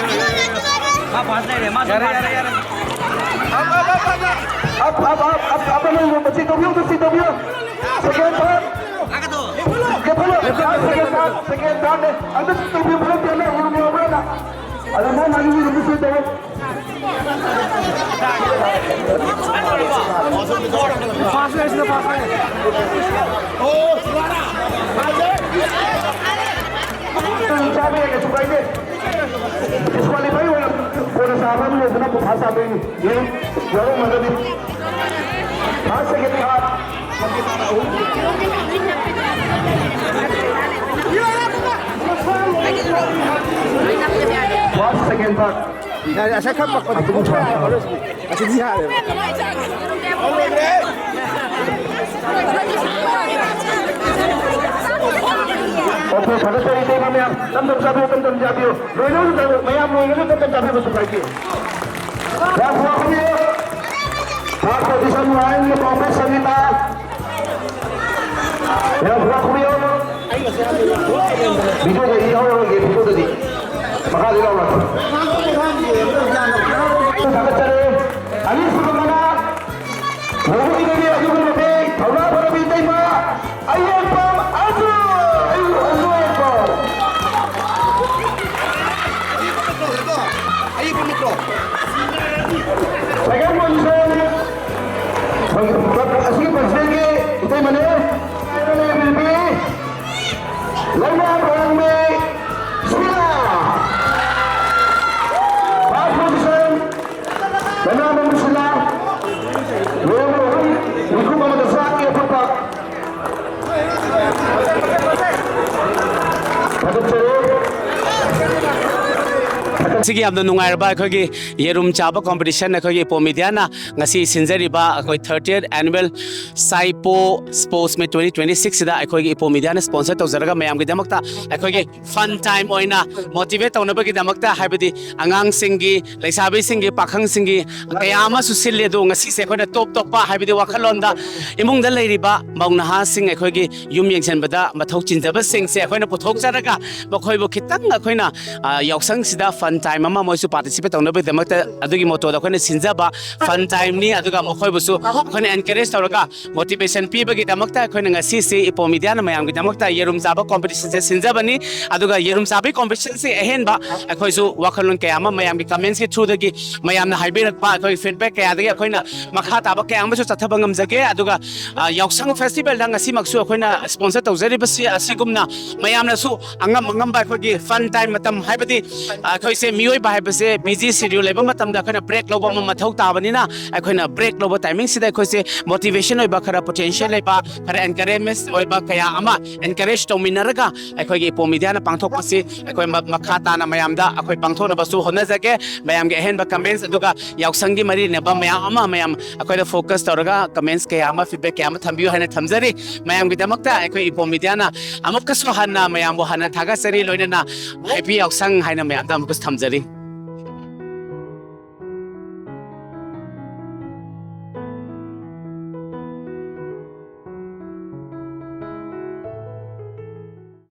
ꯃꯥ ꯐꯥꯁ ꯂꯩꯔꯦ, ꯃꯥ ꯌꯥꯔꯦ, ꯌꯥꯔꯦ, ꯌꯥꯔꯦ꯫ Up, up, up, up, up, up, ꯑꯃ ꯌꯦꯡꯉꯣ, ꯃꯁꯤ ꯇꯧꯕꯤꯌꯨ, ꯃꯁꯤ ꯇꯧꯕꯤꯌꯨ꯫ Second third꯫ ꯂꯦꯞꯍꯜꯂꯣ, ꯂꯦꯞꯍꯜꯂꯣ꯫ Second third, second thirdꯅꯦ꯫ ꯑꯝꯇ ꯇꯧꯕꯤꯌꯨ, ꯄꯨꯂꯞ ꯇꯧꯕꯤꯌꯨ, ꯌꯦꯡꯉꯣ, ꯌꯦꯡꯉꯣ, ꯌꯦꯡꯉꯣ꯫ ꯑꯗꯨ ꯃꯣꯏ ꯃꯥꯒꯤ ꯌꯦꯡꯉꯣ, ꯃꯁꯤ ꯇꯧꯕꯤꯌꯨ꯫ ꯐꯥꯁ ꯂꯩꯔꯦ, ꯁꯤꯗ ꯐꯥꯁ ꯂꯩꯔꯦ꯫ ꯆꯥꯕ ꯌꯥꯏ, ꯀꯩꯁꯨ ꯀꯥꯏꯗꯦ꯫ Disqualify ꯑꯣꯏꯅ ꯀꯣꯟꯅ ꯆꯥꯕ ꯑꯃ ꯂꯩꯗꯅ ꯐꯥꯁ ꯆꯥꯗꯣꯏꯅꯤ꯫ ꯌꯦꯡꯉꯨ, ꯌꯥꯎꯔꯝꯃꯒꯗꯤ꯫ First, second, third꯫ First, second, third꯫ ꯌꯥꯔꯦ, ꯑꯁꯥꯏ ꯈꯔ ꯄꯛꯄꯗꯤ ꯑꯗꯨꯝ ꯊꯣꯛꯑꯦ꯫ ꯑꯁꯤꯗꯤ ꯌꯥꯔꯦꯕ꯫ ꯑꯣꯀꯦ, ꯐꯒꯠꯆꯔꯤ, ꯏꯇꯩꯃ ꯃꯌꯥꯝ꯫ ꯇꯞ ꯇꯞ ꯆꯥꯕꯤꯌꯨ, ꯇꯞ ꯇꯞ ꯆꯥꯕꯤꯌꯨ꯫ ꯂꯣꯏꯅꯃꯛ ꯃꯌꯥꯝ ꯂꯣꯏꯅꯃꯛ ꯇꯞ ꯇꯞ ꯆꯥꯕꯤꯌꯨ, ꯀꯩꯁꯨ ꯀꯥꯏꯗꯦ꯫ ꯌꯥꯝ ꯐꯕ ꯈꯨꯕꯤꯌꯨ꯫ First position line, ꯇꯣꯝꯕ ꯁꯪꯒꯤꯇꯥ꯫ ꯌꯥꯝ ꯐꯕ ꯈꯨꯕꯤꯌꯨ꯫ Videoꯗ ꯌꯥꯎꯔꯔꯣꯏꯒꯦ, videoꯗꯗꯤ꯫ ꯃꯈꯥꯗ ꯌꯥꯎꯔꯔꯣꯏ꯫ ꯊꯥꯒꯠꯆꯔꯤ꯫ ꯑꯅꯤꯁꯨꯕ ꯃꯅꯥ꯫ ꯂꯧꯕꯒꯤꯗꯃꯛ ꯑꯗꯨꯒꯨꯝꯕ ꯃꯇꯦꯡ ꯑꯌꯦꯛꯄ ꯅꯠꯇ꯭ꯔꯣ? Second position ꯑꯁꯤꯒꯤ presidentꯀꯤ ꯏꯇꯩꯃꯅꯦ꯫ ꯂꯩꯃꯥ ꯄꯥꯝꯕꯤ ꯁꯤꯂꯥ꯫ First position ꯂꯩꯃꯥ ꯄꯥꯝꯕꯤ ꯁꯤꯂꯥ꯫ ꯅꯤꯐꯨ ꯑꯃꯗ ꯆꯥꯛꯀꯤ ꯑꯐꯛꯄ꯫ ꯊꯥꯒꯠꯆꯔꯤ꯫ ꯁꯤꯒꯤ ꯌꯥꯝꯅ ꯅꯨꯡꯉꯥꯏꯔꯕ ꯑꯩꯈꯣꯏꯒꯤ ꯌꯦꯔꯨꯝ ꯆꯥꯕ competition, ꯑꯩꯈꯣꯏꯒꯤ ꯏꯄꯣ ꯃꯤꯗꯤꯌꯥꯅ ꯉꯁꯤ ꯁꯤꯟꯖꯔꯤꯕ ꯑꯩꯈꯣꯏ thirtieth annual ꯁꯥꯏꯄꯣ Sports Meet twenty twenty six ꯁꯤꯗ ꯑꯩꯈꯣꯏꯒꯤ ꯏꯄꯣ ꯃꯤꯗꯤꯌꯥꯅ sponsor ꯇꯧꯖꯔꯒ ꯃꯌꯥꯝꯒꯤꯗꯃꯛꯇ ꯑꯩꯈꯣꯏꯒꯤ fun time ꯑꯣꯏꯅ motivate ꯇꯧꯅꯕꯒꯤꯗꯃꯛꯇ, ꯍꯥꯏꯕꯗꯤ ꯑꯉꯥꯡꯁꯤꯡꯒꯤ, ꯂꯩꯁꯥꯕꯤꯁꯤꯡꯒꯤ, ꯄꯥꯈꯪꯁꯤꯡꯒꯤ ꯀꯌꯥ ꯑꯃꯁꯨ ꯁꯤꯜꯂꯤ꯫ ꯑꯗꯣ ꯉꯁꯤꯁꯦ ꯑꯩꯈꯣꯏꯅ top ꯇꯣꯞꯄ, ꯍꯥꯏꯕꯗꯤ ꯋꯥꯈꯜꯂꯣꯟꯗ ꯏꯃꯨꯡꯗ ꯂꯩꯔꯤꯕ ꯃꯧ ꯅꯍꯥꯁꯤꯡ, ꯑꯩꯈꯣꯏꯒꯤ ꯌꯨꯝ ꯌꯦꯡꯁꯤꯟꯕꯗ ꯃꯊꯧ ꯆꯤꯟꯖꯕꯁꯤꯡꯁꯦ ꯑꯩꯈꯣꯏꯅ ꯄꯨꯊꯣꯛꯆꯔꯒ ꯃꯈꯣꯏꯕꯨ ꯈꯤꯇꯪ ꯑꯩꯈꯣꯏꯅ, ꯑ, ꯌꯥꯎꯁꯪꯁꯤꯗ fun time ꯑꯃ ꯃꯣꯏꯁꯨ participate ꯇꯧꯅꯕꯒꯤꯗꯃꯛꯇ ꯑꯗꯨꯒꯤ motto ꯗ ꯑꯩꯈꯣꯏꯅ ꯁꯤꯟꯖꯕ fun time ꯅꯤ꯫ ꯑꯗꯨꯒ ꯃꯈꯣꯏꯕꯨꯁꯨ ꯑꯩꯈꯣꯏꯅ encourage ꯇꯧꯔꯒ motivation ꯄꯤꯕꯒꯤꯗꯃꯛꯇ ꯑꯩꯈꯣꯏꯅ ꯉꯁꯤꯁꯤ ꯏꯄꯣ ꯃꯤꯗꯤꯌꯥꯅ ꯃꯌꯥꯝꯒꯤꯗꯃꯛꯇ ꯌꯦꯔꯨꯝ ꯆꯥꯕ competition ꯁꯦ ꯁꯤꯟꯖꯕꯅꯤ꯫ ꯑꯗꯨꯒ ꯌꯦꯔꯨꯝ ꯆꯥꯕꯒꯤ competition ꯁꯦ ꯑꯍꯦꯟꯕ ꯑꯩꯈꯣꯏꯁꯨ ꯋꯥꯈꯜꯂꯣꯟ ꯀꯌꯥ ꯑꯃ ꯃꯌꯥꯝꯒꯤ comments ꯀꯤ through ꯗꯒꯤ ꯃꯌꯥꯝꯅ ꯍꯥꯏꯕꯤꯔꯛꯄ, ꯑꯩꯈꯣꯏꯒꯤ feedback ꯀꯌꯥꯗꯒꯤ ꯑꯩꯈꯣꯏꯅ ꯃꯈꯥ ꯇꯥꯕ ꯀꯌꯥ ꯑꯃꯁꯨ ꯆꯠꯊꯕ ꯉꯝꯖꯒꯦ꯫ ꯑꯗꯨꯒ, ꯑ, ꯌꯥꯎꯁꯪ festival ꯗ ꯉꯁꯤꯃꯛꯁꯨ ꯑꯩꯈꯣꯏꯅ sponsor ꯇꯧꯖꯔꯤꯕꯁꯤ ꯑꯁꯤꯒꯨꯝꯅ ꯃꯌꯥꯝꯅꯁꯨ ꯑꯉꯝ ꯑꯉꯝꯕ ꯑꯩꯈꯣꯏꯒꯤ fun time ꯃꯇꯝ, ꯍꯥꯏꯕꯗꯤ, ꯑ, ꯑꯩꯈꯣꯏꯁꯦ ꯃꯤꯑꯣꯏꯕ ꯍꯥꯏꯕꯁꯦ busy schedule ꯂꯩꯕ ꯃꯇꯝꯗ ꯑꯩꯈꯣꯏꯅ break ꯂꯧꯕ ꯑꯃ ꯃꯊꯧ ꯇꯥꯕꯅꯤꯅ, ꯑꯩꯈꯣꯏꯅ break ꯂꯧꯕ timing ꯁꯤꯗ ꯑꯩꯈꯣꯏꯁꯦ motivation ꯑꯣꯏꯕ, ꯈꯔ potential ꯂꯩꯕ, ꯈꯔ encouragement ꯑꯣꯏꯕ ꯀꯌꯥ ꯑꯃ encourage ꯇꯧꯃꯤꯟꯅꯔꯒ ꯑꯩꯈꯣꯏꯒꯤ ꯏꯄꯣ ꯃꯤꯗꯤꯌꯥꯅ ꯄꯥꯡꯊꯣꯛꯄꯁꯤ ꯑꯩꯈꯣꯏ ꯃ-, ꯃꯈꯥ ꯇꯥꯅ ꯃꯌꯥꯝꯗ ꯑꯩꯈꯣꯏ ꯄꯥꯡꯊꯣꯛꯅꯕꯁꯨ ꯍꯣꯠꯅꯖꯒꯦ꯫ ꯃꯌꯥꯝꯒꯤ ꯑꯍꯦꯟꯕ comments ꯑꯗꯨꯒ ꯌꯥꯎꯁꯪꯒꯤ ꯃꯔꯤ ꯂꯩꯅꯕ ꯃꯌꯥꯝ ꯑꯃ ꯃꯌꯥꯝ ꯑꯩꯈꯣꯏꯅ focus ꯇꯧꯔꯒ comments ꯀꯌꯥ ꯑꯃ, feedback ꯀꯌꯥ ꯑꯃ ꯊꯝꯕꯤꯌꯨ ꯍꯥꯏꯅ ꯊꯝꯖꯔꯤ꯫ ꯃꯌꯥꯝꯒꯤꯗꯃꯛꯇ ꯑꯩꯈꯣꯏ ꯏꯄꯣ ꯃꯤꯗꯤꯌꯥꯅ ꯑꯃꯨꯛꯀꯁꯨ ꯍꯟꯅ ꯃꯌꯥꯝꯕꯨ ꯍꯟꯅ ꯊꯥꯒꯠꯆꯔꯤ, ꯂꯣꯏꯅꯅ happy ꯌꯥꯎꯁꯪ ꯍꯥꯏꯅ ꯃꯌꯥꯝꯗ ꯑꯃꯨꯛꯀꯁꯨ ꯊꯝꯖꯔꯤ꯫